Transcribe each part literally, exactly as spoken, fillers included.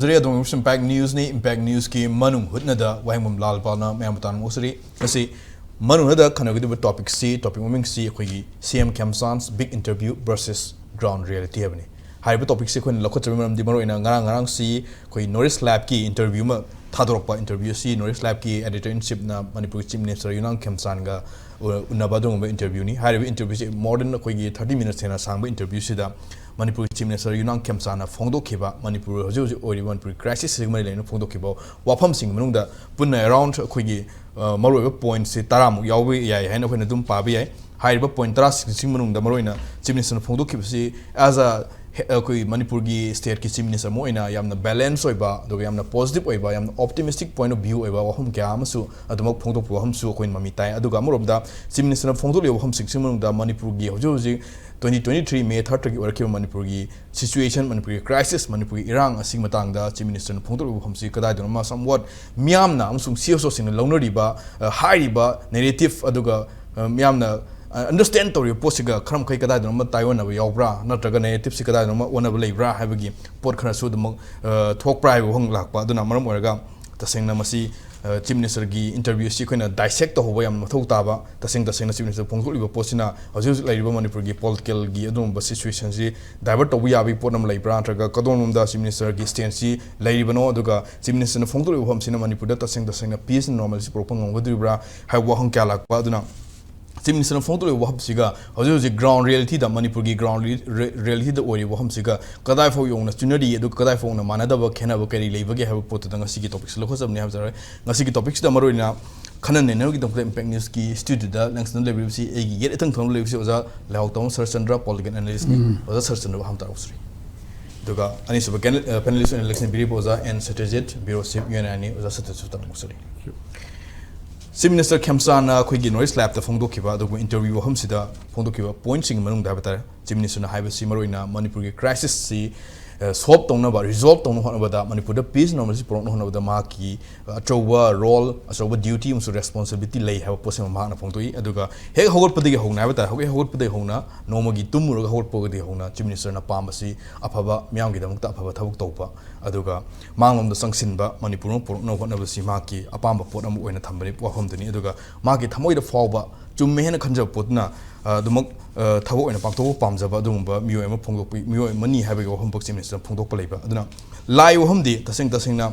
ꯍꯧꯖꯤꯛ ꯑꯗꯨꯝ Impact Newsꯅꯤ꯫ Impact Newsꯀꯤ ꯃꯅꯨꯡ ꯍꯨꯠꯅꯗ ꯋꯥꯍꯦꯡꯕꯝ ꯂꯥꯜꯄꯥꯅ ꯃꯌꯥꯝꯕꯨ ꯇꯥꯟꯅꯕ ꯎꯁꯔꯤ꯫ ꯉꯁꯤ ꯃꯅꯨꯡ ꯍꯨꯠꯅꯗ ꯈꯟꯅꯒꯗꯧꯔꯤꯕ topicꯁꯤ, topic ꯃꯃꯤꯡꯁꯤ ꯑꯩꯈꯣꯏꯒꯤ C M ꯈꯦꯝꯆꯥꯟꯁ big interview versus ground reality ꯍꯥꯏꯕꯅꯤ꯫ ꯍꯥꯏꯔꯤꯕ topicꯁꯤ ꯑꯩꯈꯣꯏꯅ ꯂꯧꯈꯠꯆꯕꯒꯤ ꯃꯔꯝꯗꯤ, ꯃꯔꯨꯑꯣꯏꯅ ꯉꯔꯥꯡ ꯉꯔꯥꯡꯁꯤ ꯑꯩꯈꯣꯏ North East Labꯀꯤ interview ꯑꯃ ꯊꯥꯗꯣꯔꯛꯄ꯫ Interview ꯑꯁꯤ North East Labꯀꯤ editor in chiefꯅ ꯃꯅꯤꯄꯨꯔꯒꯤ Chief Minister ꯌꯨꯝꯅꯥꯝ ꯈꯦꯝꯆꯥꯟꯒ ꯎ-, ꯎꯅꯕ ꯑꯗꯨꯒꯨꯝꯕ interviewꯅꯤ꯫ ꯍꯥꯏꯔꯤꯕ interviewꯁꯤ more than ꯑꯩꯈꯣꯏꯒꯤ thirty minutes ꯍꯦꯟꯅ ꯁꯥꯡꯕ interviewꯁꯤꯗ ꯃꯅꯤꯄꯨꯔꯒꯤ Chief Minister ꯌꯨꯝꯅꯥꯝ ꯈꯦꯝꯆꯥꯟꯅ ꯐꯣꯡꯗꯣꯛꯈꯤꯕ, ꯃꯅꯤꯄꯨꯔ ꯍꯧꯖꯤꯛ ꯍꯧꯖꯤꯛ ꯑꯣꯏꯔꯤꯕ ꯃꯅꯤꯄꯨꯔꯒꯤ crisisꯁꯤꯒ ꯃꯔꯤ ꯂꯩꯅꯅ ꯐꯣꯡꯗꯣꯛꯈꯤꯕ ꯋꯥꯐꯝꯁꯤꯡꯒꯤ ꯃꯅꯨꯡꯗ ꯄꯨꯟꯅ around ꯑꯩꯈꯣꯏꯒꯤ, ꯑ, ꯃꯔꯨꯑꯣꯏꯕ pointꯁꯤ ꯇꯔꯥꯃꯨꯛ ꯌꯥꯎꯕ ꯌꯥꯏ ꯍꯥꯏꯅ ꯑꯩꯈꯣꯏꯅ ꯑꯗꯨꯝ ꯄꯥꯕ ꯌꯥꯏ꯫ ꯍꯥꯏꯔꯤꯕ point ꯇꯔꯥꯁꯤꯡꯁꯤꯒꯤ ꯃꯅꯨꯡꯗ ꯃꯔꯨꯑꯣꯏꯅ Chief Ministerꯅ ꯐꯣꯡꯗꯣꯛꯈꯤꯕꯁꯤ as a ꯍꯦ-, ꯑꯩꯈꯣꯏ ꯃꯅꯤꯄꯨꯔꯒꯤ stateꯀꯤ Chief Minister ꯑꯃ ꯑꯣꯏꯅ ꯌꯥꯝꯅ balance ꯑꯣꯏꯕ, ꯑꯗꯨꯒ ꯌꯥꯝꯅ positive ꯑꯣꯏꯕ, ꯌꯥꯝꯅ optimistic point of view ꯑꯣꯏꯕ ꯋꯥꯐꯝ ꯀꯌꯥ ꯑꯃꯁꯨ ꯑꯗꯨꯃꯛ ꯐꯣꯡꯗꯣꯛꯄ ꯋꯥꯐꯝꯁꯨ ꯑꯩꯈꯣꯏꯅ ꯃꯃꯤ ꯇꯥꯏ꯫ ꯑꯗꯨꯒ ꯑꯃꯔꯣꯝꯗ Chief Ministerꯅ ꯐꯣꯡꯗꯣꯛꯂꯤꯕ ꯋꯥꯐꯝꯁꯤꯡꯁꯤꯒꯤ ꯃꯅꯨꯡꯗ ꯃꯅꯤꯄꯨꯔꯒꯤ ꯍꯧꯖꯤꯛ ꯍꯧꯖꯤꯛ twenty twenty-three May thirdꯇꯒꯤ ꯑꯣꯏꯔꯛꯈꯤꯕ ꯃꯅꯤꯄꯨꯔꯒꯤ situation, ꯃꯅꯤꯄꯨꯔꯒꯤ crisis, ꯃꯅꯤꯄꯨꯔꯒꯤ ꯏꯔꯥꯡ ꯑꯁꯤꯒꯤ ꯃꯇꯥꯡꯗ Chief Ministerꯅ ꯐꯣꯡꯗꯣꯛꯂꯤꯕ ꯋꯥꯐꯝꯁꯤ ꯀꯗꯥꯏꯗꯅꯣꯃ somewhat ꯃꯤꯌꯥꯝꯅ ꯑꯃꯁꯨꯡ C S Oꯁꯤꯡꯅ ꯂꯧꯅꯔꯤꯕ, ꯑ, ꯍꯥꯏꯔꯤꯕ narrative, ꯑꯗꯨꯒ, ꯑ, ꯃꯤꯌꯥꯝꯅ, ꯑ, understand ꯇꯧꯔꯤꯕ ꯄꯣꯠꯁꯤꯒ ꯈꯔ ꯃꯈꯩ ꯀꯗꯥꯏꯗꯅꯣꯃ ꯇꯥꯏꯑꯣꯟꯅꯕ ꯌꯥꯎꯕ꯭ꯔꯥ, ꯅꯠꯇ꯭ꯔꯒ narrativeꯁꯤ ꯀꯗꯥꯏꯗꯅꯣꯃ ꯑꯣꯟꯅꯕ ꯂꯩꯕ꯭ꯔꯥ ꯍꯥꯏꯕꯒꯤ ꯄꯣꯠ ꯈꯔꯁꯨ ꯑꯗꯨꯃꯛ, ꯑ, ꯊꯣꯛꯄ꯭ꯔꯥ ꯍꯥꯏꯕ ꯋꯥꯍꯪ ꯂꯥꯛꯄ꯫ ꯑꯗꯨꯅ ꯃꯔꯝ ꯑꯣꯏꯔꯒ ꯇꯁꯦꯡꯅ ꯃꯁꯤ, ꯑ, Chief Ministerꯒꯤ interviewꯁꯤ ꯑꯩꯈꯣꯏꯅ dissect ꯇꯧꯍꯧꯕ ꯌꯥꯝꯅ ꯃꯊꯧ ꯇꯥꯕ꯫ ꯇꯁꯦꯡ ꯇꯁꯦꯡꯅ Chief Minister ꯐꯣꯡꯗꯣꯛꯂꯤꯕ ꯄꯣꯠꯁꯤꯅ ꯍꯧꯖꯤꯛ ꯍꯧꯖꯤꯛ ꯂꯩꯔꯤꯕ ꯃꯅꯤꯄꯨꯔꯒꯤ politicalꯒꯤ ꯑꯗꯨꯒꯨꯝꯕ situationꯁꯤ divert ꯇꯧꯕ ꯌꯥꯕꯒꯤ ꯄꯣꯠ ꯑꯃ ꯂꯩꯕ꯭ꯔꯥ, ꯅꯠꯇ꯭ꯔꯒ ꯀꯗꯣꯝꯂꯣꯝꯗ Chief Ministerꯒꯤ stanceꯁꯤ ꯂꯩꯔꯤꯕꯅꯣ, ꯑꯗꯨꯒ Chief Ministerꯅ ꯐꯣꯡꯗꯣꯛꯂꯤꯕ ꯋꯥꯐꯝꯁꯤꯅ ꯃꯅꯤꯄꯨꯔꯗ ꯇꯁꯦꯡ ꯇꯁꯦꯡꯅ peace and normalcy ꯄꯨꯔꯛꯄ ꯉꯝꯒꯗꯧꯔꯤꯕ꯭ꯔꯥ ꯍꯥꯏꯕ ꯋꯥꯍꯪ ꯀꯌꯥ ꯂꯥꯛꯄ꯫ ꯑꯗꯨꯅ Chief Ministerꯅ ꯐꯣꯡꯗꯣꯛꯂꯤꯕ ꯋꯥꯐꯝꯁꯤꯒ ꯍꯧꯖꯤꯛ ꯍꯧꯖꯤꯛ ground realityꯗ, ꯃꯅꯤꯄꯨꯔꯒꯤ ground re-, re-, realityꯗ ꯑꯣꯏꯔꯤꯕ ꯋꯥꯐꯝꯁꯤꯒ ꯀꯗꯥꯏ ꯐꯥꯎ ꯌꯧꯅ ꯆꯨꯅꯔꯤ, ꯑꯗꯨꯒ ꯀꯗꯥꯏ ꯐꯥꯎꯅ ꯃꯥꯟꯅꯗꯕ, ꯈꯦꯠꯅꯕ ꯀꯔꯤ ꯂꯩꯕꯒꯦ ꯍꯥꯏꯕ ꯄꯣꯠꯇꯨꯗ ꯉꯁꯤꯒꯤ topicꯁꯤ ꯂꯧꯈꯠꯆꯕꯅꯤ ꯍꯥꯏꯕ ꯇꯥꯔꯦ꯫ ꯉꯁꯤꯒꯤ topicꯁꯤꯗ ꯃꯔꯨꯑꯣꯏꯅ ꯈꯟꯅ ꯅꯩꯅꯕꯒꯤꯗꯃꯛꯇ Impact Newsꯀꯤ studioꯗ ꯂꯦꯡꯁꯟꯗꯨꯅ ꯂꯩꯕꯤꯔꯤꯕꯁꯤ, ꯑꯩꯒꯤ ꯌꯦꯠ ꯏꯊꯪ ꯊꯪꯅ ꯂꯩꯕꯁꯤ ꯑꯣꯖꯥ ꯂꯩꯍꯥꯎꯇꯝ ꯁꯔꯠꯆꯟꯗ꯭ꯔ, political analystꯅꯤ꯫ ꯎꯝ꯫ ꯑꯣꯖꯥ ꯁꯔꯠꯆꯟꯗ꯭ꯔꯕꯨ ꯍꯥꯟꯅ ꯇꯥꯔꯛꯎꯁꯤꯔꯤ꯫ ꯑꯗꯨꯒ ꯑꯅꯤꯁꯨꯕ ꯀꯦꯟ-, ꯑ, panelist ꯑꯣꯏꯅ ꯂꯦꯡꯁꯟꯕꯤꯔꯤꯕ ꯑꯣꯖꯥ ꯑꯦꯟ ꯁꯇ꯭ꯌꯖꯤꯠ, Bureau Chief, UNIꯅꯤ꯫ ꯑꯣꯖꯥ ꯁꯇ꯭ꯌꯖꯤꯠꯁꯨ ꯇꯥꯔꯛꯎꯁꯤꯔꯤ꯫ Chief Minister ꯈꯦꯝꯆꯥꯟꯅ ꯑꯩꯈꯣꯏꯒꯤ North East Labꯇ ꯐꯣꯡꯗꯣꯛꯈꯤꯕ ꯑꯗꯨꯒꯨꯝꯕ interview ꯋꯥꯐꯝꯁꯤꯗ ꯐꯣꯡꯗꯣꯛꯈꯤꯕ pointꯁꯤꯡꯒꯤ ꯃꯅꯨꯡꯗ ꯍꯥꯏꯕ ꯇꯥꯔꯦ, Chief Ministerꯅ ꯍꯥꯏꯕꯁꯤ ꯃꯔꯨꯑꯣꯏꯅ ꯃꯅꯤꯄꯨꯔꯒꯤ crisisꯁꯤ ꯁꯣꯜꯕ ꯇꯧꯅꯕ, ꯔꯤꯖꯣꯜꯕ ꯇꯧꯅꯕ ꯍꯣꯠꯅꯕꯗ, ꯃꯅꯤꯄꯨꯔꯗ ꯄꯤꯁ ꯅꯣꯔꯃꯦꯜꯁꯤ ꯄꯨꯔꯛꯅꯕ ꯍꯣꯠꯅꯕꯗ ꯃꯍꯥꯛꯀꯤ ꯑꯆꯧꯕ ꯔꯣꯜ, ꯑꯆꯧꯕ ꯗ꯭ꯌꯨꯇꯤ ꯑꯃꯁꯨꯡ ꯔꯦꯁꯄꯣꯟꯁꯤꯕꯤꯂꯤꯇꯤ ꯂꯩ ꯍꯥꯏꯕ ꯄꯣꯠꯁꯤꯃ ꯃꯍꯥꯛꯅ ꯐꯣꯡꯗꯣꯛꯏ꯫ ꯑꯗꯨꯒ ꯍꯦꯛ ꯍꯧꯒꯠꯄꯗꯒꯤ ꯍꯧꯅ ꯍꯥꯏꯕ ꯇꯥꯔꯦ, ꯍꯧꯒꯠ ꯍꯧꯒꯠꯄꯗꯒꯤ ꯍꯧꯅ, ꯅꯣꯡꯃꯒꯤ ꯇꯨꯝꯃꯨꯔꯒ ꯍꯧꯒꯠꯄꯗꯒꯤ ꯍꯧꯅ ꯆꯤꯐ ꯃꯤꯅꯤꯁꯇꯔꯅ ꯄꯥꯝꯕꯁꯤ ꯑꯐꯕ, ꯃꯤꯌꯥꯝꯒꯤꯗꯃꯛꯇ ꯑꯐꯕ ꯊꯕꯛ ꯇꯧꯕ, ꯑꯗꯨꯒ ꯃꯥꯡꯂꯣꯝꯗ ꯆꯪꯁꯤꯟꯕ, ꯃꯅꯤꯄꯨꯔ ꯑꯃ ꯄꯨꯔꯛꯅꯕ ꯍꯣꯠꯅꯕꯁꯤ ꯃꯍꯥꯛꯀꯤ ꯑꯄꯥꯝꯕ ꯄꯣꯠ ꯑꯃ ꯑꯣꯏꯅ ꯊꯝꯕꯅꯤ, ꯋꯥꯐꯝꯗꯨꯅꯤ꯫ ꯑꯗꯨꯒ ꯃꯥꯒꯤ ꯊꯃꯣꯏꯗ ꯐꯥꯎꯕ ꯆꯨꯝꯃꯦ ꯍꯥꯏꯅ ꯈꯟꯖꯕ ꯄꯣꯠꯇꯨꯅ, ꯑ, ꯑꯗꯨꯃꯛ, ꯑ, ꯊꯕꯛ ꯑꯣꯏꯅ ꯄꯥꯡꯊꯣꯛꯄ ꯄꯥꯝꯖꯕ ꯑꯗꯨꯒꯨꯝꯕ ꯃꯤꯑꯣꯏ ꯑꯃ ꯐꯣꯡꯗꯣꯛꯄ, ꯃꯤꯑꯣꯏ ꯑꯃꯅꯤ ꯍꯥꯏꯕꯒꯤ ꯋꯥꯐꯝ ꯄꯣꯠ ꯆꯤꯐ ꯃꯤꯅꯤꯁꯇꯔꯅ ꯐꯣꯡꯗꯣꯛꯄ ꯂꯩꯕ꯫ ꯑꯗꯨꯅ ꯂꯥꯏ ꯋꯥꯐꯝꯗꯤ ꯇꯁꯦꯡ ꯇꯁꯦꯡꯅ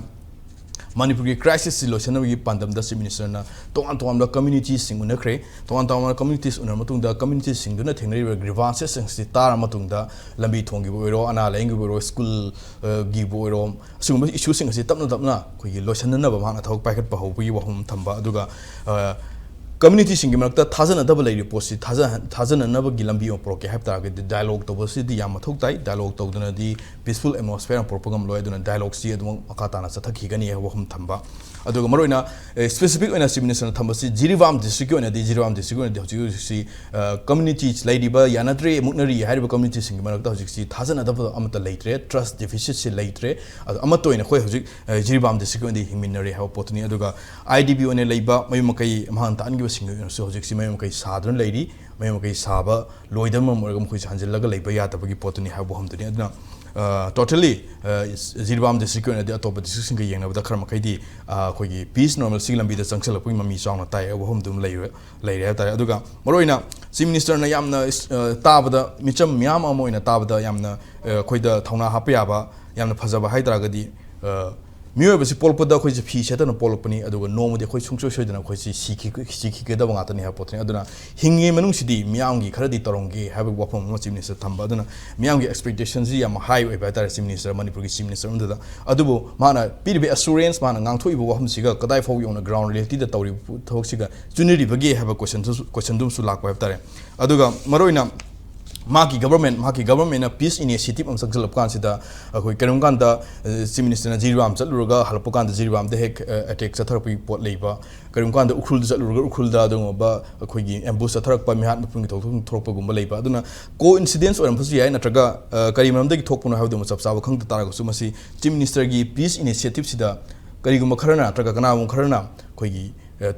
ꯃꯅꯤꯄꯨꯔꯒꯤ ꯀ꯭ꯔꯥꯏꯁꯤꯁꯁꯤ ꯂꯣꯏꯁꯤꯟꯅꯕꯒꯤ ꯄꯥꯟꯗꯝꯗ ꯆꯤꯐ ꯃꯤꯅꯤꯁꯇꯔꯅ ꯇꯣꯉꯥꯟ ꯇꯣꯉꯥꯟꯕ ꯀꯝꯃ꯭ꯌꯨꯅꯤꯇꯤꯁꯁꯤꯡ ꯎꯅꯈ꯭ꯔꯦ꯫ ꯇꯣꯉꯥꯟ ꯇꯣꯉꯥꯟꯕ ꯀꯝꯃ꯭ꯌꯨꯅꯤꯇꯤꯁ ꯎꯅꯔ ꯃꯇꯨꯡꯗ ꯀꯝꯃ꯭ꯌꯨꯅꯤꯇꯤꯁꯁꯤꯡꯗꯨꯅ ꯊꯦꯡꯅꯔꯤꯕ ꯒ꯭ꯔꯤꯚꯥꯟꯁꯦꯁꯁꯤꯡꯁꯤ ꯇꯥꯔ ꯃꯇꯨꯡꯗ ꯂꯝꯕꯤ ꯊꯣꯡꯒꯤꯕꯨ ꯑꯣꯏꯔꯣ, ꯑꯅꯥ ꯂꯥꯏꯌꯦꯡꯒꯤꯕꯨ ꯑꯣꯏꯔꯣ, ꯁ꯭ꯀꯨꯜ, ꯑ, ꯒꯤꯕꯨ ꯑꯣꯏꯔꯣ, ꯑꯁꯤꯒꯨꯝꯕ ꯏꯁꯨꯁꯤꯡ ꯑꯁꯤ ꯇꯞꯅ ꯇꯞꯅ ꯑꯩꯈꯣꯏꯒꯤ ꯂꯣꯏꯁꯤꯟꯅꯅꯕ ꯃꯍꯥꯛꯅ ꯊꯕꯛ ꯄꯥꯏꯈꯠꯄ ꯍꯧꯕꯒꯤ ꯋꯥꯐꯝ ꯊꯝꯕ꯫ ꯑꯗꯨꯒ, ꯑ, ꯀꯝꯃ꯭ꯌꯨꯅꯤꯇꯤꯁꯤꯡꯒꯤ ꯃꯔꯛꯇ ꯊꯥꯖꯅꯗꯕ ꯂꯩꯔꯤꯕ ꯄꯣꯠꯁꯤ ꯊꯥꯖ-, ꯊꯥꯖꯅꯅꯕꯒꯤ ꯂꯝꯕꯤ ꯑꯃ ꯄꯨꯔꯛꯀꯦ ꯍꯥꯏꯕ ꯇꯥꯔꯒꯗꯤ ꯗꯥꯏꯂꯣꯒ ꯇꯧꯕꯁꯤꯗꯤ ꯌꯥꯝ ꯃꯊꯧ ꯇꯥꯏ꯫ ꯗꯥꯏꯂꯣꯒ ꯇꯧꯗꯅꯗꯤ ꯄꯤꯁꯐꯨꯜ ꯑꯦꯠꯃꯣꯁꯐꯤꯌꯔ ꯑꯃ ꯄꯨꯔꯛꯄ ꯉꯝꯂꯣꯏ꯫ ꯑꯗꯨꯅ ꯗꯥꯏꯂꯣꯒꯁꯤ ꯑꯗꯨꯃꯛ ꯃꯈꯥ ꯇꯥꯅ ꯆꯠꯊꯈꯤꯒꯅꯤ ꯍꯥꯏꯕ ꯋꯥꯐꯝ ꯊꯝꯕ꯫ ꯑꯗꯨꯒ ꯃꯔꯨꯑꯣꯏꯅ, ꯑꯦ, ꯁ꯭ꯄꯦꯁꯤꯐꯤꯛ ꯑꯣꯏꯅ ꯆꯤꯐ ꯃꯤꯅꯤꯁꯇꯔꯅ ꯊꯝꯕꯁꯤ ꯖꯤꯔꯤꯕꯥꯝ ꯗꯤꯁꯇ꯭ꯔꯤꯛꯀꯤ ꯑꯣꯏꯅꯗꯤ, ꯖꯤꯔꯤꯕꯥꯝ ꯗꯤꯁꯇ꯭ꯔꯤꯛꯀꯤ ꯑꯣꯏꯅꯗꯤ ꯍꯧꯖꯤꯛ ꯍꯧꯖꯤꯛꯁꯤ, ꯑ, ꯀꯝꯃ꯭ꯌꯨꯅꯤꯇꯤꯁ ꯂꯩꯔꯤꯕ, ꯌꯥꯅꯗ꯭ꯔꯦ, ꯃꯨꯛꯅꯔꯤ ꯍꯥꯏꯔꯤꯕ ꯀꯝꯃ꯭ꯌꯨꯅꯤꯇꯤꯁꯤꯡꯒꯤ ꯃꯔꯛꯇ ꯍꯧꯖꯤꯛꯁꯤ ꯊꯥꯖꯅꯗꯕ ꯑꯃꯠꯇ ꯂꯩꯇ꯭ꯔꯦ, ꯇ꯭ꯔꯁ ꯗꯤꯐꯤꯁꯤꯠꯁꯤ ꯂꯩꯇ꯭ꯔꯦ꯫ ꯑꯗꯣ ꯑꯃꯠꯇ ꯑꯣꯏꯅ ꯑꯩꯈꯣꯏ ꯍꯧꯖꯤꯛ, ꯑ, ꯖꯤꯔꯤꯕꯥꯝ ꯗꯤꯁꯇ꯭ꯔꯤꯛꯀꯤ ꯑꯣꯏꯅꯗꯤ ꯍꯤꯡꯃꯤꯟꯅꯔꯤ ꯍꯥꯏꯕ ꯄꯣꯠꯇꯨꯅꯤ꯫ ꯑꯗꯨꯒ ꯑꯥꯏ ꯗꯤ ꯕꯤ ꯑꯣꯏꯅ ꯂꯩꯕ ꯃꯌꯨꯝ ꯃꯀꯩ ꯃꯍꯥꯛꯅ ꯇꯥꯛꯍꯟꯈꯤꯕꯁꯤꯡꯒꯤ ꯑꯣꯏꯅꯁꯨ ꯍꯧꯖꯤꯛꯁꯤ ꯃꯌꯨꯝ ꯃꯀꯩ ꯁꯥꯗꯨꯅ ꯂꯩꯔꯤ꯫ ꯃꯌꯨꯝ ꯃꯀꯩ ꯁꯥꯕ ꯂꯣꯏꯗꯕ ꯃꯔꯝ ꯑꯣꯏꯔꯒ ꯃꯈꯣꯏꯁꯦ ꯍꯟꯖꯤꯜꯂꯒ ꯂꯩꯕ ꯌꯥꯗꯕꯒꯤ ꯄꯣꯠꯇꯨꯅꯤ ꯍꯥꯏꯕ ꯋꯥꯐꯝꯗꯨꯅꯤ꯫ ꯑꯗꯨꯅ, ꯑ, ꯇꯣꯇꯦꯂꯤ, ꯑ, ꯖꯤꯔꯤꯕꯥꯝ ꯗꯤꯁꯇ꯭ꯔꯤꯛꯀꯤ ꯑꯣꯏꯅꯗꯤ ꯑꯇꯣꯞꯄ ꯗꯤꯁꯇ꯭ꯔꯤꯛꯁꯤꯡꯒ ꯌꯦꯡꯅꯕꯗ ꯈꯔ ꯃꯈꯩꯗꯤ, ꯑ, ꯑꯩꯈꯣꯏꯒꯤ ꯄꯤꯁ ꯅꯣꯔꯃꯦꯜꯁꯤꯒꯤ ꯂꯝꯕꯤꯗ ꯆꯪꯁꯤꯜꯂꯛꯄꯒꯤ ꯃꯃꯤ ꯆꯥꯎꯅ ꯇꯥꯏ ꯍꯥꯏꯕ ꯋꯥꯐꯝꯗꯨ ꯑꯃ ꯂꯩꯔꯦ, ꯂꯩꯔꯦ ꯍꯥꯏꯕ ꯇꯥꯔꯦ꯫ ꯑꯗꯨꯒ ꯃꯔꯨꯑꯣꯏꯅ ꯆꯤꯐ ꯃꯤꯅꯤꯁꯇꯔꯅ ꯌꯥꯝꯅ, ꯑ, ꯇꯥꯕꯗ, ꯃꯤꯆꯝ ꯃꯤꯌꯥꯝ ꯑꯃ ꯑꯣꯏꯅ ꯇꯥꯕꯗ ꯌꯥꯝꯅ, ꯑ, ꯑꯩꯈꯣꯏꯗ ꯊꯧꯅꯥ ꯍꯥꯞꯄ ꯌꯥꯕ, ꯌꯥꯝꯅ ꯐꯖꯕ ꯍꯥꯏ ꯇꯥꯔꯒꯗꯤ, ꯑ, ꯃꯤꯑꯣꯏꯕꯁꯤ ꯄꯣꯛꯂꯛꯄꯗ ꯑꯩꯈꯣꯏꯁꯦ ꯐꯤ ꯁꯦꯠꯇꯅ ꯄꯣꯛꯂꯛꯄꯅꯤ, ꯑꯗꯨꯒ ꯅꯣꯡꯃꯗꯤ ꯑꯩꯈꯣꯏ ꯁꯨꯡꯁꯣꯏ ꯁꯣꯏꯗꯅ ꯑꯩꯈꯣꯏꯁꯤ ꯁꯤꯈꯤ-, ꯁꯤꯈꯤꯒꯗꯕ ꯉꯥꯛꯇꯅꯤ ꯍꯥꯏꯕ ꯄꯣꯠꯇꯨꯅꯤ꯫ ꯑꯗꯨꯅ ꯍꯤꯡꯉꯤꯉꯩ ꯃꯅꯨꯡꯁꯤꯗꯤ ꯃꯤꯌꯥꯝꯒꯤ ꯈꯔꯗꯤ ꯇꯧꯔꯝꯒꯦ ꯍꯥꯏꯕꯒꯤ ꯋꯥꯐꯝ ꯑꯃ ꯆꯤꯐ ꯃꯤꯅꯤꯁꯇꯔ ꯊꯝꯕ꯫ ꯑꯗꯨꯅ ꯃꯤꯌꯥꯝꯒꯤ ꯑꯦꯛꯁꯄꯦꯛꯇꯦꯁꯟꯁꯤ ꯌꯥꯝ ꯍꯥꯏ ꯑꯣꯏꯕ ꯍꯥꯏ ꯇꯥꯔꯦ ꯆꯤꯐ ꯃꯤꯅꯤꯁꯇꯔ, ꯃꯅꯤꯄꯨꯔꯒꯤ ꯆꯤꯐ ꯃꯤꯅꯤꯁꯇꯔ ꯑꯃꯗꯨꯗ꯫ ꯑꯗꯨꯕꯨ ꯃꯥꯅ ꯄꯤꯔꯤꯕ ꯑꯦꯁꯨꯔꯦꯟꯁ, ꯃꯥꯅ ꯉꯥꯡꯊꯣꯛꯏꯕ ꯋꯥꯐꯝꯁꯤꯒ ꯀꯗꯥꯏ ꯐꯥꯎ ꯌꯧꯅ ꯒ꯭ꯔꯥꯎꯟ ꯔꯤꯌꯦꯂꯤꯇꯤꯗ ꯇꯧꯔꯤꯕ ꯊꯕꯛꯁꯤꯒ ꯆꯨꯅꯔꯤꯕꯒꯦ ꯍꯥꯏꯕ ꯀꯣꯏꯁꯟꯗꯨ, ꯀꯣꯏꯁꯟꯗꯨ ꯑꯃꯁꯨ ꯂꯥꯛꯄ ꯍꯥꯏꯕ ꯇꯥꯔꯦ꯫ ꯑꯗꯨꯒ ꯃꯔꯨꯑꯣꯏꯅ ꯃꯍꯥꯛꯀꯤ ꯒꯕꯔꯃꯦꯟ ꯃꯍꯥꯛꯀꯤ ꯒꯕꯔꯃꯦꯟꯅ ꯄꯤꯁ ꯏꯅꯤꯁꯤꯌꯦꯇꯤꯞ ꯑꯃ ꯆꯪꯁꯤꯜꯂꯛꯄ ꯀꯥꯟꯁꯤꯗ, ꯑꯩꯈꯣꯏ ꯀꯔꯤꯒꯨꯝꯕ ꯀꯥꯟꯗ ꯆꯤꯐ ꯃꯤꯅꯤꯁꯇꯔꯅ ꯖꯤꯔꯤꯕꯥꯝ ꯆꯠꯂꯨꯔꯒ ꯍꯜꯂꯛꯄ ꯀꯥꯟꯗ ꯖꯤꯔꯤꯕꯥꯝꯗ ꯍꯦꯛ ꯑꯦꯇꯦꯛ ꯆꯠꯊꯔꯛꯄꯒꯤ ꯄꯣꯠ ꯂꯩꯕ, ꯀꯔꯤꯒꯨꯝꯕ ꯀꯥꯟꯗ ꯎꯈ꯭ꯔꯨꯜꯗ ꯆꯠꯂꯨꯔꯒ ꯎꯈ꯭ꯔꯨꯜꯗ ꯑꯗꯨꯒꯨꯝꯕ ꯑꯩꯈꯣꯏꯒꯤ ꯑꯦꯝꯕꯨꯁ ꯆꯠꯊꯔꯛꯄ, ꯃꯤꯍꯥꯠ ꯃꯤꯄꯨꯟꯒꯤ ꯊꯧꯗꯣꯛ ꯊꯣꯛꯂꯛꯄꯒꯨꯝꯕ ꯂꯩꯕ꯫ ꯑꯗꯨꯅ ꯀꯣ ꯏꯟꯁꯤꯗꯦꯟꯁ ꯑꯣꯏꯔꯝꯕꯁꯨ ꯌꯥꯏ, ꯅꯠꯇ꯭ꯔꯒ ꯀꯔꯤ ꯃꯔꯝꯗꯒꯤ ꯊꯣꯛꯄꯅꯣ ꯍꯥꯏꯕꯗꯨꯃ ꯆꯞ ꯆꯥꯕ ꯈꯪꯗ ꯇꯥꯔꯒꯁꯨ, ꯃꯁꯤ ꯆꯤꯐ ꯃꯤꯅꯤꯁꯇꯔꯒꯤ ꯄꯤꯁ ꯏꯅꯤꯁꯤꯌꯦꯇꯤꯞꯁꯤꯗ ꯀꯔꯤꯒꯨꯝꯕ ꯈꯔꯅ ꯅꯠꯇ꯭ꯔꯒ ꯀꯅꯥꯒꯨꯝꯕ ꯈꯔꯅ ꯑꯩꯈꯣꯏꯒꯤ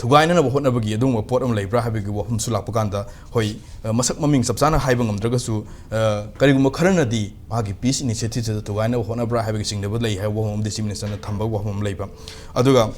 ꯊꯨꯒꯥꯏꯅꯅꯕ ꯍꯣꯠꯅꯕꯒꯤ ꯑꯗꯨꯒꯨꯝꯕ ꯄꯣꯠ ꯑꯃ ꯂꯩꯕ꯭ꯔꯥ ꯍꯥꯏꯕꯒꯤ ꯋꯥꯐꯝꯁꯨ ꯂꯥꯛꯄ ꯀꯥꯟꯗ, ꯍꯣꯏ, ꯃꯁꯛ ꯃꯃꯤꯡ ꯆꯞ ꯆꯥꯅ ꯍꯥꯏꯕ ꯉꯝꯗ꯭ꯔꯒꯁꯨ, ꯀꯔꯤꯒꯨꯝꯕ ꯈꯔꯅꯗꯤ ꯃꯍꯥꯛꯀꯤ ꯄꯤꯁ ꯏꯅꯤꯁꯤꯌꯦꯇꯤꯞꯁꯤꯗ ꯊꯨꯒꯥꯏꯅꯕ ꯍꯣꯠꯅꯕ꯭ꯔꯥ ꯍꯥꯏꯕꯒꯤ ꯆꯤꯡꯅꯕ ꯂꯩ ꯍꯥꯏꯕ ꯋꯥꯐꯝ ꯑꯃꯗꯤ ꯆꯤꯐ ꯃꯤꯅꯤꯁꯇꯔꯅ ꯊꯝꯕ ꯋꯥꯐꯝ ꯑꯃ ꯂꯩꯕ꯫ ꯑꯗꯨꯒ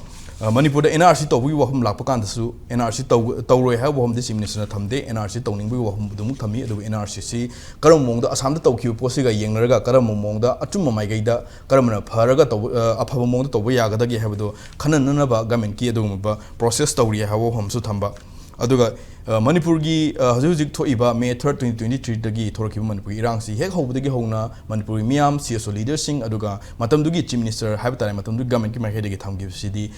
ꯃꯅꯤꯄꯨꯔꯗ ꯑꯦꯟ ꯑꯥꯔ ꯁꯤ ꯇꯧꯕꯒꯤ ꯋꯥꯐꯝ ꯂꯥꯛꯄ ꯀꯥꯟꯗꯁꯨ, ꯑꯦꯟ ꯑꯥꯔ ꯁꯤ ꯇꯧꯔꯣꯏ ꯍꯥꯏꯕ ꯋꯥꯐꯝꯗꯤ ꯆꯤꯐ ꯃꯤꯅꯤꯁꯇꯔꯅ ꯊꯝꯗꯦ꯫ ꯑꯦꯟ ꯑꯥꯔ ꯁꯤ ꯇꯧꯅꯤꯡꯕꯒꯤ ꯋꯥꯐꯝ ꯑꯗꯨꯃꯛ ꯊꯝꯃꯤ꯫ ꯑꯗꯨꯕꯨ ꯑꯦꯟ ꯑꯥꯔ ꯁꯤꯁꯤ ꯀꯔꯝꯕ ꯃꯑꯣꯡꯗ, ꯑꯁꯥꯝꯗ ꯇꯧꯈꯤꯕ ꯄꯣꯠꯁꯤꯒ ꯌꯦꯡꯅꯔꯒ ꯀꯔꯝꯕ ꯃꯑꯣꯡꯗ ꯑꯆꯨꯝꯕ ꯃꯥꯏꯀꯩꯗ ꯀꯔꯝꯕꯅ ꯐꯔꯒ ꯇꯧꯕ, ꯑꯐꯕ ꯃꯑꯣꯡꯗ ꯇꯧꯕ ꯌꯥꯒꯗꯒꯦ ꯍꯥꯏꯕꯗꯨ ꯈꯟꯅꯅꯅꯕ ꯒꯃꯦꯟꯠꯀꯤ ꯑꯗꯨꯒꯨꯝꯕ ꯄ꯭ꯔꯣꯁꯦꯁ ꯇꯧꯔꯤ ꯍꯥꯏꯕ ꯋꯥꯐꯝꯁꯨ ꯊꯝꯕ꯫ ꯑꯗꯨꯒ ꯃꯅꯤꯄꯨꯔꯒꯤ ꯍꯧꯖꯤꯛ ꯍꯧꯖꯤꯛ ꯊꯣꯛꯏꯕ ꯃꯦ ꯊꯥꯔꯠ, ꯇ꯭ꯋꯦꯟꯇꯤ ꯇ꯭ꯋꯦꯟꯇꯤ ꯊ꯭ꯔꯤꯗꯒꯤ ꯊꯣꯛꯂꯛꯈꯤꯕ ꯃꯅꯤꯄꯨꯔꯒꯤ ꯏꯔꯥꯡꯁꯤ ꯍꯦꯛ ꯍꯧꯕꯗꯒꯤ ꯍꯧꯅ ꯃꯅꯤꯄꯨꯔꯒꯤ ꯃꯤꯌꯥꯝ, ꯁꯤ ꯑꯦꯁ ꯑꯣ ꯂꯤꯗꯔꯁꯤꯡ, ꯑꯗꯨꯒ ꯃꯇꯝꯗꯨꯒꯤ ꯆꯤꯐ ꯃꯤꯅꯤꯁꯇꯔ ꯍꯥꯏꯕ ꯇꯥꯔꯦ, ꯃꯇꯝꯗꯨꯒꯤ ꯒꯃꯦꯟꯠꯀꯤ ꯃꯥꯏꯀꯩꯗꯒꯤ ꯊꯝꯈꯤꯕꯁꯤꯗꯤ,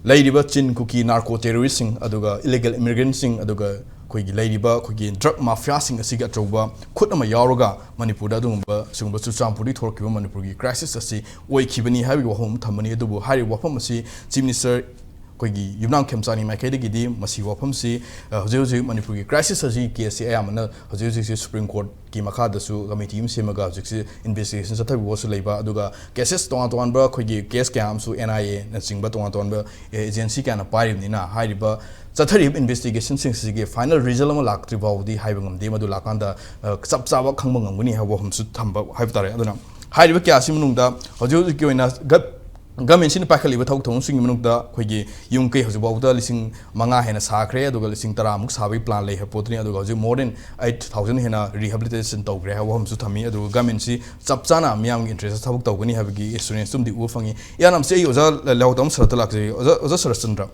ꯂꯩꯔꯤꯕ ꯆꯤꯟ ꯀꯨꯀꯤ ꯅꯥꯔꯀꯣ ꯇꯦꯔꯣꯔꯤꯁꯁꯤꯡ, ꯑꯗꯨꯒ ꯏꯂꯤꯒꯦꯜ ꯏꯃꯤꯒ꯭ꯔꯦꯟꯠꯁꯤꯡ, ꯑꯗꯨꯒ ꯑꯩꯈꯣꯏꯒꯤ ꯂꯩꯔꯤꯕ ꯑꯩꯈꯣꯏꯒꯤ ꯗ꯭ꯔꯒ ꯃꯥꯐꯤꯌꯥꯁꯤꯡ ꯑꯁꯤꯒꯤ ꯑꯆꯧꯕ ꯈꯨꯠ ꯑꯃ ꯌꯥꯎꯔꯒ ꯃꯅꯤꯄꯨꯔꯗ ꯑꯗꯨꯒꯨꯝꯕ, ꯁꯤꯒꯨꯝꯕ ꯆꯨꯔꯆꯥꯟꯄꯨꯔꯗꯒꯤ ꯊꯣꯛꯂꯛꯈꯤꯕ ꯃꯅꯤꯄꯨꯔꯒꯤ ꯀ꯭ꯔꯥꯏꯁꯤꯁ ꯑꯁꯤ ꯑꯣꯏꯈꯤꯕꯅꯤ ꯍꯥꯏꯕꯒꯤ ꯋꯥꯐꯝ ꯑꯃ ꯊꯝꯕꯅꯤ꯫ ꯑꯗꯨꯕꯨ ꯍꯥꯏꯔꯤꯕ ꯋꯥꯐꯝ ꯑꯁꯤ ꯆꯤꯐ ꯃꯤꯅꯤꯁꯇꯔ ꯑꯩꯈꯣꯏꯒꯤ ꯌꯨꯝꯅꯥꯝ ꯈꯦꯝꯆꯥꯟꯒꯤ ꯃꯥꯏꯀꯩꯗꯒꯤꯗꯤ ꯃꯁꯤ ꯋꯥꯐꯝꯁꯤ, ꯍꯧꯖꯤꯛ ꯍꯧꯖꯤꯛ ꯃꯅꯤꯄꯨꯔꯒꯤ ꯀ꯭ꯔꯥꯏꯁꯤꯁ ꯑꯁꯤꯒꯤ ꯀꯦꯁꯁꯤ ꯑꯌꯥꯝꯕꯅ ꯍꯧꯖꯤꯛ ꯍꯧꯖꯤꯛꯁꯤ ꯁꯨꯄ꯭ꯔꯤꯝ ꯀꯣꯔꯠꯀꯤ ꯃꯈꯥꯗꯁꯨ ꯀꯃꯤꯇꯤ ꯑꯃ ꯁꯦꯝꯃꯒ ꯍꯧꯖꯤꯛꯁꯤ ꯏꯟꯚꯦꯁꯇꯤꯒꯦꯁꯟ ꯆꯠꯊꯔꯤꯕ ꯄꯣꯠꯁꯨ ꯂꯩꯕ, ꯑꯗꯨꯒ ꯀꯦꯁꯦꯁ ꯇꯣꯉꯥꯟ ꯇꯣꯉꯥꯟꯕ, ꯑꯩꯈꯣꯏꯒꯤ ꯀꯦꯁ ꯀꯌꯥ ꯑꯃꯁꯨ ꯑꯦꯟ ꯑꯥꯏ ꯑꯦꯅꯆꯤꯡꯕ ꯇꯣꯉꯥꯟ ꯇꯣꯉꯥꯟꯕ ꯑꯦꯖꯦꯟꯁꯤ ꯀꯌꯥꯅ ꯄꯥꯏꯔꯤꯕꯅꯤꯅ, ꯍꯥꯏꯔꯤꯕ ꯆꯠꯊꯔꯤꯕ ꯏꯟꯚꯦꯁꯇꯤꯒꯦꯁꯟꯁꯤꯡꯁꯤꯒꯤ ꯐꯥꯏꯅꯦꯜ ꯔꯤꯖꯜ ꯑꯃ ꯂꯥꯛꯇ꯭ꯔꯤ ꯐꯥꯎꯕꯗꯤ ꯍꯥꯏꯕ ꯉꯝꯗꯦ꯫ ꯃꯗꯨ ꯂꯥꯛꯀꯥꯟꯗ ꯆꯞ ꯆꯥꯕ ꯈꯪꯕ ꯉꯝꯒꯅꯤ ꯍꯥꯏꯕ ꯋꯥꯐꯝꯁꯨ ꯊꯝꯕ ꯍꯥꯏꯕ ꯇꯥꯔꯦ꯫ ꯑꯗꯨꯅ ꯍꯥꯏꯔꯤꯕ ꯀꯌꯥꯁꯤ ꯃꯅꯨꯡꯗ ꯍꯧꯖꯤꯛ ꯍꯧꯖꯤꯛꯀꯤ ꯑꯣꯏꯅ ꯒ-, ꯒꯃꯦꯟꯁꯤꯅ ꯄꯥꯏꯈꯠꯂꯤꯕ ꯊꯕꯛ ꯊꯧꯔꯝꯁꯤꯡꯒꯤ ꯃꯅꯨꯡꯗ ꯑꯩꯈꯣꯏꯒꯤ ꯌꯨꯝ ꯀꯩ ꯍꯧꯖꯤꯛ ꯐꯥꯎꯕꯗ ꯂꯤꯁꯤꯡ ꯃꯉꯥ ꯍꯦꯟꯅ ꯁꯥꯈ꯭ꯔꯦ, ꯑꯗꯨꯒ ꯂꯤꯁꯤꯡ ꯇꯔꯥꯃꯨꯛ ꯁꯥꯕꯒꯤ ꯄ꯭ꯂꯥꯟ ꯂꯩ ꯍꯥꯏꯕ ꯄꯣꯠꯇꯨꯅꯤ꯫ ꯑꯗꯨꯒ ꯍꯧꯖꯤꯛ more than eight thousand ꯍꯦꯟꯅ rehabilitation ꯇꯧꯈ꯭ꯔꯦ ꯍꯥꯏꯕ ꯋꯥꯐꯝꯁꯨ ꯊꯝꯃꯤ꯫ ꯑꯗꯨꯒ ꯒꯃꯦꯟꯁꯤ ꯆꯞ ꯆꯥꯅ ꯃꯤꯌꯥꯝꯒꯤ ꯏꯟꯇꯔꯦꯁꯇ ꯊꯕꯛ ꯇꯧꯒꯅꯤ ꯍꯥꯏꯕꯒꯤ ꯑꯦꯁꯨꯔꯦꯟꯁ ꯑꯃꯗꯤ ꯎꯕ ꯐꯪꯉꯤ꯫ ꯏꯌꯥꯝꯕꯁꯤ, ꯑꯩ ꯑꯣꯖꯥ ꯂꯩꯍꯥꯎ ꯇꯝꯕ ꯁꯔꯠꯇ ꯂꯥꯛꯆꯒꯦ꯫ ꯑꯣꯖꯥ, ꯑꯣꯖꯥ ꯁꯔꯠꯆꯟꯗ꯭ꯔ,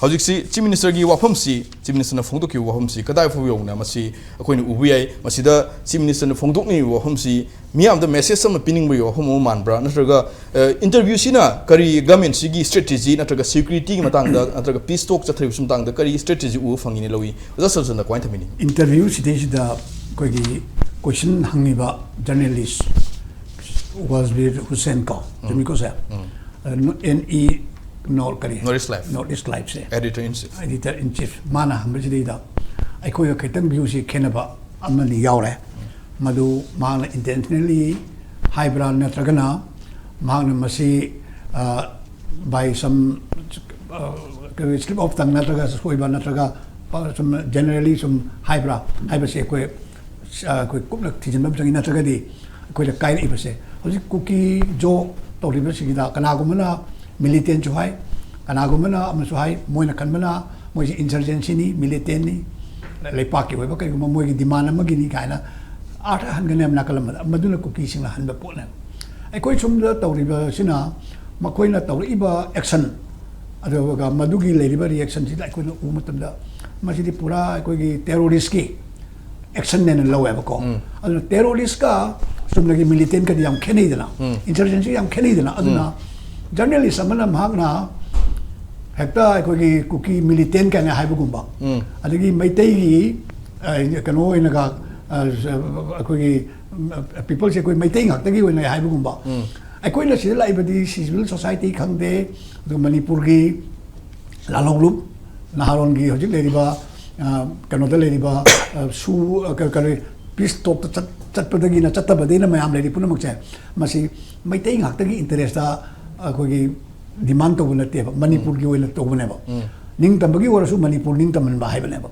ꯍꯧꯖꯤꯛꯁꯤ ꯆꯤꯐ ꯃꯤꯅꯤꯁꯇꯔꯒꯤ ꯋꯥꯐꯝꯁꯤ, ꯆꯤꯐ ꯃꯤꯅꯤꯁꯇꯔꯅ ꯐꯣꯡꯗꯣꯛꯈꯤꯕ ꯋꯥꯐꯝꯁꯤ ꯀꯗꯥꯏ ꯐꯥꯎ ꯌꯧꯅ ꯃꯁꯤ ꯑꯩꯈꯣꯏꯅ ꯎꯕ ꯌꯥꯏ? ꯃꯁꯤꯗ ꯆꯤꯐ ꯃꯤꯅꯤꯁꯇꯔꯅ ꯐꯣꯡꯗꯣꯛꯅꯤꯡꯉꯤꯕ ꯋꯥꯐꯝꯁꯤ ꯃꯤꯌꯥꯝꯗ ꯃꯦꯁꯦꯖ ꯑꯃ ꯄꯤꯅꯤꯡꯕꯒꯤ ꯋꯥꯐꯝ ꯑꯃ ꯃꯥꯟꯕ꯭ꯔꯥ, ꯅꯠꯇ꯭ꯔꯒ, ꯑ, ꯏꯟꯇꯔꯚ꯭ꯌꯨꯁꯤꯅ ꯀꯔꯤ ꯒꯃꯦꯟꯁꯤꯒꯤ ꯁ꯭ꯇ꯭ꯔꯦꯇꯦꯖꯤ ꯅꯠꯇ꯭ꯔꯒ ꯁꯦꯀ꯭ꯌꯨꯔꯤꯇꯤꯒꯤ ꯃꯇꯥꯡꯗ ꯅꯠꯇ꯭ꯔꯒ ꯄꯤꯁ ꯇꯣꯛ ꯆꯠꯊꯔꯤꯕꯁꯤ ꯃꯇꯥꯡꯗ ꯀꯔꯤ ꯁ꯭ꯇ꯭ꯔꯦꯇꯦꯖꯤ ꯎꯕ ꯐꯪꯉꯤꯅ ꯂꯧꯏ? ꯑꯣꯖꯥ ꯁꯔꯠꯆꯟꯗ꯭ꯔ, ꯀꯃꯥꯏꯅ ꯊꯝꯕꯤꯅꯤ? ꯏꯟꯇꯔꯚ꯭ꯌꯨꯁꯤꯗꯩꯁꯤꯗ ꯑꯩꯈꯣꯏꯒꯤ ꯀꯣꯏꯁꯟ ꯍꯪꯉꯤꯕ ꯖꯔꯅꯦꯂꯤꯁ ꯋꯥꯖꯕꯤꯔ ꯍꯨꯁꯦꯟ ꯀꯣ, ꯆꯨꯝꯃꯤꯀꯣ ꯁꯦ? ꯑꯦꯟ ꯏ ꯅꯣꯔ ꯀꯔꯤ? North East Life. North East Life say Editor in chief. Editor in chief, ꯃꯥꯅ ꯍꯪꯕꯁꯤꯗꯩꯗ ꯑꯩꯈꯣꯏꯒ ꯈꯤꯇꯪ ꯚ꯭ꯌꯨꯁꯤ ꯈꯦꯠꯅꯕ ꯑꯃꯅꯤ ꯌꯥꯎꯔꯦ꯫ ꯃꯗꯨ ꯃꯥꯅ intentionally ꯍꯥꯏꯕ꯭ꯔꯥ, ꯅꯠꯇ꯭ꯔꯒꯅ ꯃꯍꯥꯛꯅ ꯃꯁꯤ by some slip of tongue ꯅꯠꯇ꯭ꯔꯒ ꯁꯣꯏꯕ ꯅꯠꯇ꯭ꯔꯒ ꯁꯨꯝ generally ꯁꯨꯝ ꯍꯥꯏꯕ꯭ꯔꯥ ꯍꯥꯏꯕꯁꯤ ꯑꯩꯈꯣꯏ ꯑꯩꯈꯣꯏ ꯀꯨꯞꯅ ꯊꯤꯖꯤꯟꯕ ꯑꯃ ꯆꯪꯉꯤ꯫ ꯅꯠꯇ꯭ꯔꯒꯗꯤ ꯑꯩꯈꯣꯏꯗ ꯀꯥꯏꯔꯛꯏꯕꯁꯦ ꯍꯧꯖꯤꯛ ꯀꯨꯀꯤ ꯖꯣ ꯇꯧꯔꯤꯕꯁꯤꯒꯤꯗ ꯀꯅꯥꯒꯨꯝꯕꯅ ꯃꯤꯂꯤꯇꯦꯟꯁꯨ ꯍꯥꯏ, ꯀꯅꯥꯒꯨꯝꯕꯅ ꯑꯃꯁꯨ ꯍꯥꯏ, ꯃꯣꯏꯅ ꯈꯟꯕꯅ ꯃꯣꯏꯁꯤ ꯏꯟꯁꯔꯖꯦꯟꯁꯤꯅꯤ, ꯃꯤꯂꯤꯇꯦꯟꯅꯤ, ꯂꯩꯄꯥꯛꯀꯤ ꯑꯣꯏꯕ ꯀꯔꯤꯒꯨꯝꯕ ꯃꯣꯏꯒꯤ ꯗꯤꯃꯥꯟ ꯑꯃꯒꯤꯅꯤ ꯀꯥꯏꯅ ꯑꯥꯔꯊ ꯍꯟꯒꯅꯤ ꯍꯥꯏꯕ ꯅꯥꯀꯜ ꯑꯃꯗ, ꯃꯗꯨꯅ ꯀꯨꯀꯤꯁꯤꯡꯅ ꯍꯟꯕ ꯄꯣꯠꯅꯦꯕ꯫ ꯑꯩꯈꯣꯏ ꯁꯣꯝꯗ ꯇꯧꯔꯤꯕꯁꯤꯅ ꯃꯈꯣꯏꯅ ꯇꯧꯔꯛꯏꯕ ꯑꯦꯛꯁꯟ ꯑꯗꯨꯒ ꯃꯗꯨꯒꯤ ꯂꯩꯔꯤꯕ ꯔꯤꯌꯦꯛꯁꯟꯁꯤꯗ ꯑꯩꯈꯣꯏꯅ ꯎꯕ ꯃꯇꯝꯗ ꯃꯁꯤꯗꯤ ꯄꯨꯔꯥ ꯑꯩꯈꯣꯏꯒꯤ ꯇꯦꯔꯣꯔꯤꯁꯀꯤ ꯑꯦꯛꯁꯟꯅꯦꯅ ꯂꯧꯋꯦꯕꯀꯣ꯫ ꯑꯗꯨꯅ ꯇꯦꯔꯣꯔꯤꯁꯀ ꯆꯨꯝꯅꯒꯤ ꯃꯤꯂꯤꯇꯦꯟꯀꯗꯤ ꯌꯥꯝ ꯈꯦꯠꯅꯩꯗꯅ, ꯏꯟꯁꯔꯖꯦꯟꯁꯤ ꯌꯥꯝ ꯈꯦꯠꯅꯩꯗꯅ꯫ ꯑꯗꯨꯅ ꯖꯔꯅꯦꯂꯤꯁ ꯑꯃꯅ ꯃꯍꯥꯛꯅ ꯍꯦꯛꯇ ꯑꯩꯈꯣꯏꯒꯤ ꯀꯨꯀꯤ ꯃꯤꯂꯤꯇꯦꯟ ꯀꯥꯏꯅ ꯍꯥꯏꯕꯒꯨꯝꯕ, ꯑꯗꯒꯤ ꯃꯩꯇꯩꯒꯤ ꯑ, ꯀꯩꯅꯣ ꯑꯣꯏꯅꯒ ꯑ, ꯑꯩꯈꯣꯏꯒꯤ ꯄꯤꯄꯜꯁꯦ ꯑꯩꯈꯣꯏ ꯃꯩꯇꯩ ꯉꯥꯛꯇꯒꯤ ꯑꯣꯏꯅ ꯍꯥꯏꯕꯒꯨꯝꯕ, ꯑꯩꯈꯣꯏꯅ ꯁꯤꯗ ꯂꯥꯛꯏꯕꯗꯤ ꯁꯤꯚꯤꯜ ꯁꯣꯁꯥꯏꯇꯤ ꯈꯪꯗꯦ, ꯑꯗꯨꯒ ꯃꯅꯤꯄꯨꯔꯒꯤ ꯂꯥꯜꯍꯧꯂꯨꯞ ꯅꯍꯥꯔꯣꯟꯒꯤ ꯍꯧꯖꯤꯛ ꯂꯩꯔꯤꯕ ꯑ, ꯀꯩꯅꯣꯗ ꯂꯩꯔꯤꯕ ꯑ, ꯁꯨ ꯑ, ꯀ- ꯀꯔꯤ ꯄꯤꯁ ꯇꯣꯛꯇ ꯆꯠ- ꯆꯠꯄꯗꯒꯤꯅ ꯆꯠꯇꯕꯗꯒꯤꯅ ꯃꯌꯥꯝ ꯂꯩꯔꯤ ꯄꯨꯝꯅꯃꯛꯁꯦ ꯃꯁꯤ ꯃꯩꯇꯩ ꯉꯥꯛꯇꯒꯤ ꯏꯟꯇꯔꯦꯁꯇ ꯑꯩꯈꯣꯏꯒꯤ ꯗꯤꯃꯥꯟ ꯇꯧꯕ ꯅꯠꯇꯦꯕ, ꯃꯅꯤꯄꯨꯔꯒꯤ ꯑꯣꯏꯅ ꯇꯧꯕꯅꯦꯕ꯫ ꯅꯤꯡꯇꯝꯕꯒꯤ ꯑꯣꯏꯔꯁꯨ ꯃꯅꯤꯄꯨꯔ ꯅꯤꯡꯇꯝꯍꯟꯕ ꯍꯥꯏꯕꯅꯦꯕ꯫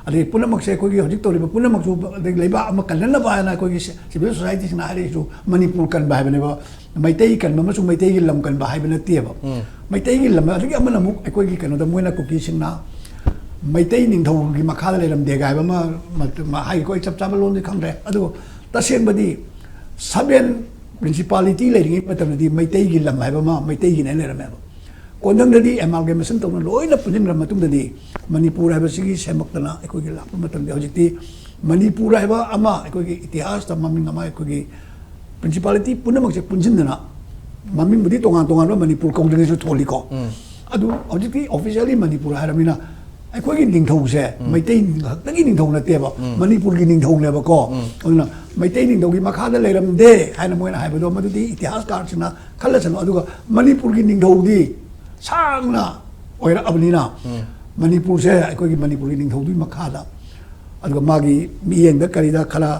ꯑꯗꯩ ꯄꯨꯝꯅꯃꯛꯁꯦ ꯑꯩꯈꯣꯏꯒꯤ ꯍꯧꯖꯤꯛ ꯇꯧꯔꯤꯕ ꯄꯨꯝꯅꯃꯛꯁꯨ, ꯑꯗꯩ ꯂꯩꯕꯥꯛ ꯑꯃ ꯀꯜꯍꯟꯅꯕ ꯍꯥꯏꯅ ꯑꯩꯈꯣꯏꯒꯤ ꯁꯤ- ꯁꯤꯚꯤꯜ ꯁꯣꯁꯥꯏꯇꯤꯁꯤꯡꯅ ꯍꯥꯏꯔꯛꯏꯁꯨ ꯃꯅꯤꯄꯨꯔ ꯀꯟꯕ ꯍꯥꯏꯕꯅꯦꯕ꯫ ꯃꯩꯇꯩ ꯀꯟꯕ ꯑꯃꯁꯨꯡ ꯃꯩꯇꯩꯒꯤ ꯂꯝ ꯀꯟꯕ ꯍꯥꯏꯕ ꯅꯠꯇꯦꯕ꯫ ꯃꯩꯇꯩꯒꯤ ꯂꯝ, ꯑꯗꯒꯤ ꯑꯃꯅ ꯑꯃꯨꯛ ꯑꯩꯈꯣꯏꯒꯤ ꯀꯩꯅꯣꯗ ꯃꯣꯏꯅ ꯀꯨꯀꯤꯁꯤꯡꯅ ꯃꯩꯇꯩ ꯅꯤꯡꯊꯧꯒꯤ ꯃꯈꯥꯗ ꯂꯩꯔꯝꯗꯦꯒ ꯍꯥꯏꯕ ꯑꯃ, ꯃ- ꯃ- ꯍꯥꯏꯒꯦꯀꯣ, ꯑꯩ ꯆꯞ ꯆꯥꯕ ꯂꯣꯟꯗꯤ ꯈꯪꯗ꯭ꯔꯦ꯫ ꯑꯗꯨꯕꯨ ꯇꯁꯦꯡꯕꯗꯤ ꯁꯕꯦꯟ ꯄ꯭ꯔꯤꯟꯁꯤꯄꯥꯂꯤꯇꯤ ꯂꯩꯔꯤꯉꯩ ꯃꯇꯝꯗꯗꯤ ꯃꯩꯇꯩꯒꯤ ꯂꯝ ꯍꯥꯏꯕ ꯑꯃ ꯃꯩꯇꯩꯒꯤꯅ ꯂꯩꯔꯝꯃꯦꯕ꯫ ꯀꯣꯟꯊꯪꯗꯗꯤ ꯑꯦꯃꯥꯜꯒꯦꯃꯦꯁꯟ ꯇꯧꯅ ꯂꯣꯏꯅ ꯄꯨꯟꯁꯤꯟꯈ꯭ꯔ ꯃꯇꯨꯡꯗꯗꯤ ꯃꯅꯤꯄꯨꯔ ꯍꯥꯏꯕꯁꯤꯒꯤ ꯁꯦꯝꯃꯛꯇꯅ ꯑꯩꯈꯣꯏꯒꯤ ꯂꯥꯛꯄ ꯃꯇꯝꯗ ꯍꯧꯖꯤꯛꯇꯤ ꯃꯅꯤꯄꯨꯔ ꯍꯥꯏꯕ ꯑꯃ ꯑꯩꯈꯣꯏꯒꯤ ꯏꯇꯤꯍꯥꯁꯇ ꯃꯃꯤꯡ ꯑꯃ ꯑꯩꯈꯣꯏꯒꯤ ꯄ꯭ꯔꯤꯟꯁꯤꯄꯥꯂꯤꯇꯤ ꯄꯨꯝꯅꯃꯛꯁꯦ ꯄꯨꯟꯁꯤꯟꯗꯅ ꯃꯃꯤꯡꯕꯨꯗꯤ ꯇꯣꯉꯥꯟ ꯇꯣꯉꯥꯟꯕ ꯃꯅꯤꯄꯨꯔ ꯀꯧꯗ꯭ꯔꯤꯉꯩꯁꯨ ꯊꯣꯜꯂꯤꯀꯣ꯫ ꯑꯗꯨ ꯍꯧꯖꯤꯛꯇꯤ ꯑꯣꯐꯤꯁꯤꯌꯦꯜꯂꯤ ꯃꯅꯤꯄꯨꯔ ꯍꯥꯏꯔꯕꯅꯤꯅ ꯑꯩꯈꯣꯏꯒꯤ ꯅꯤꯡꯊꯧꯁꯦ ꯃꯩꯇꯩ ꯈꯛꯇꯒꯤ ꯅꯤꯡꯊꯧ ꯅꯠꯇꯦꯕ, ꯃꯅꯤꯄꯨꯔꯒꯤ ꯅꯤꯡꯊꯧꯅꯦꯕꯀꯣ꯫ ꯑꯗꯨꯅ ꯃꯩꯇꯩ ꯅꯤꯡꯊꯧꯒꯤ ꯃꯈꯥꯗ ꯂꯩꯔꯝꯗꯦ ꯍꯥꯏꯅ ꯃꯣꯏꯅ ꯍꯥꯏꯕꯗꯣ, ꯃꯗꯨꯗꯤ ꯏꯇꯤꯍꯥꯁꯀꯥꯔꯁꯤꯡꯅ ꯈꯜꯂꯁꯅꯨ꯫ ꯑꯗꯨꯒ ꯃꯅꯤꯄꯨꯔꯒꯤ ꯅꯤꯡꯊꯧꯗꯤ ꯁꯥꯡꯅ ꯑꯣꯏꯔꯛꯑꯕꯅꯤꯅ, ꯃꯅꯤꯄꯨꯔꯁꯦ ꯑꯩꯈꯣꯏꯒꯤ ꯃꯅꯤꯄꯨꯔꯒꯤ ꯅꯤꯡꯊꯧꯗꯨꯒꯤ ꯃꯈꯥꯗ, ꯑꯗꯨꯒ ꯃꯥꯒꯤ ꯃꯤꯠꯌꯦꯡꯗ ꯀꯔꯤꯗ ꯈꯔ,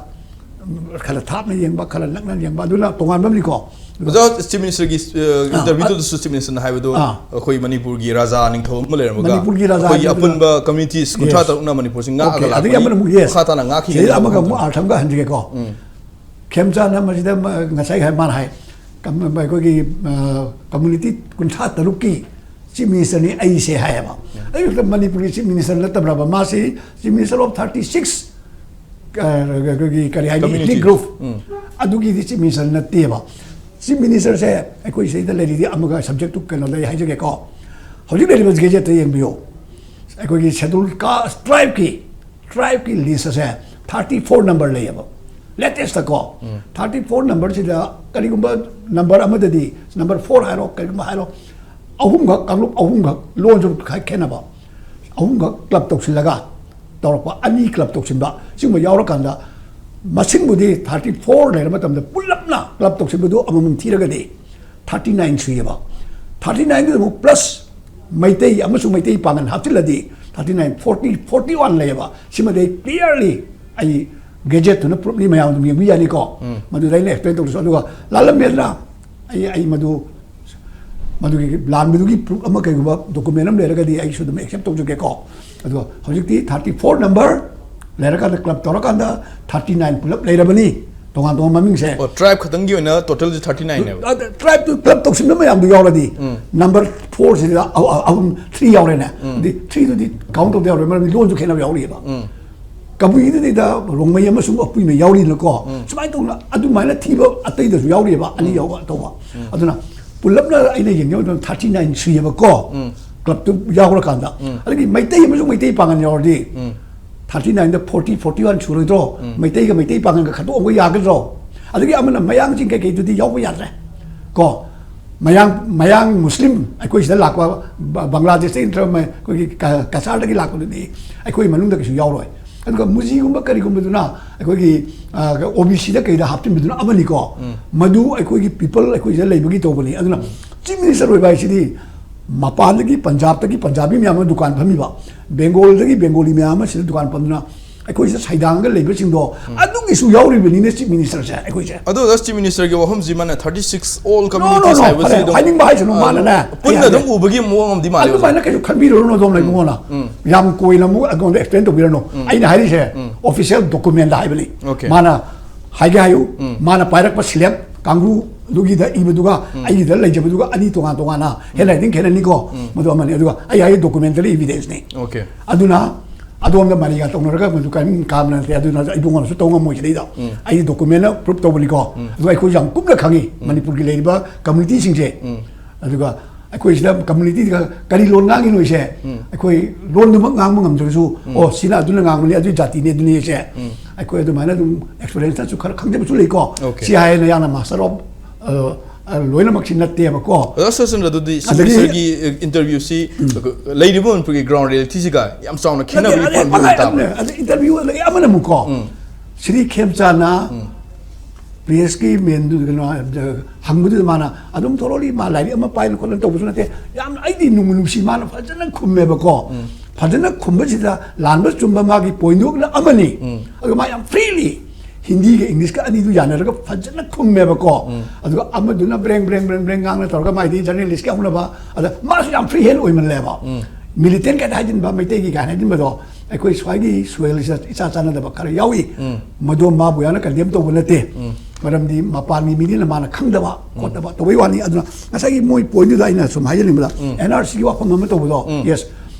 ꯈꯔ ꯊꯥꯞꯅ ꯌꯦꯡꯕ, ꯈꯔ ꯅꯛꯅ ꯌꯦꯡꯕ, ꯑꯗꯨꯅ ꯇꯣꯉꯥꯟꯕ ꯑꯃꯅꯤꯀꯣ꯫ ꯑꯗꯨꯒ ꯑꯣꯖꯥ, ꯆꯤꯐ ꯃꯤꯅꯤꯁꯇꯔꯒꯤ ꯏꯟꯇꯔꯚ꯭ꯌꯨꯗꯨꯗꯁꯨ ꯆꯤꯐ ꯃꯤꯅꯤꯁꯇꯔꯅ ꯍꯥꯏꯕꯗꯣ, ꯑꯥ꯫ ꯑꯩꯈꯣꯏ ꯃꯅꯤꯄꯨꯔꯒꯤ ꯔꯥꯖꯥ ꯅꯤꯡꯊꯧ ꯑꯃ ꯂꯩꯔꯝꯃꯒ ꯃꯅꯤꯄꯨꯔꯒꯤ ꯔꯥꯖꯥ ꯑꯩꯈꯣꯏꯒꯤ ꯅꯤꯡꯊꯧ ꯑꯄꯨꯟꯕ ꯀꯝꯃ꯭ꯌꯨꯅꯤꯇꯤꯁ ꯀꯨꯟꯊ꯭ꯔꯥ ꯇꯔꯨꯛꯅ ꯃꯅꯤꯄꯨꯔꯁꯤ ꯉꯥꯛꯑꯒ ꯑꯣꯀꯦ, ꯑꯗꯒꯤ ꯂꯥꯛꯄꯒꯤ ꯑꯃꯅ ꯑꯃꯨꯛ, ꯌꯦꯁ, ꯃꯈꯥ ꯇꯥꯅ ꯉꯥꯛꯈꯤꯒꯅꯤ ꯁꯤꯗꯩꯗ ꯍꯥꯏꯕ ꯑꯃꯒ ꯑꯃꯨꯛ ꯃꯇꯝꯗ꯫ ꯑꯥꯔꯊ ꯑꯃꯒ ꯍꯟꯖꯒꯦꯀꯣ꯫ ꯈꯦꯝꯆꯥꯟꯅ ꯃꯁꯤꯗ ꯃ-, ꯉꯁꯥꯏ ꯍꯥꯏ ꯃꯥꯅ ꯍꯥꯏ, ꯀꯝ-, ꯑꯩꯈꯣꯏꯒꯤ ꯀꯝꯃ꯭ꯌꯨꯅꯤꯇꯤ ꯀꯨꯟꯊ꯭ꯔꯥ ꯇꯔꯨꯛꯀꯤ ꯆꯤꯐ ꯃꯤꯅꯤꯁꯇꯔꯅꯤ ꯑꯩꯁꯦ ꯍꯥꯏꯌꯦꯕ꯫ ꯑꯗꯨ ꯈꯛꯇ ꯃꯅꯤꯄꯨꯔꯒꯤ ꯆꯤꯐ ꯃꯤꯅꯤꯁꯇꯔ ꯅꯠꯇꯕ꯭ꯔꯕ? ꯃꯥꯁꯤ chief minister of thirty six, ꯑꯩꯈꯣꯏꯒꯤ ꯀꯔꯤ ꯍꯥꯏꯅꯤ, ꯀꯝꯃ꯭ꯌꯨꯅꯤꯇꯤ꯫ Ethnic group, um. ꯑꯗꯨꯒꯤꯗꯤ ꯆꯤꯐ ꯃꯤꯅꯤꯁꯇꯔ ꯅꯠꯇꯦꯕ꯫ ꯆꯤꯐ ꯃꯤꯅꯤꯁꯇꯔꯁꯦ ꯑꯩꯈꯣꯏ ꯁꯤꯗ ꯂꯩꯔꯤꯗꯤ ꯑꯃꯒ ꯁꯕꯖꯦꯛꯇꯨ ꯀꯩꯅꯣꯗ ꯑꯩ ꯍꯥꯏꯖꯒꯦꯀꯣ꯫ ꯍꯧꯖꯤꯛ ꯂꯩꯔꯤꯕ ꯒꯦꯖꯦꯠꯇ ꯌꯦꯡꯕꯤꯌꯨ꯫ ꯑꯩꯈꯣꯏꯒꯤ ꯁꯦꯗꯨꯜ ꯀꯥꯁ ꯇ꯭ꯔꯥꯏꯕꯀꯤ, ꯇ꯭ꯔꯥꯏꯕꯀꯤ ꯂꯤꯁ ꯑꯁꯦ ꯊꯥꯔꯇꯤ ꯐꯣꯔ ꯅꯝꯕꯔ ꯂꯩꯌꯦꯕ꯫ ꯂꯦꯇꯦꯁꯇꯀꯣ, ꯊꯥꯔꯇꯤ ꯐꯣꯔ ꯅꯝꯕꯔꯁꯤꯗ ꯀꯔꯤꯒꯨꯝꯕ ꯅꯝꯕꯔ ꯑꯃꯗꯗꯤ, ꯅꯝꯕꯔ ꯐꯣꯔ ꯍꯥꯏꯔꯣ, ꯀꯔꯤꯒꯨꯝꯕ ꯍꯥꯏꯔꯣ, ꯑꯍꯨꯝꯈꯛ, ꯀꯥꯡꯂꯨꯞ ꯑꯍꯨꯝꯈꯛ, ꯂꯣꯟꯁꯨ ꯈꯔ ꯈꯦꯠꯅꯕ, ꯑꯍꯨꯝꯈꯛ ꯀ꯭ꯂꯕ ꯇꯧꯁꯤꯜꯂꯒ ꯇꯧꯔꯛꯄ, ꯑꯅꯤ ꯀ꯭ꯂꯕ ꯇꯧꯁꯤꯟꯕ, ꯁꯤꯒꯨꯝꯕ ꯌꯥꯎꯔꯀꯥꯟꯗ ꯃꯁꯤꯡꯕꯨꯗꯤ ꯊꯥꯔꯇꯤ ꯐꯣꯔ ꯂꯩꯔ ꯃꯇꯝꯗ ꯄꯨꯂꯞꯅ ꯀ꯭ꯂꯕ ꯇꯧꯁꯤꯟꯕꯗꯨ ꯑꯃꯃꯝ ꯊꯤꯔꯒꯗꯤ ꯊꯥꯔꯇꯤ ꯅꯥꯏꯟ ꯁꯨꯏꯌꯦꯕ꯫ ꯊꯥꯔꯇꯤ ꯅꯥꯏꯟꯗꯨꯗ ꯑꯃꯨꯛ ꯄ꯭ꯂꯁ ꯃꯩꯇꯩ ꯑꯃꯁꯨꯡ ꯃꯩꯇꯩ ꯄꯥꯡꯒꯜ ꯍꯥꯞꯆꯤꯜꯂꯗꯤ thirty nine, forty, forty one ꯂꯩꯌꯦꯕ꯫ ꯁꯤꯃꯗꯤ ꯑꯩ ꯀ꯭ꯂꯤꯌꯥꯔꯂꯤ ꯑꯩ ꯒꯦꯖꯦꯠꯇꯨꯅ ꯄ꯭ꯔꯨꯞꯂꯤ, ꯃꯌꯥꯝ ꯑꯗꯨꯝ ꯌꯦꯡꯕ ꯌꯥꯅꯤꯀꯣ꯫ ꯃꯗꯨꯗ ꯑꯩꯅ ꯑꯦꯛꯁꯄ꯭ꯂꯦꯟ ꯇꯧꯗ꯭ꯔꯁꯨ꯫ ꯑꯗꯨꯒ ꯂꯥꯜꯂꯝꯃꯦꯗꯅ, ꯑꯩ, ꯑꯩ ꯃꯗꯨ, ꯃꯗꯨꯒꯤ ꯂꯥꯟꯕꯗꯨꯒꯤ ꯄ꯭ꯔꯨꯞ ꯑꯃ, ꯀꯩꯒꯨꯝꯕ ꯗꯣꯀꯨꯃꯦꯟ ꯑꯃ ꯂꯩꯔꯒꯗꯤ ꯑꯩꯁꯨ ꯑꯗꯨꯝ ꯑꯦꯛꯁꯦꯞ ꯇꯧꯖꯒꯦꯀꯣ꯫ ꯑꯗꯣ ꯍꯧꯖꯤꯛꯇꯤ ꯊꯥꯔꯇꯤ ꯐꯣꯔ ꯅꯝꯕꯔ ꯂꯩꯔꯀꯥꯟꯗ, ꯀ꯭ꯂꯕ ꯇꯧꯔꯀꯥꯟꯗ ꯊꯥꯔꯇꯤ ꯅꯥꯏꯟ ꯄꯨꯂꯞ ꯂꯩꯔꯕꯅꯤ, ꯇꯣꯉꯥꯟ ꯇꯣꯉꯥꯟꯕ ꯃꯃꯤꯡꯁꯦ꯫ ꯑꯣ, ꯇ꯭ꯔꯥꯏꯕ ꯈꯛꯇꯪꯒꯤ ꯑꯣꯏꯅ ꯇꯣꯇꯦꯜꯁꯦ ꯊꯥꯔꯇꯤ ꯅꯥꯏꯟꯅꯦꯕ꯫ ꯑꯗ ꯇ꯭ꯔꯥꯏꯕꯇꯨ ꯄꯨꯂꯞ ꯇꯧꯁꯤꯟꯕ ꯃꯌꯥꯝꯗꯨ ꯌꯥꯎꯔꯗꯤ, ꯅꯝꯕꯔ ꯐꯣꯔꯁꯤꯗ ꯑꯍꯨꯝ, ꯊ꯭ꯔꯤ ꯌꯥꯎꯔꯦꯅꯦ꯫ ꯑꯗꯨꯗꯤ ꯊ꯭ꯔꯤꯗꯨꯗꯤ ꯀꯥꯎꯟ ꯇꯧꯗ ꯌꯥꯎꯔꯣꯏ, ꯃꯔꯝꯗꯤ ꯂꯣꯟꯁꯨ ꯈꯦꯠꯅꯕ ꯌꯥꯎꯔꯤꯑꯕ꯫ ꯀꯕꯨꯏꯗꯨꯗꯩꯗ ꯔꯣꯡꯃꯩ ꯑꯃꯁꯨꯡ ꯑꯄꯨꯏꯃ ꯌꯥꯎꯔꯤꯅꯀꯣ꯫ ꯁꯨꯃꯥꯏꯅ ꯇꯧꯅ ꯑꯗꯨꯃꯥꯏꯅ ꯊꯤꯕ ꯑꯇꯩꯗꯁꯨ ꯌꯥꯎꯔꯤꯑꯕ, ꯑꯅꯤ ꯌꯥꯎꯕ ꯇꯧꯕ꯫ ꯑꯗꯨꯅ ꯄꯨꯂꯞꯅ ꯑꯩꯅ ꯌꯦꯡꯖꯕ ꯃꯇꯝꯗ ꯊꯥꯔꯇꯤ ꯅꯥꯏꯟ ꯁꯨꯏꯌꯦꯕꯀꯣ, ꯀ꯭ꯂꯕꯇꯨ ꯌꯥꯎꯈ꯭ꯔꯀꯥꯟꯗ꯫ ꯑꯗꯒꯤ ꯃꯩꯇꯩ ꯑꯃꯁꯨꯡ ꯃꯩꯇꯩ ꯄꯥꯡꯒꯜ ꯌꯥꯎꯔꯗꯤ ꯊꯥꯔꯇꯤ ꯅꯥꯏꯟꯗ ꯐꯣꯔꯇꯤ, ꯐꯣꯔꯇꯤ ꯋꯥꯟ ꯁꯨꯔꯣꯏꯗ꯭ꯔꯣ? ꯃꯩꯇꯩꯒ ꯃꯩꯇꯩ ꯄꯥꯡꯒꯜꯒ ꯈꯟꯗꯣꯛꯑꯒ ꯌꯥꯒꯗ꯭ꯔꯣ? ꯑꯗꯒꯤ ꯑꯃꯅ ꯃꯌꯥꯡꯁꯤꯡ ꯀꯩꯀꯩꯗꯨꯗꯤ ꯌꯥꯎꯕ ꯌꯥꯗ꯭ꯔꯦ ꯀꯣ꯫ ꯃꯌꯥꯡ ꯃꯌꯥꯡ ꯃꯨꯁꯂꯤꯝ ꯑꯩꯈꯣꯏ ꯁꯤꯗ ꯂꯥꯛꯄ, ꯕ- ꯕꯪꯒ꯭ꯂꯥꯗꯦꯁꯇꯒꯤ ꯅꯠꯇ꯭ꯔꯒ ꯃ- ꯑꯩꯈꯣꯏꯒꯤ ꯀ- ꯀꯁꯥꯔꯗꯒꯤ ꯂꯥꯛꯄꯗꯨꯗꯤ ꯑꯩꯈꯣꯏ ꯃꯅꯨꯡꯗ ꯀꯩꯁꯨ ꯌꯥꯎꯔꯣꯏ꯫ ꯑꯗꯨꯒ ꯃꯨꯖꯤꯒꯨꯝꯕ ꯀꯔꯤꯒꯨꯝꯕꯗꯨꯅ ꯑꯩꯈꯣꯏꯒꯤ ꯑꯣ ꯕꯤ ꯁꯤꯗ ꯀꯩꯗ ꯍꯥꯞꯆꯤꯟꯕꯗꯨꯅ ꯑꯃꯅꯤꯀꯣ꯫ ꯃꯗꯨ ꯑꯩꯈꯣꯏꯒꯤ ꯄꯤꯄꯜ ꯑꯩꯈꯣꯏ ꯁꯤꯗ ꯂꯩꯕꯒꯤ ꯇꯧꯕꯅꯤ꯫ ꯑꯗꯨꯅ ꯆꯤꯐ ꯃꯤꯅꯤꯁꯇꯔ ꯑꯣꯏꯕ ꯍꯥꯏꯁꯤꯗꯤ ꯃꯄꯥꯟꯗꯒꯤ ꯄꯟꯖꯥꯕꯇꯒꯤ ꯄꯟꯖꯥꯕꯤ ꯃꯌꯥꯝ ꯑꯃ ꯗꯨꯀꯥꯟ ꯐꯝꯃꯤꯕ, ꯕꯦꯡꯒꯣꯜꯗꯒꯤ ꯕꯦꯡꯒꯣꯂꯤ ꯃꯌꯥꯝ ꯑꯃ ꯁꯤꯗ ꯗꯨꯀꯥꯟ ꯐꯝꯗꯨꯅ ꯑꯩꯈꯣꯏ ꯁꯤꯗ ꯁꯩꯗꯥꯡꯉꯒ ꯂꯩꯕꯁꯤꯡꯗꯣ ꯑꯗꯨꯒꯤꯁꯨ ꯌꯥꯎꯔꯤꯕꯅꯤꯅꯦ ꯆꯤꯐ ꯃꯤꯅꯤꯁꯇꯔꯁꯦ ꯑꯩꯈꯣꯏꯁꯦ꯫ ꯑꯗꯣ ꯆꯤꯐ ꯃꯤꯅꯤꯁꯇꯔꯒꯤ ꯋꯥꯐꯝꯁꯤ ꯃꯥꯅ thirty six all No, no, communities no, ꯍꯥꯏꯕꯁꯤ ꯐꯔꯦ, ꯑꯗꯨꯝ ꯍꯥꯏꯅꯤꯡꯕ ꯍꯥꯏꯁꯅꯨ, ꯑ, ꯃꯥꯅꯅꯦ, ꯄꯨꯟꯅ ꯑꯩ ꯑꯗꯨꯝ ꯍꯥꯏꯁꯦ ꯎꯕꯒꯤ ꯃꯑꯣꯡ ꯑꯃꯗꯤ ꯃꯥꯜꯂꯦ ꯑꯗꯨꯃꯥꯏꯅ ꯑꯣꯖꯥ꯫ ꯀꯩꯁꯨ ꯈꯟꯕꯤꯔꯨꯔꯅꯨ ꯑꯗꯣꯝ ꯂꯩꯕꯉꯣꯅ꯫ ꯎꯝ꯫ ꯌꯥꯝ ꯀꯣꯏꯅ ꯑꯃꯨꯛ ꯑꯩꯉꯣꯟꯗ ꯑꯦꯛꯁꯄ꯭ꯂꯦꯟ ꯇꯧꯕꯤꯔꯅꯨ꯫ ꯎꯝ꯫ ꯑꯩꯅ ꯍꯥꯏꯔꯤꯁꯦ ꯎꯝ꯫ ꯑꯣꯐꯤꯁꯤꯌꯦꯜ ꯗꯣꯀꯨꯃꯦꯟꯗ ꯍꯥꯏꯕꯅꯤ꯫ ꯑꯣꯀꯦ꯫ ꯃꯥꯅ ꯍꯥꯏꯒꯦ ꯍꯥꯏꯌꯨ꯫ ꯎꯝ꯫ ꯃꯥꯅ ꯄꯥꯏꯔꯛꯄ ꯁꯤꯂꯦꯞ ꯀꯥꯡꯕꯨ ꯑꯗꯨꯒꯤꯗ ꯏꯕꯗꯨꯒ ꯎꯝ꯫ ꯑꯩꯒꯤꯗ ꯂꯩꯖꯕꯗꯨꯒ ꯑꯅꯤ ꯇꯣꯉꯥꯟ ꯇꯣꯉꯥꯟꯅ ꯍꯦꯟ ꯔꯥꯏꯇꯤꯡ ꯈꯦꯠꯅꯅꯤꯀꯣ꯫ ꯎꯝ꯫ ꯃꯗꯨ ꯑꯃꯅꯤ꯫ ꯑꯗꯨꯒ ꯑꯩ ꯍꯥꯏꯔꯤ ꯗꯣꯀꯨꯃꯦꯟꯇꯔꯤ ꯏꯕꯤꯗꯦꯟꯁꯅꯤ꯫ ꯑꯣꯀꯦ꯫ ꯑꯗꯨꯅ ꯑꯗꯣꯝꯗ ꯃꯔꯤꯒ ꯇꯧꯅꯔꯒ ꯃꯗꯨ ꯀꯔꯤꯝ ꯀꯥꯕ ꯅꯠꯇꯦ꯫ ꯑꯗꯨꯅ ꯑꯩ ꯏꯕꯨꯡꯉꯣꯅꯁꯨ ꯇꯧ ꯉꯝꯃꯣꯏ ꯁꯤꯗꯩꯗ꯫ ꯎꯝ꯫ ꯑꯩꯗꯤ ꯗꯣꯀꯨꯃꯦꯟꯅ ꯄ꯭ꯔꯨꯞ ꯇꯧꯕꯅꯤꯀꯣ꯫ ꯎꯝ꯫ ꯑꯗꯨꯒ ꯑꯩꯈꯣꯏꯁꯨ ꯌꯥꯝ ꯀꯨꯞꯅ ꯈꯪꯉꯤ ꯎꯝ꯫ ꯃꯅꯤꯄꯨꯔꯒꯤ ꯂꯩꯔꯤꯕ ꯀꯝꯃꯨꯅꯤꯇꯤꯁꯤꯡꯁꯦ꯫ ꯎꯝ꯫ ꯑꯗꯨꯒ ꯑꯩꯈꯣꯏ ꯁꯤꯗ ꯀꯝꯃꯨꯅꯤꯇꯤꯗ ꯀꯔꯤ ꯂꯣꯟ ꯉꯥꯡꯉꯤꯅꯣ ꯁꯦ ꯎꯝ꯫ ꯑꯩꯈꯣꯏ ꯂꯣꯟꯗꯨꯃꯛ ꯉꯥꯡꯕ ꯉꯝꯗ꯭ꯔꯁꯨ ꯎꯝ꯫ ꯑꯣ ꯁꯤꯅ ꯑꯗꯨꯅ ꯉꯥꯡꯕꯅꯤ ꯑꯗꯨꯒꯤ ꯖꯥꯇꯤꯅꯤ ꯑꯗꯨꯅꯤ ꯁꯦ ꯎꯝ꯫ ꯑꯩꯈꯣꯏ ꯑꯗꯨꯃꯥꯏꯅ ꯑꯗꯨꯝ ꯑꯦꯛꯁꯄꯤꯔꯤꯌꯦꯟꯁꯇꯁꯨ ꯈꯔ ꯈꯪꯖꯕꯁꯨ ꯂꯩꯀꯣ꯫ ꯑꯣꯀꯦ꯫ ꯁꯤ ꯍꯥꯏꯅ ꯌꯥꯝꯅ ꯃꯥꯁꯇꯔ ꯑꯣꯐ ꯂꯣꯏꯅꯃꯛꯁꯤ ꯅꯠꯇꯦꯕꯀꯣ꯫ ꯑꯗꯣ ꯁꯆꯤꯟꯗ꯭ꯔ, ꯑꯗꯨꯗꯤ ꯆꯤꯐ ꯑꯗꯒꯤ ꯃꯤꯅꯤꯁꯇꯔꯒꯤ ꯏꯟꯇꯔꯚ꯭ꯌꯨꯁꯤ ꯎꯝ꯫ ꯂꯩꯔꯤꯕ ꯃꯅꯤꯄꯨꯔꯒꯤ ꯒ꯭ꯔꯥꯎꯟ ꯔꯤꯌꯦꯂꯤꯇꯤꯁꯤꯒ ꯌꯥꯝ ꯆꯥꯎꯅ ꯈꯦꯠꯅꯕꯒꯤ ꯄꯥꯟꯗꯝ ꯑꯣꯏꯅ ꯇꯥꯕ꯭ꯔꯥ? ꯑꯗꯨꯅꯦ, ꯑꯗꯩ ꯏꯟꯇꯔꯚ꯭ꯌꯨ ꯑꯗꯒꯤ ꯑꯃꯅ ꯑꯃꯨꯛꯀꯣ ꯎꯝ꯫ ꯁꯤꯔꯤ ꯈꯦꯝꯆꯥꯅ ꯎꯝ꯫ ꯄ꯭ꯔꯦꯁꯀꯤ ꯃꯦꯟꯗꯨ ꯀꯩꯅꯣ ꯍꯪꯕꯗꯨꯗ ꯃꯥꯅ ꯑꯗꯨꯝ ꯊꯣꯔꯣꯂꯤ ꯃꯥ ꯂꯥꯏꯔꯤꯛ ꯑꯃ ꯄꯥꯏꯅ ꯈꯣꯠꯅ ꯇꯧꯕꯁꯨ ꯅꯠꯇꯦ꯫ ꯌꯥꯝꯅ ꯑꯩꯗꯤ ꯅꯨꯡꯕꯨ ꯅꯨꯡꯁꯤ ꯃꯥꯅ ꯐꯖꯅ ꯈꯨꯝꯃꯦꯕꯀꯣ꯫ ꯎꯝ꯫ ꯐꯖꯅ ꯈꯨꯝꯕꯁꯤꯗ ꯂꯥꯟꯕ ꯆꯨꯝꯕ ꯃꯥꯒꯤ ꯄꯣꯏꯟꯗꯨꯅ ꯑꯃꯅꯤ꯫ ꯎꯝ꯫ ꯑꯗꯨꯒ ꯃꯥ ꯌꯥꯝ ꯐ꯭ꯔꯤꯂꯤ ꯍꯤꯟꯗꯤꯒ ꯏꯪꯂꯤꯁꯀ ꯑꯅꯤꯗꯨ ꯌꯥꯅꯔꯒ ꯐꯖꯅ ꯈꯨꯝꯃꯦꯕꯀꯣ꯫ ꯎꯝ꯫ ꯑꯗꯨꯒ ꯑꯃꯗꯨꯅ ꯕ꯭ꯔꯦꯡ ꯕ꯭ꯔꯦꯡ ꯕ꯭ꯔꯦꯡ ꯕ꯭ꯔꯦꯡ ꯉꯥꯡꯅ ꯇꯧꯔꯒ ꯃꯥꯏꯗꯤ ꯖꯔꯅꯦꯂꯤꯁꯀꯤ ꯍꯧꯅꯕ ꯑꯗ ꯃꯥꯁꯨ ꯌꯥꯝ ꯐ꯭ꯔꯤ ꯍꯦꯟ ꯑꯣꯏꯃꯜꯂꯦꯕ꯫ ꯎꯝ꯫ ꯃꯤꯂꯤꯇꯦꯟ ꯀꯥꯏꯗ ꯍꯥꯏꯖꯤꯟꯕ ꯃꯩꯇꯩꯒꯤ ꯀꯥꯏꯅ ꯍꯥꯏꯖꯤꯟꯕꯗꯣ ꯑꯩꯈꯣꯏ ꯁ꯭ꯋꯥꯏꯒꯤ ꯁꯣꯏꯜꯁꯤꯗ ꯏꯆꯥ ꯆꯥꯟꯅꯗꯕ ꯈꯔ ꯌꯥꯎꯏ꯫ ꯎꯝ꯫ ꯃꯗꯣ ꯃꯥꯕꯨ ꯌꯥꯝꯅ ꯀꯟꯗꯦꯝ ꯇꯧꯕ ꯅꯠꯇꯦ꯫ ꯎꯝ꯫ ꯃꯔꯝꯗꯤ ꯃꯄꯥꯟꯒꯤ ꯃꯤꯅꯤꯅ ꯃꯥꯅ ꯈꯪꯗꯕ ꯎꯝ꯫ ꯈꯣꯠꯇꯕ ꯇꯧꯕꯩ ꯋꯥꯅꯤ꯫ ꯑꯗꯨꯅ ꯉꯁꯥꯏꯒꯤ ꯃꯣꯏ ꯄꯣꯏꯟꯗꯨꯗ ꯑꯩꯅ ꯁꯨꯝ ꯍꯥꯏꯖꯅꯤꯡꯕꯗ ꯎꯝ꯫ ꯑꯦꯟ ꯑꯥꯔ ꯁꯤꯒꯤ ꯋꯥꯐꯝ ꯑꯃ ꯇꯧꯕꯗꯣ ꯎꯝ꯫ ꯌꯦꯁ,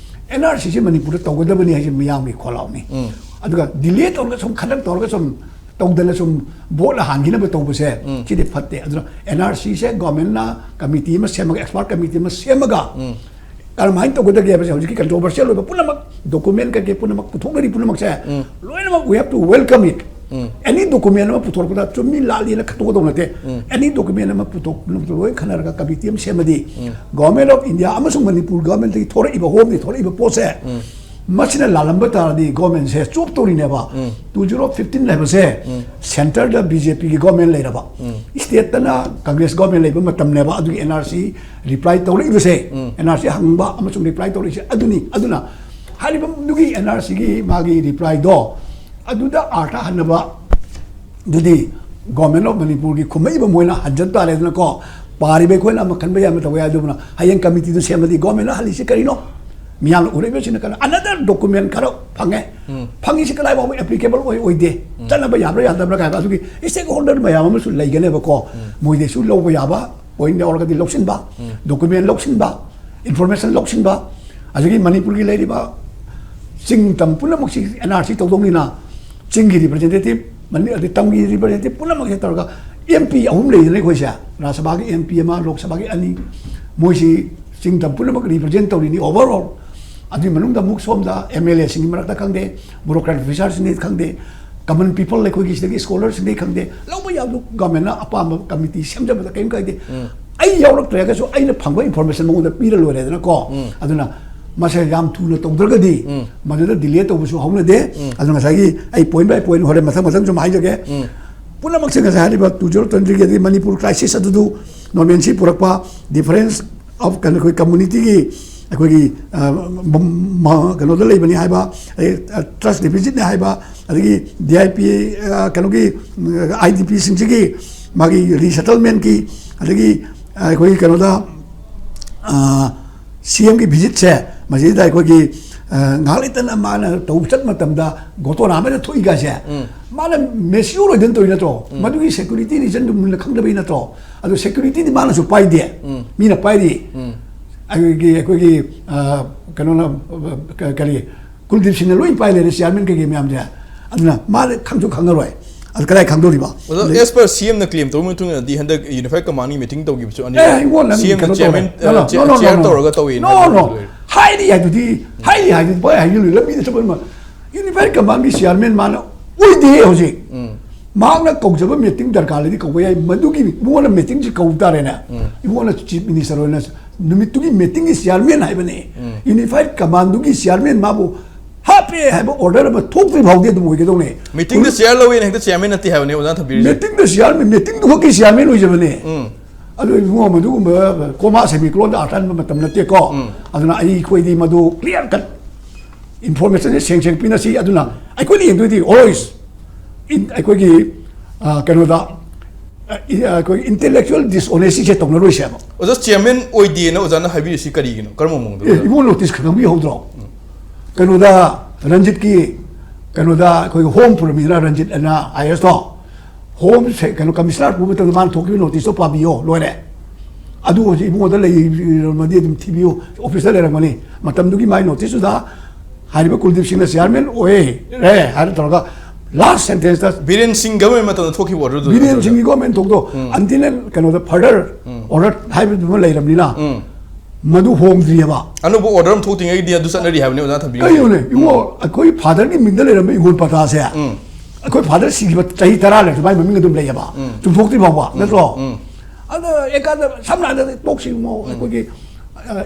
ꯑꯦꯟ ꯑꯥꯔ ꯁꯤꯁꯦ ꯃꯅꯤꯄꯨꯔꯗ ꯇꯧꯒꯗꯕꯅꯤ ꯍꯥꯏꯁꯦ ꯃꯤꯌꯥꯝꯒꯤ ꯈꯣꯜꯂꯥꯎꯅꯤ꯫ ꯎꯝ꯫ ꯑꯗꯨꯒ ꯗꯤꯂꯦ ꯇꯧꯔꯒ ꯁꯨꯝ ꯈꯗꯛ ꯇꯧꯔꯒ ꯁꯨꯝ ꯇꯧꯗꯅ ꯁꯨꯝ ꯚꯣꯠ ꯍꯥꯟꯈꯤꯅꯕ ꯇꯧꯕꯁꯦ ꯎꯝ꯫ ꯁꯤꯗꯤ ꯐꯠꯇꯦ꯫ ꯑꯗꯨꯅ ꯑꯦꯟ ꯑꯥꯔ ꯁꯤꯁꯦ ꯒꯣꯔꯃꯦꯟꯅ ꯀꯃꯤꯇꯤ ꯑꯃ ꯁꯦꯝꯃꯒ, ꯑꯦꯛꯁꯄꯥꯔꯠ ꯀꯃꯤꯇꯤ ꯑꯃ ꯁꯦꯝꯃꯒ ꯎꯝ꯫ ꯀꯔꯝꯍꯥꯏꯅ ꯇꯧꯒꯗꯒꯦ ꯍꯥꯏꯕꯁꯦ ꯍꯧꯖꯤꯛꯀꯤ ꯀꯟꯇ꯭ꯔꯣꯚꯔꯁꯤꯌꯦꯜ ꯑꯣꯏꯕ ꯄꯨꯝꯅꯃꯛ ꯗꯣꯀꯨꯃꯦꯟ ꯀꯩꯀꯩ ꯄꯨꯝꯅꯃꯛ ꯄꯨꯊꯣꯛꯅꯔꯤ ꯄꯨꯝꯅꯃꯛꯁꯦ ꯎꯝ꯫ ꯂꯣꯏꯅꯃꯛ we have to welcome it꯫ Any document ꯑꯃ ꯄꯨꯊꯣꯔꯛꯄꯗ ꯆꯨꯝꯃꯤ ꯂꯥꯜꯂꯤꯅ ꯈꯟꯗꯣꯛꯀꯗꯧ ꯅꯠꯇꯦ꯫ ꯑꯦꯅꯤ ꯗꯣꯀꯨꯃꯦꯟ ꯑꯃ ꯄꯨꯊꯣꯛꯅꯕꯗ ꯂꯣꯏ ꯈꯟꯅꯔꯒ ꯀꯃꯤꯇꯤ ꯑꯃ ꯁꯦꯝꯃꯗꯤ, ꯒꯣꯔꯃꯦꯟ ꯑꯣꯐ ꯏꯟꯗꯤꯌꯥ ꯑꯃꯁꯨꯡ ꯃꯅꯤꯄꯨꯔ ꯒꯣꯔꯃꯦꯟꯗꯒꯤ ꯊꯣꯔꯛꯏꯕ, ꯍꯣꯝꯗꯒꯤ ꯊꯣꯔꯛꯏꯕ ꯄꯣꯠꯁꯦ, ꯃꯁꯤꯅ ꯂꯥꯜꯂꯝꯕ ꯇꯥꯔꯗꯤ ꯒꯣꯔꯃꯦꯟꯁꯦ ꯆꯣꯞ ꯇꯧꯔꯤꯅꯦꯕ꯫ ꯇꯨ ꯖꯤꯔꯣ ꯐꯤꯐꯇꯤꯟ ꯍꯥꯏꯕꯁꯦ ꯁꯦꯟꯇꯔꯗ ꯕꯤ ꯖꯦ ꯄꯤꯒꯤ ꯒꯣꯔꯃꯦꯟ ꯂꯩꯔꯕ, ꯁ꯭ꯇꯦꯠꯇꯅ ꯀꯪꯒ꯭ꯔꯦꯁ ꯒꯣꯔꯃꯦꯟ ꯂꯩꯕ ꯃꯇꯝꯅꯦꯕ꯫ ꯑꯗꯨꯒꯤ ꯑꯦꯟ ꯑꯥꯔ ꯁꯤ ꯔꯤꯄ꯭ꯂꯥꯏ ꯇꯧꯔꯛꯏꯕꯁꯦ, ꯑꯦꯟ ꯑꯥꯔ ꯁꯤ ꯍꯪꯕ ꯑꯃꯁꯨꯡ ꯔꯤꯄ꯭ꯂꯥꯏ ꯇꯧꯔꯛꯏꯁꯦ ꯑꯗꯨꯅꯤ꯫ ꯑꯗꯨꯅ ꯍꯥꯏꯔꯤꯕ ꯃꯗꯨꯒꯤ ꯑꯦꯟ ꯑꯥꯔ ꯁꯤꯒꯤ ꯃꯥꯒꯤ ꯔꯤꯄ꯭ꯂꯥꯏꯗꯣ, ꯑꯗꯨꯗ ꯑꯥꯔꯊ ꯍꯟꯅꯕ ꯑꯗꯨꯗꯤ ꯒꯣꯔꯃꯦꯟ ꯑꯣꯐ ꯃꯅꯤꯄꯨꯔꯒꯤ ꯈꯨꯝꯃꯛꯏꯕ ꯃꯣꯏꯅ ꯍꯟꯖꯟ ꯇꯥꯔꯦꯗꯅꯀꯣ꯫ ꯄꯥꯔꯤꯕ ꯑꯩꯈꯣꯏꯅ ꯑꯃ ꯈꯟꯕ ꯌꯥꯏ, ꯑꯃ ꯇꯧꯕ ꯌꯥꯏ꯫ ꯑꯗꯨꯕꯨꯅ ꯍꯌꯦꯡ ꯀꯃꯤꯇꯤꯗꯨ ꯁꯦꯝꯃꯗꯤ ꯒꯣꯔꯃꯦꯟꯅ ꯍꯜꯂꯤꯁꯤ ꯀꯔꯤꯅꯣ? ꯃꯤꯌꯥꯝꯅ ꯎꯔꯛꯏꯕꯁꯤꯅ ꯀꯩꯅꯣ, ꯑꯅꯗꯔ ꯗꯣꯀꯨꯃꯦꯟ ꯈꯔ ꯐꯪꯉꯦ꯫ ꯐꯪꯉꯤꯁꯤ ꯀꯗꯥꯏ ꯐꯥꯎꯕ ꯑꯦꯄ꯭ꯂꯤꯀꯦꯕꯜ ꯑꯣꯏ ꯑꯣꯏꯗꯦ, ꯆꯠꯅꯕ ꯌꯥꯕ꯭ꯔꯥ ꯌꯥꯗꯕ꯭ꯔꯥ ꯀꯥꯏꯕ, ꯑꯗꯨꯒꯤ ꯁ꯭ꯇꯦꯛ ꯍꯣꯜꯗꯔ ꯃꯌꯥꯝ ꯑꯃꯁꯨ ꯂꯩꯒꯅꯦꯕꯀꯣ꯫ ꯃꯣꯏꯗꯩꯁꯨ ꯂꯧꯕ ꯌꯥꯕ ꯄꯣꯏꯟꯠ ꯌꯥꯎꯔꯒꯗꯤ ꯂꯧꯁꯤꯟꯕ, ꯗꯣꯀꯨꯃꯦꯟ ꯂꯧꯁꯤꯟꯕ, ꯏꯟꯐꯣꯔꯃꯦꯁꯟ ꯂꯧꯁꯤꯟꯕ, ꯑꯗꯒꯤ ꯃꯅꯤꯄꯨꯔꯒꯤ ꯂꯩꯔꯤꯕ ꯆꯤꯡ ꯇꯝ ꯄꯨꯝꯅꯃꯛꯁꯤ ꯑꯦꯟ ꯑꯥꯔ ꯁꯤ ꯇꯧꯗꯧꯅꯤꯅ, ꯆꯤꯡꯒꯤ ꯔꯤꯄ꯭ꯔꯖꯦꯟꯇꯦꯇꯤꯚ, ꯃꯅꯤ-, ꯑꯗꯩ ꯇꯝꯒꯤ ꯔꯤꯄ꯭ꯔꯖꯦꯟꯇꯦꯇꯤꯚ ꯄꯨꯝꯅꯃꯛꯁꯦ ꯇꯧꯔꯒ ꯑꯦꯝ ꯄꯤ ꯑꯍꯨꯝ ꯂꯩꯗꯅ ꯑꯩꯈꯣꯏꯁꯦ, ꯔꯥꯖ꯭ꯌ ꯁꯚꯥꯒꯤ ꯑꯦꯝ ꯄꯤ ꯑꯃ, ꯂꯣꯛ ꯁꯚꯥꯒꯤ ꯑꯅꯤ, ꯃꯣꯏꯁꯤ ꯆꯤꯡ ꯇꯝ ꯄꯨꯝꯅꯃꯛ ꯔꯤꯄ꯭ꯔꯖꯦꯟ ꯇꯧꯔꯤꯅꯤ ꯑꯣꯚꯔ ꯑꯣꯜ꯫ ꯑꯗꯨꯒꯤ ꯃꯅꯨꯡꯗ ꯑꯃꯨꯛ ꯁꯣꯝꯗ ꯑꯦꯝ ꯑꯦꯜ ꯑꯦꯁꯤꯡꯒꯤ ꯃꯔꯛꯇ ꯈꯪꯗꯦ, ꯕ꯭ꯌꯨꯔꯣꯀ꯭ꯔꯥꯠ ꯑꯣꯐꯤꯁꯥꯔꯁꯤꯡꯗꯤ ꯈꯪꯗꯦ, ꯀꯃꯟ ꯄꯤꯄꯜ ꯑꯩꯈꯣꯏꯒꯤ ꯁꯤꯗꯒꯤ ꯁ꯭ꯀꯣꯂꯔꯁꯤꯡꯗꯤ ꯈꯪꯗꯦ, ꯂꯧꯕ ꯌꯥꯕꯗꯨ ꯒꯚꯔꯟꯃꯦꯟꯠꯅ ꯑꯄꯥꯝꯕ ꯀꯃꯤꯇꯤ ꯁꯦꯝꯖꯕꯗ ꯀꯔꯤꯝ ꯀꯥꯏꯗꯦ꯫ ꯑꯩ ꯌꯥꯎꯔꯛꯇ꯭ꯔꯒꯁꯨ ꯑꯩꯅ ꯐꯪꯕ ꯏꯟꯐꯣꯔꯃꯦꯁꯟ ꯃꯉꯣꯟꯗ ꯄꯤꯔ ꯂꯣꯏꯔꯦꯗꯅꯀꯣ꯫ ꯑꯗꯨꯅ ꯃꯁꯦ ꯌꯥꯝ ꯊꯨꯅ ꯇꯧꯗ꯭ꯔꯒꯗꯤ ꯃꯗꯨꯗ ꯗꯤꯂꯦ ꯇꯧꯕꯁꯨ ꯍꯧꯅꯗꯦ꯫ ꯑꯗꯨꯅ ꯉꯁꯥꯏꯒꯤ ꯑꯩ ꯄꯣꯏꯟꯠ ꯕꯥꯏ ꯄꯣꯏꯟꯠ ꯍꯣꯔꯦꯟ ꯃꯊꯪ ꯃꯊꯪ ꯁꯨꯝ ꯍꯥꯏꯖꯒꯦ꯫ ꯄꯨꯝꯅꯃꯛꯁꯦ ꯉꯁꯥꯏ ꯍꯥꯏꯔꯤꯕ ꯇꯨ ꯖꯤꯔꯣ ꯇ꯭ꯋꯦꯟꯇꯤꯒꯤ ꯑꯗꯒꯤ ꯃꯅꯤꯄꯨꯔ ꯀ꯭ꯔꯥꯏꯁꯤꯁ ꯑꯗꯨꯗꯨ ꯅꯣꯔꯃꯦꯟꯁꯤ ꯄꯨꯔꯛꯄ, ꯗꯤꯐꯔꯦꯟꯁ ꯑꯣꯐ ꯀꯩꯅꯣ, ꯑꯩꯈꯣꯏ ꯀꯝꯃꯨꯅꯤꯇꯤꯒꯤ ꯑꯩꯈꯣꯏꯒꯤ, ꯑ, ꯃ-, ꯃ-, ꯀꯩꯅꯣꯗ ꯂꯩꯕꯅꯤ ꯍꯥꯏꯕ, ꯑꯗꯩ, ꯑ, ꯇ꯭ꯔꯁ ꯗꯤꯐꯤꯁꯤꯠꯅꯤ ꯍꯥꯏꯕ, ꯑꯗꯒꯤ ꯗꯤ ꯑꯥꯏ ꯄꯤ, ꯑ, ꯀꯩꯅꯣꯒꯤ, ꯑ, ꯑꯥꯏ ꯗꯤ ꯄꯤꯁꯤꯡꯁꯤꯒꯤ ꯃꯥꯒꯤ ꯔꯤꯁꯦꯇꯜꯃꯦꯟꯠꯀꯤ, ꯑꯗꯒꯤ, ꯑ, ꯑꯩꯈꯣꯏꯒꯤ ꯀꯩꯅꯣꯗ, ꯑ, ꯁꯤ ꯑꯦꯝꯒꯤ ꯚꯤꯖꯤꯠꯁꯦ, ꯃꯁꯤꯗ ꯑꯩꯈꯣꯏꯒꯤ, ꯑ, ꯉꯥꯏꯍꯥꯛ ꯂꯩꯇꯅ ꯃꯥꯅ ꯇꯧ ꯆꯠ ꯃꯇꯝꯗ ꯒꯣꯇꯣꯅꯥ ꯑꯃꯗ ꯊꯣꯛꯏ ꯀꯥꯏꯁꯦ, ꯃꯥꯅ ꯃꯦꯆꯤꯌꯣꯔ ꯑꯣꯏꯗꯅ ꯇꯧꯔꯤ ꯅꯠꯇ꯭ꯔꯣ? ꯃꯗꯨꯒꯤ ꯁꯦꯀ꯭ꯌꯨꯔꯤꯇꯤ ꯔꯤꯖꯟꯗꯨ ꯃꯨꯟꯅ ꯈꯪꯗꯕꯩ ꯅꯠꯇ꯭ꯔꯣ? ꯑꯗꯨ ꯁꯦꯀ꯭ꯌꯨꯔꯤꯇꯤꯗꯤ ꯃꯥꯅꯁꯨ ꯄꯥꯏꯗꯦ, ꯃꯤꯅ ꯄꯥꯏꯔꯤ꯫ ꯑꯩꯈꯣꯏꯒꯤ, ꯑꯩꯈꯣꯏꯒꯤ, ꯑ, ꯀꯩꯅꯣꯅ, ꯑ, ꯀ-, ꯀꯔꯤ, ꯀꯨꯜꯗꯤꯞ ꯁꯤꯡꯅ ꯂꯣꯏ ꯄꯥꯏ ꯂꯩꯔꯦ ꯆꯤꯌꯥꯔꯃꯦꯟ ꯀꯩꯀꯩ ꯃꯌꯥꯝꯁꯦ꯫ ꯑꯗꯨꯅ ꯃꯥꯅ ꯈꯪꯁꯨ ꯈꯪꯉꯔꯣꯏ꯫ ꯑꯗꯨ ꯀꯗꯥꯏ ꯈꯪꯗꯣꯔꯤꯕ? ꯑꯗꯣ ꯑꯗꯩ as per ꯁꯤ ꯑꯦꯝꯅ ꯀ꯭ꯂꯦꯝ ꯇꯧꯕ ꯃꯇꯨꯡ ꯏꯟꯅꯗꯤ ꯍꯟꯗꯛ ꯌꯨꯅꯤꯐꯥꯏꯗ ꯀꯃꯥꯟꯒꯤ ꯃꯤꯇꯤꯡ ꯇꯧꯈꯤꯕꯁꯨ ꯑꯦ, ꯑꯅꯤꯔꯛ ꯏꯕꯣ, ꯅꯪ ꯁꯤ ꯑꯦꯝꯅ ꯀꯩꯅꯣ ꯆꯤꯌꯥꯔꯃꯦꯟ, ꯇꯧꯔꯦ꯫ No, no, ꯑ, chair, no, no, chair no, no. ꯇꯧꯔꯒ ꯇꯧꯋꯦꯅ No, no, ꯍꯥꯏꯕ no. ꯂꯩ꯫ ꯍꯥꯏꯔꯤ ꯍꯥꯏꯗꯨꯗꯤ, ꯍꯥꯏꯔꯤ ꯍꯥꯏꯗꯨꯗꯤ ꯄꯪꯍꯥꯏ ꯍꯥꯏꯖꯤꯜꯂꯨ, ꯂꯝꯕꯤꯗ ꯆꯠꯄ ꯑꯃ꯫ ꯌꯨꯅꯤꯐꯥꯏꯗ ꯀꯃꯥꯟꯒꯤ ꯆꯤꯌꯥꯔꯃꯦꯟ ꯃꯥꯅ ꯑꯣꯏꯗꯦ ꯍꯧꯖꯤꯛ꯫ ꯃꯍꯥꯛꯅ ꯀꯧꯖꯕ ꯃꯤꯇꯤꯡ ꯗꯔꯀꯥꯔ ꯂꯩꯔꯗꯤ ꯀꯧꯕ ꯌꯥꯏ꯫ ꯃꯗꯨꯒꯤ ꯏꯕꯨꯡꯉꯣꯅ ꯃꯤꯇꯤꯡꯁꯤ ꯀꯧ ꯇꯥꯔꯦꯅꯦ꯫ ꯏꯕꯨꯡꯉꯣꯅ ꯆꯤꯐ ꯃꯤꯅꯤꯁꯇꯔ ꯑꯣꯏꯅ ꯅꯨꯃꯤꯠꯇꯨꯒꯤ ꯃꯤꯇꯤꯡꯒꯤ ꯆꯤꯌꯥꯔꯃꯦꯟ ꯍꯥꯏꯕꯅꯤ꯫ ꯌꯨꯅꯤꯐꯥꯏꯠ ꯀꯃꯥꯟꯗꯨꯒꯤ ꯆꯤꯌꯥꯔꯃꯦꯟ ꯃꯥꯕꯨ ꯍꯥꯞꯄꯦ ꯍꯥꯏꯕ ꯑꯣꯔꯗꯔ ꯑꯃ ꯊꯣꯛꯇ꯭ꯔꯤ ꯐꯥꯎꯗꯤ ꯑꯗꯨꯝ ꯑꯣꯏꯒꯗꯧꯅꯦ꯫ ꯃꯤꯇꯤꯡꯗ ꯆꯤꯌꯥꯔ ꯂꯧꯋꯦꯅ ꯍꯦꯛꯇ ꯆꯤꯌꯥꯔꯃꯦꯟ ꯅꯠꯇꯦ ꯍꯥꯏꯕꯅꯦ ꯑꯣꯖꯥ ꯊꯝꯕꯤꯔꯤꯁꯦ꯫ ꯃꯤꯇꯤꯡꯗ ꯆꯤꯌꯥꯔꯃꯦꯟ, ꯃꯤꯇꯤꯡꯗꯨ ꯈꯛꯀꯤ ꯆꯤꯌꯥꯔꯃꯦꯟ ꯑꯣꯏꯖꯕꯅꯦ꯫ ꯑꯗꯨ ꯏꯕꯨꯡꯉꯣ, ꯃꯗꯨꯒꯨꯝꯕ ꯀꯣꯃꯥ ꯁꯦꯃꯤꯀꯣꯂꯣꯟꯗ ꯑꯥꯔꯊ ꯍꯟꯕ ꯃꯇꯝ ꯅꯠꯇꯦꯀꯣ꯫ ꯑꯗꯨꯅ ꯑꯩꯈꯣꯏꯗꯤ ꯃꯗꯨ ꯀ꯭ꯂꯤꯌꯥꯔ ꯀꯠ ꯏꯟꯐꯣꯔꯃꯦꯁꯟꯁꯦ ꯁꯦꯡ ꯁꯦꯡ ꯄꯤꯅꯁꯤ꯫ ꯑꯗꯨꯅ ꯑꯩꯈꯣꯏꯅ ꯌꯦꯡꯗꯣꯏꯗꯤ ꯑꯣꯏꯁ ꯑꯩꯈꯣꯏꯒꯤ, ꯑ, ꯀꯩꯅꯣꯗ, ꯑ, ꯏ-, ꯑ, ꯑꯩꯈꯣꯏ ꯏꯟꯇꯦꯂꯦꯛꯆꯨꯋꯦꯜ ꯗꯤꯁꯑꯣꯅꯦꯁꯇꯤꯁꯦ ꯇꯧꯅꯔꯣꯏꯁꯦꯕ꯫ ꯑꯣꯖꯥ, ꯆꯤꯌꯥꯔꯃꯦꯟ ꯑꯣꯏꯗꯦꯅ ꯑꯣꯖꯥꯅ ꯍꯥꯏꯕꯤꯔꯤꯁꯤ ꯀꯔꯤꯒꯤꯅꯣ? ꯀꯔꯝꯕ ꯃꯑꯣꯡꯗ ꯑꯦ, ꯑꯣꯖꯥ? ꯏꯕꯨꯡꯉꯣ, ꯅꯣꯇꯤꯁ ꯈꯪꯕꯤꯍꯧꯗ꯭ꯔꯣ? ꯀꯩꯅꯣꯗ, ꯔꯟꯖꯤꯠꯀꯤ, ꯀꯩꯅꯣꯗ ꯑꯩꯈꯣꯏꯒꯤ ꯍꯣꯝ ꯄꯨꯔꯝꯃꯤꯗꯅ, ꯔꯟꯖꯤꯠ ꯑꯅ ꯑꯥꯏ ꯑꯦꯁꯇꯣ꯫ ꯍꯣꯝ ꯁꯦ-, ꯀꯩꯅꯣ, ꯀꯃꯤꯁꯅꯔ ꯄꯨꯕ ꯃꯇꯝꯗ ꯃꯥꯅ ꯊꯣꯛꯈꯤꯕ ꯅꯣꯇꯤꯁꯇꯣ ꯄꯥꯕꯤꯌꯣ, ꯂꯣꯏꯔꯦ꯫ ꯑꯗꯨ ꯍꯧꯖꯤꯛ ꯏꯕꯨꯡꯉꯣꯗ ꯂꯩꯔꯝꯃꯗꯤ ꯑꯗꯨꯝ ꯊꯤꯕꯤꯌꯨ, ꯑꯣꯐꯤꯁꯇ ꯂꯩꯔꯝꯒꯅꯤ꯫ ꯃꯇꯝꯗꯨꯒꯤ ꯃꯥꯏ ꯅꯣꯇꯤꯁꯇꯨꯗ ꯍꯥꯏꯔꯤꯕ ꯀꯨꯜꯗꯤꯞ ꯁꯤꯡꯅ ꯆꯤꯌꯥꯔꯃꯦꯟ ꯑꯣꯏꯔꯦ ꯍꯥꯏꯅ ꯇꯧꯔꯒ ꯂꯥꯁ ꯁꯦꯟꯇꯦꯟꯁꯇ ꯕꯤꯔꯦꯟ ꯁꯤꯡ ꯒꯚꯔꯟꯃꯦꯟ ꯃꯇꯝꯗ ꯊꯣꯛꯈꯤꯕ ꯑꯣꯔꯗꯔꯗꯨ ꯕꯤꯔꯦꯟ ꯁꯤꯡꯒꯤ ꯒꯣꯔꯃꯦꯟ ꯊꯣꯛꯇꯣ ꯑꯟꯇꯤꯜ ꯀꯩꯅꯣꯗ ꯐꯔꯗꯔ ꯑꯣꯔꯗꯔ ꯍꯥꯏꯕꯗꯨꯃ ꯂꯩꯔꯕꯅꯤꯅ ꯃꯗꯨ ꯍꯣꯡꯗ꯭ꯔꯤꯑꯕ꯫ ꯑꯅꯧꯕ ꯑꯣꯔꯗꯔ ꯑꯃ ꯊꯣꯛꯇ꯭ꯔꯤꯉꯩꯗꯤ ꯑꯗꯨ ꯆꯠꯅꯔꯤ ꯍꯥꯏꯕꯅꯤ ꯑꯣꯖꯥ ꯊꯝꯕꯤꯔꯤꯁꯦ꯫ ꯀꯩꯅꯣꯅꯦ ꯏꯕꯨꯡꯉꯣ, ꯑꯩꯈꯣꯏ ꯐꯥꯗꯔꯒꯤ ꯃꯤꯡꯗ ꯂꯩꯔꯝꯕ ꯏꯪꯈꯣꯜ ꯄꯇꯥꯁꯦ ꯑꯩꯈꯣꯏ ꯐꯥꯗꯔ ꯁꯤꯈꯤꯕ ꯆꯍꯤ ꯇꯔꯥ ꯂꯩꯔꯁꯨ ꯃꯥꯏ ꯃꯃꯤꯡ ꯑꯗꯨꯝ ꯂꯩꯌꯦꯕ, ꯆꯨꯝꯊꯣꯛꯇ꯭ꯔꯤ ꯐꯥꯎꯕ, ꯅꯠꯇ꯭ꯔꯣ? ꯑꯗ ꯑꯦꯀꯥꯗ ꯁꯝꯅ ꯍꯥꯏꯔꯕꯗ ꯇꯣꯛꯁꯤ ꯏꯕꯨꯡꯉꯣ, ꯑꯩꯈꯣꯏꯒꯤ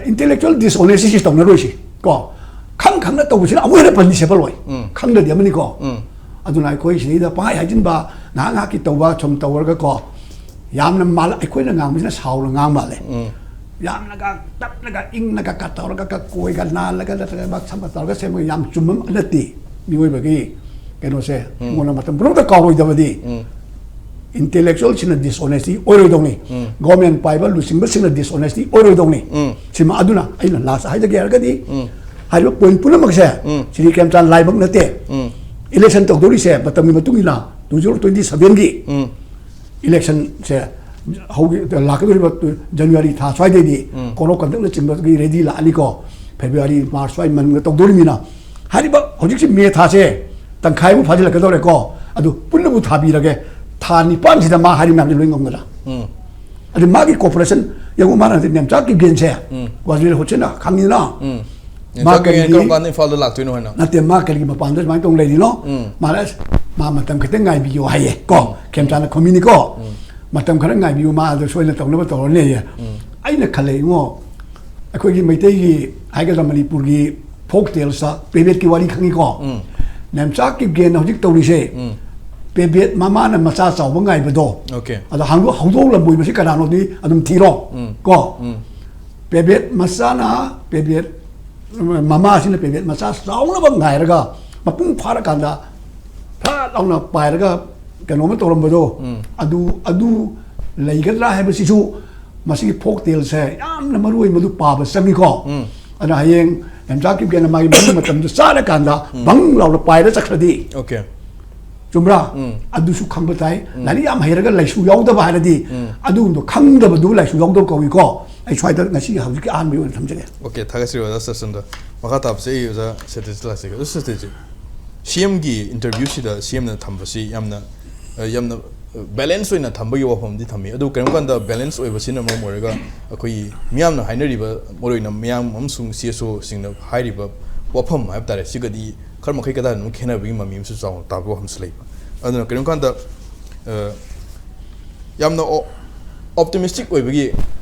ꯏꯟꯇꯦꯂꯦꯛꯆꯨꯋꯦꯜ ꯗꯤꯁꯑꯣꯅꯦꯁꯇꯤꯁꯤ ꯇꯧꯅꯔꯣꯏꯁꯤ ꯀꯣ꯫ ꯈꯪ ꯈꯪꯅ ꯇꯧꯕꯁꯤꯅ ꯑꯃꯨꯛ ꯍꯦꯟꯅ ꯄꯟꯗꯤꯁꯦꯕꯜ ꯑꯣꯏ꯫ ꯈꯪꯗ꯭ꯔꯗꯤ ꯑꯃꯅꯤꯀꯣ꯫ ꯑꯗꯨꯅ ꯑꯩꯈꯣꯏ ꯁꯤꯗꯩꯗ ꯄꯪꯍꯥꯏ ꯍꯥꯏꯖꯤꯟꯕ, ꯉꯥꯏꯍꯥꯛ ꯉꯥꯏꯍꯥꯛꯀꯤ ꯇꯧꯕ ꯁꯨꯝ ꯇꯧꯔꯒꯀꯣ, ꯌꯥꯝꯅ ꯃꯥꯜꯂ-, ꯑꯩꯈꯣꯏꯅ ꯉꯥꯡꯕꯁꯤꯅ ꯁꯥꯎꯅ ꯉꯥꯡ ꯃꯥꯜꯂꯦ꯫ ꯌꯥꯝꯅꯒ ꯇꯞꯅꯒ ꯏꯪꯅꯒ ꯀ ꯇꯧꯔꯒ ꯀ ꯀꯣꯏꯒ ꯅꯥꯜꯂꯒ ꯅꯠꯇ꯭ꯔꯒ ꯁꯝꯒ ꯇꯧꯔꯒ ꯁꯦꯝꯕ ꯌꯥꯝ ꯆꯨꯝꯕ ꯅꯠꯇꯦ꯫ ꯃꯤꯑꯣꯏꯕꯒꯤ ꯀꯩꯅꯣꯁꯦ ꯑꯩꯉꯣꯟꯗ ꯃꯇꯝ ꯄꯨꯝꯅꯃꯛꯇ ꯀꯥꯎꯔꯣꯏꯗꯕꯗꯤ ꯏꯟꯇꯦꯂꯦꯛꯆꯨꯋꯦꯜꯁꯤꯅ ꯗꯤꯁꯑꯣꯅꯦꯁꯇꯤ ꯑꯣꯏꯔꯣꯏꯗꯧꯅꯤ꯫ ꯒꯣꯔꯃꯦꯟ ꯄꯥꯏꯕ ꯂꯨꯆꯤꯡꯕꯁꯤꯡꯅ ꯗꯤꯁꯑꯣꯅꯦꯁꯇꯤ ꯑꯣꯏꯔꯣꯏꯗꯧꯅꯤ꯫ ꯁꯤꯃ ꯑꯗꯨꯅ ꯑꯩꯅ ꯂꯥꯁ ꯍꯥꯏꯖꯒꯦ ꯍꯥꯏꯔꯒꯗꯤ ꯍꯥꯏꯔꯤꯕ ꯄꯣꯏꯟ ꯄꯨꯝꯅꯃꯛꯁꯦ ꯁꯤꯔꯤ ꯀꯦꯝꯆꯥꯟ ꯂꯥꯏꯃꯛ ꯅꯠꯇꯦ꯫ ꯏꯂꯦꯛꯁꯟ ꯇꯧꯗꯧꯔꯤꯁꯦ ꯃꯇꯝꯒꯤ ꯃꯇꯨꯡ ꯏꯟꯅ ꯇꯨ ꯖꯤꯔꯣ ꯇ꯭ꯋꯦꯟꯇꯤ ꯁꯚꯦꯟꯒꯤ ꯏꯂꯦꯛꯁꯟꯁꯦ ꯍꯧꯒꯤ-, ꯂꯥꯛꯀꯗꯧꯔꯤꯕ ꯖꯅꯋꯥꯔꯤ ꯊꯥ ꯁ꯭ꯋꯥꯏꯗꯩꯗꯤ ꯀꯣꯔꯣ ꯀꯟꯗꯛꯅꯆꯤꯡꯕꯒꯤ ꯔꯦꯗꯤ ꯂꯥꯛꯑꯅꯤꯀꯣ꯫ ꯐꯦꯕ꯭ꯔꯨꯋꯥꯔꯤ, ꯃꯥꯔꯆ ꯁ꯭ꯋꯥꯏ ꯃꯅꯨꯡꯗ ꯇꯧꯗꯣꯔꯤꯃꯤꯅ ꯍꯥꯏꯔꯤꯕ ꯍꯧꯖꯤꯛꯁꯤ ꯃꯦ ꯊꯥꯁꯦ ꯇꯪꯈꯥꯏꯃꯨꯛ ꯐꯥꯖꯤꯜꯂꯛꯀꯗꯧꯔꯦꯀꯣ꯫ ꯑꯗꯨ ꯄꯨꯟꯅꯕꯨ ꯊꯥꯕꯤꯔꯒꯦ, ꯊꯥ ꯅꯤꯄꯥꯟꯁꯤꯗ ꯃꯥ ꯍꯥꯏꯔꯤ ꯃꯌꯥꯝꯁꯦ ꯂꯣꯏ ꯉꯝꯒꯗ꯭ꯔꯥ? ꯑꯗꯨ ꯃꯥꯒꯤ ꯀꯣꯄꯔꯦꯁꯟ ꯌꯦꯡꯉꯨ, ꯃꯥꯅ ꯍꯧꯖꯤꯛ ꯅꯦꯝꯆꯥꯛꯀꯤ ꯒꯦꯟꯁꯦ ꯋꯥꯖꯤꯔ ꯍꯨꯠꯁꯤꯅ ꯈꯪꯉꯤꯗꯅ꯫ ꯃꯥ ꯅꯦꯝꯆꯥꯛꯀꯤ ꯒꯦꯟ ꯀꯔꯤꯒꯤ ꯀꯔꯝ ꯀꯥꯟꯗ ꯏꯝꯐꯥꯜꯗ ꯂꯥꯛꯇꯣꯏꯅꯣ ꯍꯥꯏꯅ? ꯅꯠꯇꯦ, ꯃꯥ ꯀꯔꯤꯒꯤ ꯃꯄꯥꯟꯗ ꯁꯨꯃꯥꯏꯅ ꯇꯧꯅ ꯂꯩꯔꯤꯅꯣ? ꯃꯥꯅ ꯑꯁ, ꯃꯥ ꯃꯇꯝ ꯈꯤꯇꯪ ꯉꯥꯏꯕꯤꯌꯣ ꯍꯥꯏꯌꯦ ꯀꯣ꯫ ꯎꯝ꯫ ꯈꯦꯝꯆꯥꯟꯅ ꯈꯨꯝꯃꯤꯅꯤꯀꯣ꯫ ꯎꯝ꯫ "ꯃꯇꯝ ꯈꯔ ꯉꯥꯏꯕꯤꯌꯨ, ꯃꯥ ꯑꯗꯨ ꯁꯣꯏꯅ ꯇꯧꯅꯕ ꯇꯧꯔꯅꯤ" ꯍꯥꯏꯌꯦ꯫ ꯎꯝ꯫ ꯑꯩꯅ ꯈꯜꯂꯦ ꯏꯉꯣ, ꯑꯩꯈꯣꯏꯒꯤ ꯃꯩꯇꯩꯒꯤ ꯍꯥꯏꯒꯗ꯭ꯔꯥ, ꯃꯅꯤꯄꯨꯔꯒꯤ ꯐꯣꯛ ꯇꯦꯜꯁꯇ ꯄꯦꯕꯦꯠꯀꯤ ꯋꯥꯔꯤ ꯈꯪꯉꯤꯀꯣ꯫ ꯎꯝ꯫ ꯅꯦꯝꯆꯥ ꯀꯤꯞꯒꯦꯟꯅ ꯍꯧꯖꯤꯛ ꯇꯧꯔꯤꯁꯦ, ꯎꯝ꯫ ꯄꯦꯕꯦꯠ ꯃꯃꯥꯅ ꯃꯆꯥ ꯆꯥꯎꯕ ꯉꯥꯏꯕꯗꯣ꯫ ꯑꯣꯀꯦ꯫ ꯑꯗꯣ ꯍꯧꯗꯣꯛ-, ꯍꯧꯗꯣꯛꯂꯝꯕꯣꯏ ꯃꯁꯤ ꯀꯅꯥꯅꯣꯗꯤ ꯑꯗꯨꯝ ꯊꯤꯔꯣ꯫ ꯎꯝ꯫ ꯀꯣ꯫ ꯎꯝ꯫ ꯄꯦꯕꯦꯠ ꯃꯆꯥꯅ ꯄꯦꯕꯦꯠ, ꯃꯃꯥꯁꯤꯅ ꯄꯦꯕꯦꯠ ꯃꯆꯥ ꯆꯥꯎꯅꯕ ꯉꯥꯏꯔꯒ, ꯃꯄꯨꯡ ꯐꯥꯔꯀꯥꯟꯗ ꯐꯠ ꯂꯥꯎꯅ ꯄꯥꯏꯔꯒ ꯀꯩꯅꯣꯝꯃ ꯇꯧꯔꯝꯕꯗꯣ, ꯎꯝ꯫ ꯑꯗꯨ, ꯑꯗꯨ ꯂꯩꯒꯗ꯭ꯔꯥ ꯍꯥꯏꯕꯁꯤꯁꯨ ꯃꯁꯤꯒꯤ ꯐꯣꯛ ꯇꯦꯜꯁꯦ ꯌꯥꯝꯅ ꯃꯔꯨ ꯑꯣꯏ, ꯃꯗꯨ ꯄꯥꯕ ꯆꯪꯉꯤꯀꯣ꯫ ꯎꯝ꯫ ꯑꯗꯨꯅ ꯍꯌꯦꯡ ꯅꯦꯝꯆꯥ ꯀꯤꯞꯒꯦꯟꯅ ꯃꯥꯒꯤ ꯃꯔꯤ ꯃꯇꯝꯗꯨ ꯆꯥꯔꯀꯥꯟꯗ ꯎꯝ꯫ ꯕꯪ ꯂꯥꯎꯅ ꯄꯥꯏꯔ ꯆꯠꯈ꯭ꯔꯗꯤ, ꯑꯣꯀꯦ꯫ ꯆꯨꯝꯕ꯭ꯔꯥ? ꯎꯝ꯫ ꯑꯗꯨꯁꯨ ꯈꯪꯕ ꯇꯥꯏ꯫ ꯎꯝ꯫ ꯂꯥꯏꯔꯤꯛ ꯌꯥꯝ ꯍꯩꯔꯒ ꯂꯥꯏꯁꯨ ꯌꯥꯎꯗꯕ ꯍꯥꯏꯔꯗꯤ, ꯎꯝ꯫ ꯑꯗꯨꯒꯨꯝꯕꯗꯣ ꯈꯪꯗꯕꯗꯨ ꯂꯥꯏꯁꯨ ꯌꯥꯎꯗꯕ ꯀꯧꯏꯀꯣ꯫ ꯑꯩ ꯁ꯭ꯋꯥꯏꯗ ꯉꯁꯤꯒꯤ ꯍꯧꯖꯤꯛꯀꯤ ꯑꯍꯥꯟꯕꯒꯤ ꯑꯣꯏꯅ ꯊꯝꯖꯒꯦ꯫ ꯑꯣꯀꯦ, ꯊꯥꯒꯠꯆꯔꯤ ꯑꯣꯖꯥ ꯁꯆꯤꯟꯗ꯫ ꯃꯈꯥ ꯇꯥꯕꯁꯦ ꯑꯩ ꯑꯣꯖꯥ ꯁꯇꯤꯁꯇ ꯂꯥꯛꯆꯒꯦ꯫ ꯑꯣꯖꯥ ꯁꯇꯤꯁꯖꯤ, ꯁꯤ ꯑꯦꯝꯒꯤ ꯏꯟꯇꯔꯚ꯭ꯌꯨꯁꯤꯗ ꯁꯤ ꯑꯦꯝꯅ ꯊꯝꯕꯁꯤ ꯌꯥꯝꯅ, ꯑ, ꯌꯥꯝꯅ ꯕꯦꯂꯦꯟꯁ ꯑꯣꯏꯅ ꯊꯝꯕꯒꯤ ꯋꯥꯐꯝꯗꯤ ꯊꯝꯃꯤ꯫ ꯑꯗꯨ ꯀꯔꯤꯒꯨꯝꯕ ꯀꯥꯟꯗ ꯕꯦꯂꯦꯟꯁ ꯑꯣꯏꯕꯁꯤꯅ ꯃꯔꯝ ꯑꯣꯏꯔꯒ ꯑꯩꯈꯣꯏꯒꯤ ꯃꯤꯌꯥꯝꯅ ꯍꯥꯏꯅꯔꯤꯕ, ꯃꯔꯨꯑꯣꯏꯅ ꯃꯤꯌꯥꯝ ꯑꯃꯁꯨꯡ ꯁꯤ ꯑꯦꯁ ꯑꯣꯁꯤꯡꯅ ꯍꯥꯏꯔꯤꯕ ꯋꯥꯐꯝ ꯍꯥꯏꯕ ꯇꯥꯔꯦ, ꯁꯤꯒꯗꯤ ꯈꯔ ꯃꯈꯩ ꯀꯗꯥꯏꯗꯅꯣ ꯈꯦꯠꯅꯕꯒꯤ ꯃꯃꯤ ꯑꯃꯁꯨ ꯆꯥꯎꯅ ꯇꯥꯕ ꯋꯥꯐꯝꯁꯨ ꯂꯩꯕ꯫ ꯑꯗꯨꯅ ꯀꯔꯤꯒꯨꯝꯕ ꯀꯥꯟꯗ, ꯑ, ꯌꯥꯝꯅ ꯑꯣ-, ꯑꯣꯞꯇꯤꯃꯤꯁꯇꯤꯛ ꯑꯣꯏꯕꯒꯤ,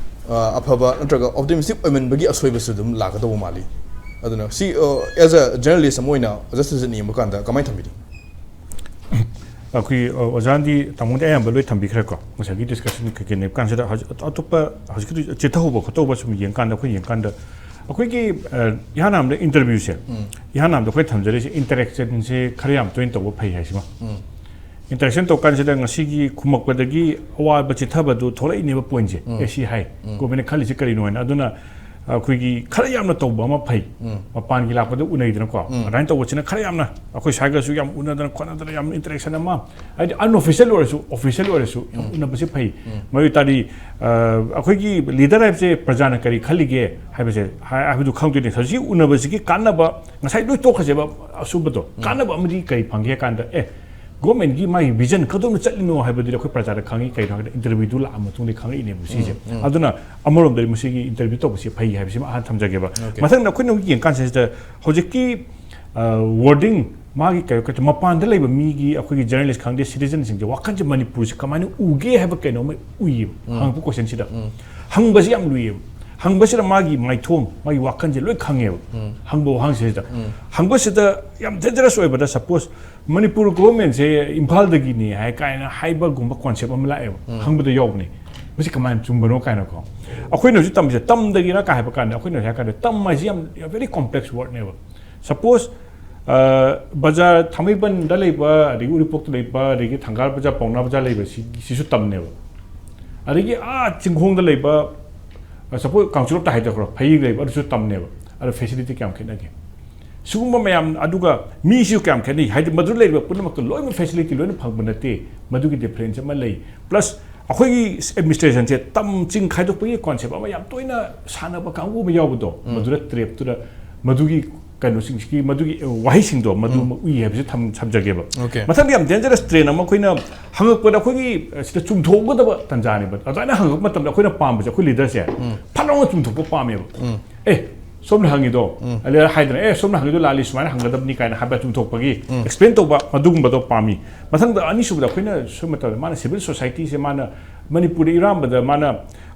ꯑ, ꯑꯐꯕ ꯅꯠꯇ꯭ꯔꯒ ꯑꯣꯞꯇꯤꯃꯤꯁꯇꯤꯛ ꯑꯣꯏꯃꯟꯕꯒꯤ ꯑꯁꯣꯏꯕꯁꯨ ꯑꯗꯨꯝ ꯂꯥꯛꯀꯗꯧꯕ ꯃꯥꯜꯂꯤ꯫ ꯑꯗꯨꯅ ꯁꯤ, ꯑ, as a journalist ꯑꯃ ꯑꯣꯏꯅ ꯑꯣꯖꯥ ꯁꯇꯤꯁꯅ ꯌꯦꯡꯕ ꯀꯥꯟꯗ ꯀꯃꯥꯏꯅ ꯊꯝꯕꯤꯅꯤ? ꯑꯩꯈꯣꯏ, ꯑ, ꯑꯣꯖꯥꯅꯗꯤ ꯇꯥꯃꯣꯗꯤ ꯑꯌꯥꯝꯕ ꯂꯣꯏ ꯊꯝꯕꯤꯈ꯭ꯔꯦꯀꯣ꯫ ꯉꯁꯥꯏꯒꯤ ꯗꯤꯁꯀꯁꯟ ꯀꯩꯀꯩ ꯂꯩꯕ ꯀꯥꯟꯁꯤꯗ ꯍꯧꯖꯤꯛ ꯑꯇꯣꯞꯄ ꯍꯧꯖꯤꯛꯀꯤ ꯆꯤꯊꯍꯧꯕ ꯈꯣꯠꯇꯍꯧꯕ ꯁꯨꯝ ꯌꯦꯡꯀꯥꯟꯗ, ꯑꯩꯈꯣꯏ ꯌꯦꯡꯀꯥꯟꯗ ꯑꯩꯈꯣꯏꯒꯤ, ꯑ, ꯏꯍꯥꯟ ꯍꯥꯟꯕꯗ ꯏꯟꯇꯔꯚ꯭ꯌꯨꯁꯦ, ꯎꯝ꯫ ꯏꯍꯥꯟ ꯍꯥꯟꯕꯗ ꯑꯩꯈꯣꯏ ꯊꯝꯖꯔꯤꯁꯦ ꯏꯟꯇꯔꯦꯛꯁꯟꯁꯦ ꯈꯔ ꯌꯥꯝ ꯇꯣꯏꯅ ꯇꯧꯕ ꯐꯩ ꯍꯥꯏꯁꯤꯃ꯫ ꯎꯝ꯫ ꯏꯟꯇꯔꯦꯛꯁꯟ ꯇꯧ ꯀꯥꯟꯁꯤꯗ ꯉꯁꯤꯒꯤ ꯈꯨꯝꯃꯛꯄꯗꯒꯤ ꯑꯋꯥꯕ ꯆꯤꯊꯕꯗꯨ ꯊꯣꯛꯂꯛꯏꯅꯦꯕ ꯄꯣꯏꯟꯁꯦ꯫ ꯎꯝ꯫ ꯑꯦ, ꯁꯤ ꯍꯥꯏ꯫ ꯎꯝ꯫ ꯒꯣꯔꯃꯦꯟꯅ ꯈꯜꯂꯤꯁꯤ ꯀꯔꯤꯅꯣ ꯍꯥꯏꯅ꯫ ꯑꯗꯨꯅ ꯑꯩꯈꯣꯏꯒꯤ ꯈꯔ ꯌꯥꯝꯅ ꯇꯧꯕ ꯑꯃ ꯐꯩ꯫ ꯎꯝ꯫ ꯃꯄꯥꯟꯒꯤ ꯂꯥꯛꯄꯗ ꯎꯅꯩꯗꯅꯀꯣ꯫ ꯎꯝ꯫ ꯑꯗꯨꯃꯥꯏꯅ ꯇꯧꯕꯁꯤꯅ ꯈꯔ ꯌꯥꯝꯅ ꯑꯩꯈꯣꯏ ꯁ꯭ꯋꯥꯏꯒꯁꯨ ꯌꯥꯝ ꯎꯅꯗꯅ ꯈꯣꯠꯅꯗꯅ ꯌꯥꯝ ꯏꯟꯇꯔꯦꯛꯁꯟ ꯑꯃ, ꯍꯥꯏꯗꯤ ꯑꯟꯑꯣꯐꯤꯁꯤꯌꯦꯜ ꯑꯣꯏꯔꯁꯨ, ꯑꯣꯐꯤꯁꯤꯌꯦꯜ ꯑꯣꯏꯔꯁꯨ ꯌꯥꯝ ꯎꯝ꯫ ꯎꯅꯕꯁꯦ ꯐꯩ꯫ ꯎꯝ꯫ ꯃꯗꯨ ꯑꯣꯏ ꯇꯥꯔꯗꯤ, ꯑ, ꯑꯩꯈꯣꯏꯒꯤ ꯂꯤꯗꯔ ꯍꯥꯏꯕꯁꯦ ꯄ꯭ꯔꯖꯥꯅ ꯀꯔꯤ ꯈꯜꯂꯤꯒꯦ ꯍꯥꯏꯕꯁꯦ, ꯍꯥꯏ-, ꯍꯥꯏꯕꯗꯨ ꯈꯪꯗꯣꯏꯅꯦ꯫ ꯍꯧꯖꯤꯛ ꯎꯅꯕꯁꯤꯒꯤ ꯀꯥꯟꯅꯕ, ꯉꯁꯥꯏ ꯂꯣꯏ ꯇꯣꯛꯈ꯭ꯔꯁꯦꯕ, ꯑꯁꯨꯝꯕꯗꯣ꯫ ꯎꯝ꯫ ꯀꯥꯟꯅꯕ ꯑꯃꯗꯤ ꯀꯔꯤ ꯐꯪꯒꯦ ꯍꯥꯏ ꯀꯥꯟꯗ, ꯑꯦ, ꯒꯣꯔꯃꯦꯟꯒꯤ ꯃꯥꯒꯤ ꯚꯤꯖꯟ ꯀꯗꯣꯝꯗ ꯆꯠꯂꯤꯅꯣ ꯍꯥꯏꯕꯗꯨꯗꯤ ꯑꯩꯈꯣꯏ ꯄ꯭ꯔꯖꯥꯗ ꯈꯪꯉꯤ꯫ ꯀꯩꯅꯣ ꯍꯥꯏꯕꯗ ꯏꯟꯇꯔꯚ꯭ꯌꯨꯗꯨ ꯂꯥꯛꯑ ꯃꯇꯨꯡꯗ ꯈꯪꯉꯛꯏꯅꯦꯕ ꯁꯤꯁꯦ꯫ ꯎꯝ, ꯎꯝ꯫ ꯑꯗꯨꯅ ꯑꯃꯔꯣꯝꯗꯗꯤ ꯃꯁꯤꯒꯤ ꯏꯟꯇꯔꯚ꯭ꯌꯨ ꯇꯧꯕꯁꯦ ꯐꯩ ꯍꯥꯏꯕꯁꯤꯃ ꯑꯍꯥꯟ ꯊꯝꯖꯒꯦꯕ꯫ ꯑꯣꯀꯦ꯫ ꯃꯊꯪꯗ ꯑꯩꯈꯣꯏꯅ ꯍꯧꯖꯤꯛ ꯌꯦꯡꯀꯥꯟꯁꯤꯗ ꯍꯧꯖꯤꯛꯀꯤ, ꯑ, ꯋꯥꯔꯗꯤꯡ ꯃꯥꯒꯤ ꯀꯩ ꯀꯩ ꯃꯄꯥꯟꯗ ꯂꯩꯕ ꯃꯤꯒꯤ, ꯑꯩꯈꯣꯏꯒꯤ journalist ꯈꯪꯗꯦ, citizenꯁꯤꯡꯁꯦ ꯋꯥꯈꯜꯁꯦ ꯃꯅꯤꯄꯨꯔꯁꯦ ꯀꯃꯥꯏꯅ ꯎꯒꯦ ꯍꯥꯏꯕ ꯀꯩꯅꯣꯝꯃ ꯎꯏꯌꯦꯕ꯫ ꯎꯝ꯫ ꯍꯪꯉꯛꯄ questionꯁꯤꯗ꯫ ꯎꯝ꯫ ꯍꯪꯕꯁꯤ ꯌꯥꯝ ꯂꯨꯏꯌꯦꯕ꯫ ꯍꯪꯕꯁꯤꯗ ꯃꯥꯒꯤ ꯃꯥꯏꯊꯣꯡ, ꯃꯥꯒꯤ ꯋꯥꯈꯜꯁꯦ ꯂꯣꯏ ꯈꯪꯉꯦꯕ꯫ ꯎꯝ꯫ ꯍꯪꯕ ꯋꯥꯍꯪꯁꯤꯗ꯫ ꯎꯝ꯫ ꯍꯪꯕꯁꯤꯗ ꯌꯥꯝ dangerous ꯑꯣꯏꯕꯗ, suppose ꯃꯅꯤꯄꯨꯔ governmentꯁꯦ ꯏꯝꯐꯥꯜꯗꯒꯤꯅꯤ ꯍꯥꯏ ꯀꯥꯏꯅ ꯍꯥꯏꯕꯒꯨꯝꯕ concept ꯑꯃ ꯂꯥꯛꯑꯦꯕ꯫ ꯎꯝ꯫ ꯍꯪꯕꯗ ꯌꯥꯎꯕꯅꯦ꯫ ꯃꯁꯤ ꯀꯃꯥꯏꯅ ꯆꯨꯝꯕꯅꯣ ꯀꯥꯏꯅꯀꯣ꯫ ꯑꯩꯈꯣꯏꯅ ꯍꯧꯖꯤꯛ ꯇꯝꯃꯤꯁꯦ ꯇꯝꯗꯒꯤꯅ ꯀꯥꯏ ꯍꯥꯏꯕ ꯀꯥꯟꯗ, ꯑꯩꯈꯣꯏꯅ ꯍꯧꯖꯤꯛ ꯍꯥꯏ ꯀꯥꯟꯗ ꯇꯝ ꯍꯥꯏꯁꯤ ꯌꯥꯝ, ꯌꯥꯝ very complex wordꯅꯦꯕ꯫ Suppose, ꯑ, ꯕꯖꯥꯔ ꯊꯥꯡꯃꯩꯕꯟꯗ ꯂꯩꯕ, ꯑꯗꯒꯤ ꯎꯔꯤꯄꯣꯛꯇ ꯂꯩꯕ, ꯑꯗꯒꯤ ꯊꯪꯒꯥꯜ ꯕꯖꯥꯔ, ꯄꯥꯎꯅꯥ ꯕꯖꯥꯔ ꯂꯩꯕ ꯁꯤ, ꯁꯤꯁꯨ ꯇꯝꯅꯦꯕ꯫ ꯑꯗꯒꯤ ꯑꯥ ꯆꯤꯡꯈꯣꯡꯗ ꯂꯩꯕ, ꯑ, suppose ꯀꯥꯡꯆꯨꯔꯞꯇ ꯍꯥꯏꯗꯈ꯭ꯔꯣ, ꯐꯌꯦꯡ ꯂꯩꯕ, ꯑꯗꯨꯁꯨ ꯇꯝꯅꯦꯕ꯫ ꯑꯗꯣ facility ꯀꯌꯥꯝ ꯈꯦꯠꯅꯒꯦ? ꯁꯤꯒꯨꯝꯕ ꯃꯌꯥꯝ, ꯑꯗꯨꯒ ꯃꯤꯁꯤꯁꯨ ꯀꯌꯥꯝ ꯈꯦꯠꯅꯩ? ꯍꯥꯏꯗꯤ ꯃꯗꯨꯗ ꯂꯩꯔꯤꯕ ꯄꯨꯝꯅꯃꯛꯇ ꯂꯣꯏꯅꯃꯛ facility ꯂꯣꯏꯅ ꯐꯪꯕ ꯅꯠꯇꯦ꯫ ꯃꯗꯨꯒꯤ difference ꯑꯃ ꯂꯩ꯫ Plus ꯑꯩꯈꯣꯏꯒꯤ administrationꯁꯦ ꯇꯝ ꯆꯤꯡ ꯈꯥꯏꯗꯣꯛꯄꯒꯤ concept ꯑꯃ ꯌꯥꯝ ꯇꯣꯏꯅ ꯁꯥꯟꯅꯕ ꯀꯥꯡꯕꯨ ꯑꯃ ꯌꯥꯎꯕꯗꯣ, ꯎꯝ꯫ ꯃꯗꯨꯗ trapꯇꯨꯗ ꯃꯗꯨꯒꯤ ꯀꯩꯅꯣꯁꯤꯡꯁꯤꯒꯤ, ꯃꯗꯨꯒꯤ ꯋꯥꯍꯩꯁꯤꯡꯗꯣ ꯃꯗꯨ ꯎꯝ꯫ ꯑꯃ ꯎꯏ ꯍꯥꯏꯕꯁꯤ ꯊꯝ-, ꯊꯝꯖꯒꯦꯕ꯫ Okay꯫ ꯃꯊꯪꯗ ꯌꯥꯝ dangerous trend ꯑꯃ ꯑꯩꯈꯣꯏꯅ ꯍꯪꯉꯛꯄꯗ ꯑꯩꯈꯣꯏꯒꯤ, ꯑ, ꯁꯤꯗ ꯆꯨꯝꯊꯣꯛꯀꯗꯕ ꯇꯥꯟꯖꯥꯅꯦꯕ꯫ ꯑꯗꯨꯃꯥꯏꯅ ꯍꯪꯉꯛꯄ ꯃꯇꯝꯗ ꯑꯩꯈꯣꯏꯅ ꯄꯥꯝꯕꯁꯦ, ꯑꯩꯈꯣꯏ leaderꯁꯦ ꯎꯝ꯫ ꯐꯠ ꯂꯥꯎꯅ ꯆꯨꯝꯊꯣꯛꯄ ꯄꯥꯝꯃꯦꯕ꯫ ꯎꯝ꯫ ꯑꯦ, ꯁꯣꯝꯅ ꯍꯪꯉꯤꯗꯣ, ꯎꯝ꯫ ꯑꯗ ꯍꯥꯏꯗꯅ, "ꯑꯦ, ꯁꯣꯝꯅ ꯍꯪꯉꯤꯗꯣ ꯂꯥꯜꯂꯤ, ꯁꯨꯃꯥꯏꯅ ꯍꯪꯒꯗꯕꯅꯤ" ꯀꯥꯏꯅ ꯍꯥꯏꯕ ꯆꯨꯝꯊꯣꯛꯄꯒꯤ ꯎꯝ꯫ Explain ꯇꯧꯕ, ꯑꯗꯨꯒꯨꯝꯕꯗꯣ ꯄꯥꯝꯃꯤ꯫ ꯃꯊꯪꯗ ꯑꯅꯤꯁꯨꯕꯗ ꯑꯩꯈꯣꯏꯅ ꯁꯨꯝ ꯃꯇꯝꯗ ꯃꯥꯅ civil societyꯁꯦ ꯃꯥꯅ ꯃꯅꯤꯄꯨꯔꯗ ꯏꯔꯥꯝꯕꯗ ꯃꯥꯅ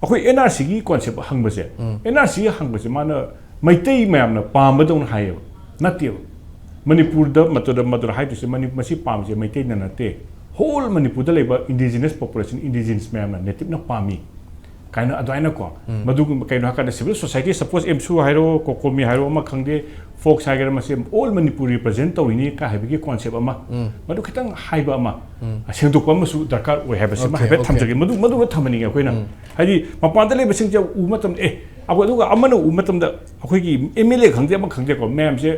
ꯑꯩꯈꯣꯏ NRCꯒꯤ concept ꯍꯪꯕꯁꯦ, ꯎꯝ꯫ NRC ꯍꯪꯕꯁꯦ ꯃꯥꯅ ꯃꯩꯇꯩ ꯃꯌꯥꯝꯅ ꯄꯥꯝꯕꯗꯧꯅ ꯍꯥꯏꯌꯦꯕ꯫ ꯅꯠꯇꯦꯕ꯫ ꯃꯅꯤꯄꯨꯔꯗ ꯃꯗꯨꯗ, ꯃꯗꯨꯗ ꯍꯥꯏꯗꯣꯏꯁꯦ ꯃꯅꯤ-, ꯃꯁꯤ ꯄꯥꯝꯃꯤꯁꯦ ꯃꯩꯇꯩꯅ ꯅꯠꯇꯦ, whole ꯃꯅꯤꯄꯨꯔꯗ ꯂꯩꯕ indigenous population, indigenous ꯃꯌꯥꯝꯅ, nativeꯅ ꯄꯥꯝꯃꯤ ꯀꯥꯏꯅ ꯑꯗꯨꯃꯥꯏꯅꯀꯣ꯫ ꯎꯝ꯫ ꯃꯗꯨꯒꯨꯝꯕ ꯀꯩꯅꯣ ꯍꯥꯏꯀꯥꯟꯗ civil society, suppose AMSU ꯍꯥꯏꯔꯣ, COCOMI ꯍꯥꯏꯔꯣ, ꯑꯃ ꯈꯪꯗꯦ, FOCS ꯍꯥꯏꯒꯦꯔꯥ, ꯃꯁꯤ all ꯃꯅꯤꯄꯨꯔ represent ꯇꯧꯔꯤꯅꯤ ꯀꯥꯏ ꯍꯥꯏꯕꯒꯤ concept ꯑꯃ, ꯎꯝ꯫ ꯃꯗꯨ ꯈꯤꯇꯪ ꯍꯥꯏꯕ ꯑꯃ, ꯎꯝ꯫ ꯁꯦꯡꯗꯣꯛꯄ ꯑꯃꯁꯨ ꯗꯔꯀꯥꯔ ꯑꯣꯏ ꯍꯥꯏꯕꯁꯤꯃ Okay, ꯍꯥꯏꯐꯦꯠ okay꯫ ꯊꯝꯖꯒꯦ꯫ ꯃꯗꯨ, ꯃꯗꯨꯃ ꯊꯝꯍꯟꯅꯤꯡꯉꯦ ꯑꯩꯈꯣꯏꯅ꯫ ꯎꯝ꯫ ꯍꯥꯏꯗꯤ ꯃꯄꯥꯟꯗ ꯂꯩꯕꯁꯤꯡꯁꯦ ꯎꯕ ꯃꯇꯝꯗ, ꯑꯦ, ꯑꯩꯈꯣꯏ, ꯑꯗꯨꯒ ꯑꯃꯅ ꯎꯕ ꯃꯇꯝꯗ ꯑꯩꯈꯣꯏꯒꯤ MLA ꯈꯪꯗꯦ, ꯑꯃ ꯈꯪꯗꯦꯀꯣ, ꯃꯌꯥꯝꯁꯦ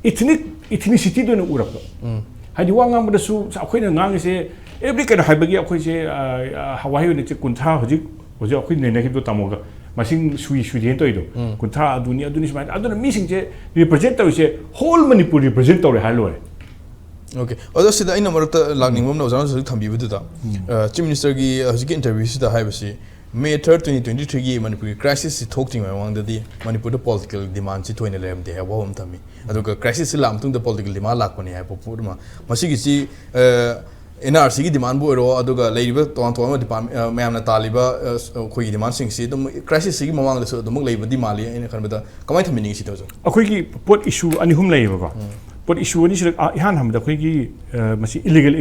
ethnic, ethnicityꯗ ꯑꯣꯏꯅ ꯎꯔꯛꯄ꯫ ꯎꯝ꯫ ꯍꯥꯏꯗꯤ ꯋꯥ ꯉꯥꯡꯕꯗꯁꯨ ꯑꯩꯈꯣꯏꯅ ꯉꯥꯡꯉꯤꯁꯦ every ꯀꯩꯅꯣ ꯍꯥꯏꯕꯒꯤ ꯑꯩꯈꯣꯏꯁꯦ, ꯑ, ꯑ, ꯋꯥꯍꯩ ꯑꯣꯏꯅ ꯆꯦ ꯀꯨꯟꯊ꯭ꯔꯥ ꯍꯧꯖꯤꯛ, ꯍꯧꯖꯤꯛ ꯑꯩꯈꯣꯏ ꯅꯩꯅꯈꯤꯕꯗꯣ ꯇꯥꯃꯣꯒ ꯃꯁꯤꯡ ꯁꯨꯏ ꯁꯨꯏꯗꯦꯅ ꯇꯧꯔꯤꯗꯣ꯫ ꯎꯝ꯫ ꯀꯨꯟꯊ꯭ꯔꯥ ꯑꯗꯨꯅꯤ, ꯑꯗꯨꯅꯤ ꯁꯨꯃꯥꯏꯅ꯫ ꯑꯗꯨꯅ ꯃꯤꯁꯤꯡꯁꯦ represent ꯇꯧꯔꯤꯁꯦ whole ꯃꯅꯤꯄꯨꯔ represent ꯇꯧꯔꯦ ꯍꯥꯏꯔ ꯂꯣꯏꯔꯦ꯫ Okay꯫ ꯑꯗꯣ ꯁꯤꯗ ꯑꯩꯅ ꯃꯔꯛꯇ ꯂꯥꯛꯅꯤꯡꯕ ꯑꯃꯅ ꯑꯣꯖꯥꯅ ꯍꯧꯖꯤꯛ ꯊꯝꯕꯤꯕꯗꯨꯗ, ꯎꯝ꯫ ꯑ, Chief Ministerꯒꯤ ꯍꯧꯖꯤꯛꯀꯤ interviewꯁꯤꯗ ꯍꯥꯏꯕꯁꯤ May third, twenty twenty-threeꯒꯤ ꯃꯅꯤꯄꯨꯔꯒꯤ crisis ꯁꯤ ꯊꯣꯛꯇ꯭ꯔꯤꯉꯩ ꯃꯃꯥꯡꯗꯗꯤ ꯃꯅꯤꯄꯨꯔꯗ political demand ꯁꯤ ꯊꯣꯏꯅ ꯂꯩꯔꯝꯗꯦ ꯍꯥꯏꯕ ꯋꯥꯐꯝ ꯊꯝꯃꯤ꯫ ꯑꯗꯨꯒ crisis ꯁꯤ ꯂꯥꯛꯑ ꯃꯇꯨꯡꯗ political demand ꯂꯥꯛꯄꯅꯤ ꯍꯥꯏꯕ ꯄꯣꯠ ꯑꯃ꯫ ꯃꯁꯤꯒꯤꯁꯤ, ꯑ, NRCꯒꯤ demandꯕꯨ ꯑꯣꯏꯔꯣ, ꯑꯗꯨꯒ ꯂꯩꯔꯤꯕ ꯇꯣꯉꯥꯟ ꯇꯣꯉꯥꯟꯕ department, ꯑ, ꯃꯌꯥꯝꯅ ꯇꯥꯜꯂꯤꯕ, ꯑ, ꯑꯩꯈꯣꯏꯒꯤ demandꯁꯤꯡꯁꯤ ꯑꯗꯨꯝ crisisꯁꯤꯒꯤ ꯃꯃꯥꯡꯗꯁꯨ ꯑꯗꯨꯃꯛ ꯂꯩꯕꯗꯤ ꯃꯥꯜꯂꯤ꯫ ꯑꯩꯅ ꯈꯟꯕꯗ ꯀꯃꯥꯏꯅ ꯊꯝꯕꯤꯅꯤꯡꯉꯤ ꯁꯤ ꯇꯧꯖꯧ? ꯑꯩꯈꯣꯏꯒꯤ ꯄꯣꯠ issue ꯑꯅꯤ ꯑꯍꯨꯝ ꯂꯩꯌꯦꯕꯀꯣ꯫ ꯎꯝ꯫ ꯄꯣꯠ issue ꯑꯅꯤꯁꯤꯗ, ꯑ, ꯏꯍꯥꯟ ꯍꯥꯟꯕꯗ ꯑꯩꯈꯣꯏꯒꯤ, ꯑ, ꯃꯁꯤ illegal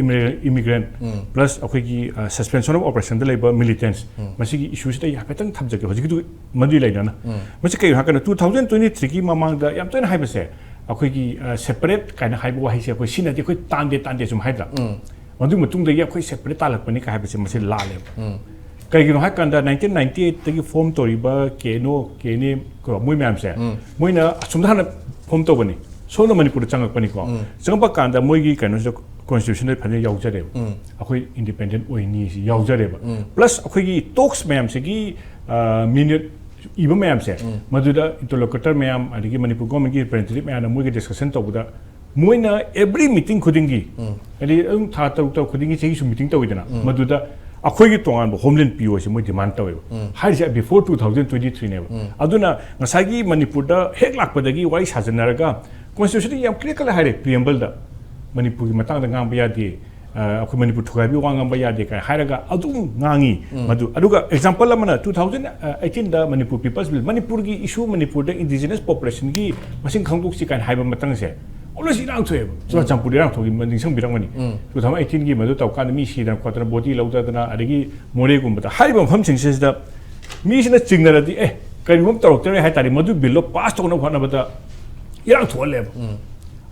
immigrant ꯎꯝ꯫ Plus ꯑꯩꯈꯣꯏꯒꯤ, ꯑ, suspension of operationꯗ ꯂꯩꯕ militants, ꯎꯝ꯫ ꯃꯁꯤꯒꯤ issueꯁꯤꯗ ꯑꯩ ꯍꯥꯏꯐꯦꯠꯇꯪ ꯊꯝꯖꯒꯦ꯫ ꯍꯧꯖꯤꯛꯀꯤꯗꯨ ꯃꯗꯨ ꯂꯩꯅꯅ꯫ ꯎꯝ꯫ ꯃꯁꯤ ꯀꯩꯒꯤꯅꯣ ꯍꯥꯏꯔꯀꯥꯟꯗ two thousand twenty-threeꯒꯤ ꯃꯃꯥꯡꯗ ꯌꯥꯝ ꯇꯣꯏꯅ ꯍꯥꯏꯕꯁꯦ, ꯑꯩꯈꯣꯏꯒꯤ, ꯑ, separate ꯀꯥꯏꯅ ꯍꯥꯏꯕ ꯋꯥꯍꯩꯁꯦ ꯑꯩꯈꯣꯏ ꯁꯤꯖꯤꯟꯅꯗꯦ, ꯑꯩꯈꯣꯏ ꯇꯥꯟꯗꯦ, ꯇꯥꯟꯗꯦ ꯁꯨꯝ ꯍꯥꯏꯗ꯭ꯔꯥ? ꯎꯝ꯫ ꯃꯗꯨꯒꯤ ꯃꯇꯨꯡꯗꯒꯤ ꯑꯩꯈꯣꯏ separate ꯇꯥꯜꯂꯛꯄꯅꯤ ꯀꯥꯏ ꯍꯥꯏꯕꯁꯦ ꯃꯁꯤ ꯂꯥꯜꯂꯦꯕ꯫ ꯎꯝ꯫ ꯀꯩꯒꯤꯅꯣ ꯍꯥꯏꯀꯥꯟꯗ nineteen ninety-eightꯇꯒꯤ form ꯇꯧꯔꯤꯕ KNO, KNA ꯀꯣ, ꯃꯣꯏ ꯃꯌꯥꯝꯁꯦ, ꯎꯝ꯫ ꯃꯣꯏꯅ ꯑꯁꯣꯝꯗ ꯍꯥꯟꯅ form ꯇꯧꯕꯅꯤ, ꯁꯣꯝꯗ ꯃꯅꯤꯄꯨꯔꯗ ꯆꯪꯉꯛꯄꯅꯤꯀꯣ꯫ ꯎꯝ꯫ ꯆꯪꯉꯛꯄ ꯀꯥꯟꯗ ꯃꯣꯏꯒꯤ ꯀꯩꯅꯣꯁꯤꯗ constitutionꯗ ꯐꯖꯅ ꯌꯥꯎꯖꯔꯦꯕ꯫ ꯎꯝ꯫ ꯑꯩꯈꯣꯏ independent ꯑꯣꯏꯅꯤ ꯁꯤ ꯌꯥꯎꯖꯔꯦꯕ꯫ ꯎꯝ꯫ Plus ꯑꯩꯈꯣꯏꯒꯤ talks ꯃꯌꯥꯝꯁꯤꯒꯤ, ꯑ, minute ꯏꯕ ꯃꯌꯥꯝꯁꯦ, ꯎꯝ꯫ ꯃꯗꯨꯗ interlocutor ꯃꯌꯥꯝ, ꯑꯗꯒꯤ ꯃꯅꯤꯄꯨꯔ governmentꯀꯤ representative ꯃꯌꯥꯝꯅ ꯃꯣꯏꯒꯤ discussion ꯇꯧꯕꯗ ꯃꯣꯏꯅ every meeting ꯈꯨꯗꯤꯡꯒꯤ, ꯎꯝ꯫ ꯍꯥꯏꯗꯤ ꯑꯗꯨꯝ ꯊꯥ ꯇꯔꯨꯛ ꯇꯔꯨꯛ ꯈꯨꯗꯤꯡꯒꯤ ꯆꯍꯤ ꯁꯨꯝ meeting ꯇꯧꯋꯤꯗꯅ, ꯎꯝ꯫ ꯃꯗꯨꯗ ꯑꯩꯈꯣꯏꯒꯤ ꯇꯣꯉꯥꯟꯕ homeland ꯄꯤꯌꯣ ꯁꯤ ꯃꯣꯏ demand ꯇꯧꯋꯦꯕ꯫ ꯎꯝ꯫ ꯍꯥꯏꯔꯤꯁꯦ before two thousand twenty-threeꯅꯦꯕ꯫ ꯎꯝ꯫ ꯑꯗꯨꯅ ꯉꯁꯥꯏꯒꯤ ꯃꯅꯤꯄꯨꯔꯗ ꯍꯦꯛ ꯂꯥꯛꯄꯗꯒꯤ ꯋꯥꯔꯤ ꯁꯥꯖꯟꯅꯔꯒ constitutionꯗ ꯌꯥꯝ clear cut ꯍꯥꯏꯔꯦ, preambleꯗ ꯃꯅꯤꯄꯨꯔꯒꯤ ꯃꯇꯥꯡꯗ ꯉꯥꯡꯕ ꯌꯥꯗꯦ, ꯑ, ꯑꯩꯈꯣꯏ ꯃꯅꯤꯄꯨꯔ ꯊꯨꯒꯥꯏꯕꯒꯤ ꯋꯥ ꯉꯥꯡꯕ ꯌꯥꯗꯦ ꯀꯥꯏꯅ ꯍꯥꯏꯔꯒ ꯑꯗꯨꯝ ꯉꯥꯡꯉꯤ꯫ ꯎꯝ꯫ ꯃꯗꯨ, ꯑꯗꯨꯒ example ꯑꯃꯅ two thousand eighteenꯗ Manipur People's Bill, ꯃꯅꯤꯄꯨꯔꯒꯤ issue, ꯃꯅꯤꯄꯨꯔꯗ indigenous populationꯒꯤ ꯃꯁꯤꯡ ꯈꯪꯗꯣꯛꯁꯤ ꯀꯥꯏꯅ ꯍꯥꯏꯕ ꯃꯇꯥꯡꯁꯦ always ꯏꯔꯥꯡ ꯊꯣꯛꯑꯦꯕ꯫ ꯎꯝ꯫ ꯆꯨꯔꯥꯆꯥꯟꯄꯨꯔꯗ ꯏꯔꯥꯡ ꯊꯣꯛꯈꯤ ꯅꯤꯡꯁꯤꯡꯕꯤꯔꯝꯒꯅꯤ꯫ ꯎꯝ꯫ Two thousand eighteenꯒꯤ ꯃꯗꯨ ꯇꯧꯀꯥꯟꯗ ꯃꯤ ꯁꯤꯗꯅ ꯈꯣꯠꯇꯅ body ꯂꯧꯗꯗꯅ, ꯑꯗꯒꯤ ꯃꯣꯔꯦꯒꯨꯝꯕꯗ ꯍꯥꯏꯔꯤꯕ ꯃꯐꯝꯁꯤꯡꯁꯤꯗ ꯃꯤꯁꯤꯅ ꯆꯤꯡꯅꯔꯗꯤ, ꯑꯦ, ꯀꯔꯤꯒꯨꯝꯕ ꯇꯧꯔꯛꯇꯔꯦ ꯍꯥꯏ ꯇꯥꯔꯗꯤ ꯃꯗꯨ billꯗꯣ pass ꯇꯧꯅꯕ ꯍꯣꯠꯅꯕꯗ ꯏꯔꯥꯡ ꯊꯣꯛꯍꯜꯂꯦꯕ꯫ ꯎꯝ꯫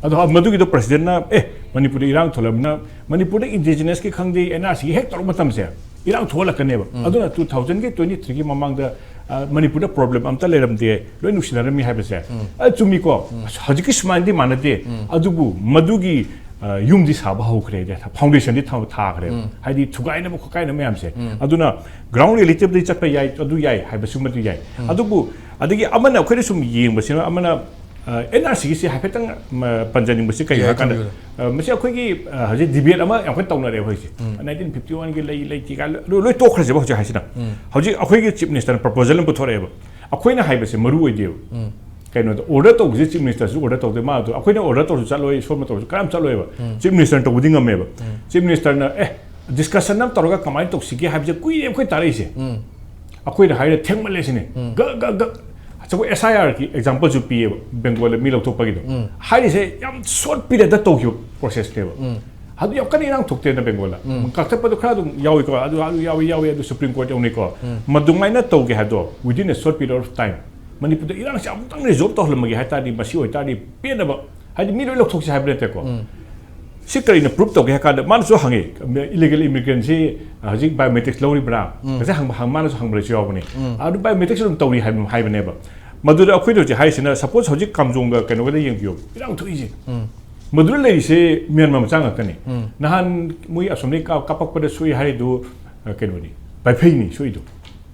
ꯑꯗꯣ ꯃꯗꯨꯒꯤꯗꯣ presidentꯅ, "ꯑꯦ, ꯃꯅꯤꯄꯨꯔꯗ ꯏꯔꯥꯡ ꯊꯣꯛꯂꯕꯅꯤꯅ ꯃꯅꯤꯄꯨꯔꯗ indigenous ꯀꯤ ꯈꯪꯗꯦ, NRC ꯒꯤ ꯍꯦꯛ ꯇꯧꯔꯛꯄ ꯃꯇꯝꯁꯦ ꯏꯔꯥꯡ ꯊꯣꯛꯍꯜꯂꯛꯀꯅꯦꯕ"꯫ ꯎꯝ꯫ ꯑꯗꯨꯅ two thousand twenty-threeꯒꯤ ꯃꯃꯥꯡꯗ, ꯑ, ꯃꯅꯤꯄꯨꯔꯗ problem ꯑꯝꯇ ꯂꯩꯔꯝꯗꯦ, ꯂꯣꯏ ꯅꯨꯡꯁꯤꯅꯔꯝꯃꯤ ꯍꯥꯏꯕꯁꯦ, ꯎꯝ꯫ ꯑ, ꯆꯨꯝꯃꯤꯀꯣ꯫ ꯎꯝ꯫ ꯍꯧꯖꯤꯛꯀꯤ ꯁꯨꯃꯥꯏꯅꯗꯤ ꯃꯥꯟꯅꯗꯦ꯫ ꯎꯝ꯫ ꯑꯗꯨꯕꯨ ꯃꯗꯨꯒꯤ, ꯑ, ꯌꯨꯝꯗꯤ ꯁꯥꯕ ꯍꯧꯈ꯭ꯔꯦ, foundationꯗꯤ ꯊꯥ-, ꯊꯥꯈ꯭ꯔꯦ꯫ ꯎꯝ꯫ ꯍꯥꯏꯗꯤ ꯊꯨꯒꯥꯏꯅꯕ ꯈꯣꯠꯀꯥꯏꯅꯕ ꯃꯌꯥꯝꯁꯦ꯫ ꯎꯝ꯫ ꯑꯗꯨꯅ ground realityꯗꯤ ꯆꯠꯄ ꯌꯥꯏ, ꯑꯗꯨ ꯌꯥꯏ ꯍꯥꯏꯕꯁꯤꯃꯗꯤ ꯌꯥꯏ꯫ ꯎꯝ꯫ ꯑꯗꯨꯕꯨ ꯑꯗꯒꯤ ꯑꯃꯅ ꯑꯩꯈꯣꯏꯅ ꯁꯨꯝ ꯌꯦꯡꯕꯁꯤꯅ, ꯑꯃꯅ ꯑꯦꯟ ꯑꯥꯔ ꯁꯤꯒꯤꯁꯤ ꯍꯥꯏꯐꯦꯠꯇꯪ ꯃ, ꯄꯟꯖꯅꯤꯡꯕꯁꯤ ꯀꯩꯒꯤꯅꯣ ꯌꯥꯏ, ꯍꯥꯏꯀꯥꯟꯗ, ꯊꯝꯕꯤꯌꯨ꯫ ꯑ, ꯃꯁꯤ ꯑꯩꯈꯣꯏꯒꯤ, ꯑ, ꯍꯧꯖꯤꯛ ꯗꯤꯕꯦꯠ ꯑꯃ ꯌꯥꯝ ꯀꯟꯅ ꯇꯧꯅꯔꯦꯕ ꯍꯧꯖꯤꯛꯁꯦ꯫ ꯎꯝ꯫ ꯅꯥꯏꯟꯇꯤꯟ ꯐꯤꯐꯇꯤ ꯋꯥꯟꯒꯤ ꯂꯩ ꯂꯩꯇꯦ ꯀꯥꯏꯅ ꯂꯣꯏ, ꯂꯣꯏ ꯇꯣꯛꯈ꯭ꯔꯁꯦꯕ ꯍꯧꯖꯤꯛ ꯍꯥꯏꯁꯤꯅ꯫ ꯎꯝ꯫ ꯍꯧꯖꯤꯛ ꯑꯩꯈꯣꯏꯒꯤ ꯆꯤꯐ ꯃꯤꯅꯤꯁꯇꯔꯅ ꯄ꯭ꯔꯄꯣꯖꯦꯜ ꯑꯃ ꯄꯨꯊꯣꯔꯛꯑꯦꯕ꯫ ꯑꯩꯈꯣꯏꯅ ꯍꯥꯏꯕꯁꯦ ꯃꯔꯨ ꯑꯣꯏꯗꯦꯕ꯫ ꯎꯝ꯫ ꯀꯩꯅꯣꯗ ꯑꯣꯔꯗꯔ ꯇꯧꯕꯁꯦ ꯆꯤꯐ ꯃꯤꯅꯤꯁꯇꯔꯁꯨ ꯑꯣꯔꯗꯔ ꯇꯧꯗꯦ, ꯃꯥ ꯑꯗꯨ ꯑꯩꯈꯣꯏꯅ ꯑꯣꯔꯗꯔ ꯇꯧꯔꯁꯨ ꯆꯠꯂꯣꯏ, ꯁꯣꯝꯅ ꯇꯧꯔꯁꯨ ꯀꯅꯥꯝ ꯆꯠꯂꯣꯏꯕ꯫ ꯎꯝ꯫ ꯆꯤꯐ ꯃꯤꯅꯤꯁꯇꯔꯅ ꯇꯧꯕꯗꯤ ꯉꯝꯃꯦꯕ꯫ ꯎꯝ꯫ ꯆꯤꯐ ꯃꯤꯅꯤꯁꯇꯔꯅ ꯑꯦ ꯗꯤꯁꯀꯁꯟ ꯑꯃ ꯇꯧꯔꯒ ꯀꯃꯥꯏꯅ ꯇꯧꯁꯤꯒꯦ ꯍꯥꯏꯕꯁꯦ ꯀꯨꯏꯔꯦ ꯑꯩꯈꯣꯏ ꯇꯥꯔꯛꯏꯁꯦ꯫ ꯎꯝ꯫ ꯑꯩꯈꯣꯏꯅ ꯍꯥꯏꯔꯦ ꯊꯦꯡꯃꯜꯂꯦ ꯁꯤꯅꯤ꯫ ꯎꯝ꯫ ꯒ ꯒ ꯒ ꯑꯩꯈꯣꯏ ꯑꯦꯁ ꯑꯥꯏ ꯑꯥꯔꯒꯤ ꯑꯦꯛꯖꯥꯝꯄꯜꯁꯨ ꯄꯤꯌꯦꯕ, ꯕꯦꯡꯒꯣꯜꯗ ꯃꯤ ꯂꯧꯊꯣꯛꯄꯒꯤꯗꯣ꯫ ꯎꯝ꯫ ꯍꯥꯏꯔꯤꯁꯦ ꯌꯥꯝ ꯁꯣꯔꯠ ꯄꯤꯔꯤꯌꯗ ꯇꯧꯈꯤꯕ ꯄ꯭ꯔꯣꯁꯦꯁꯅꯦꯕ꯫ ꯎꯝ꯫ ꯑꯗꯨ ꯌꯥꯝ ꯀꯟꯅ ꯏꯔꯥꯡ ꯊꯣꯛꯇꯦꯅ ꯕꯦꯡꯒꯣꯜꯗ꯫ ꯎꯝ꯫ ꯀꯛꯊꯠꯄꯗꯣ ꯈꯔ ꯑꯗꯨꯝ ꯌꯥꯎꯏꯀꯣ, ꯑꯗꯨ, ꯑꯗꯨ ꯌꯥꯎꯏ, ꯌꯥꯎꯏ, ꯑꯗꯨ ꯁꯨꯄ꯭ꯔꯤꯝ ꯀꯣꯔꯠ ꯌꯧꯅꯤꯀꯣ꯫ ꯎꯝ꯫ ꯃꯗꯨꯃꯥꯏꯅ ꯇꯧꯒꯦ ꯍꯥꯏꯗꯣ within a short period of time ꯃꯅꯤꯄꯨꯔꯗ ꯏꯔꯥꯡꯁꯦ ꯑꯃꯨꯛꯇꯪ ꯔꯤꯖꯣꯜꯕ ꯇꯧꯍꯜꯂꯝꯃꯒꯦ ꯍꯥꯏ ꯇꯥꯔꯗꯤ, ꯃꯁꯤ ꯑꯣꯏꯇꯥꯔꯗꯤ ꯄꯦꯟꯅꯕ, ꯍꯥꯏꯗꯤ ꯃꯤ ꯂꯣꯏ ꯂꯧꯊꯣꯛꯁꯦ ꯍꯥꯏꯕ ꯅꯠꯇꯦꯀꯣ꯫ ꯎꯝ꯫ ꯁꯤ ꯀꯔꯤꯅ ꯄ꯭ꯔꯨꯞ ꯇꯧꯒꯦ ꯍꯥꯏ ꯀꯥꯟꯗ, ꯃꯥꯅꯁꯨ ꯍꯪꯉꯤ, ꯏꯂꯤꯒꯦꯜ ꯏꯃꯤꯒ꯭ꯔꯦꯟꯁꯤ ꯍꯧꯖꯤꯛ ꯕꯥꯏꯑꯣꯃꯦꯇ꯭ꯔꯤꯛꯁ ꯂꯧꯔꯤꯕ꯭ꯔꯥ? ꯎꯝ꯫ ꯉꯁꯥꯏ ꯍꯪꯕ, ꯍꯪ-, ꯃꯥꯅꯁꯨ ꯍꯪꯕꯗꯁꯨ ꯌꯥꯎꯕꯅꯤ꯫ ꯎꯝ꯫ ꯑꯗꯨ ꯕꯥꯏꯑꯣꯃꯦꯇ꯭ꯔꯤꯛꯁ ꯑꯗꯨꯝ ꯇꯧꯔꯤ ꯍꯥꯏꯕ, ꯍꯥꯏꯕꯅꯦꯕ꯫ ꯃꯗꯨꯗ ꯑꯩꯈꯣꯏꯅ ꯍꯧꯖꯤꯛ ꯍꯥꯏꯔꯤꯁꯤꯅ, ꯁꯄꯣꯁ ꯍꯧꯖꯤꯛ ꯀꯥꯝꯖꯣꯡꯒ ꯀꯩꯅꯣꯒꯗ ꯌꯦꯡꯕꯤꯌꯣ, ꯏꯔꯥꯡ ꯊꯣꯛꯏꯁꯦ꯫ ꯎꯝ꯫ ꯃꯗꯨꯗ ꯂꯩꯔꯤꯁꯦ ꯃ꯭ꯌꯥꯟꯃꯥꯔ ꯃꯆꯥ ꯉꯥꯛꯇꯅꯤ꯫ ꯎꯝ꯫ ꯅꯍꯥꯟ ꯃꯣꯏ ꯑꯁꯣꯝꯗꯒꯤ ꯀꯥꯞ-, ꯀꯥꯞꯄꯛꯄꯗ ꯁꯣꯛꯏ ꯍꯥꯏꯔꯤꯗꯨ, ꯑ, ꯀꯩꯅꯣꯅꯤ, ꯕꯥꯏꯐꯩꯅꯤ ꯁꯣꯛꯏꯗꯨ꯫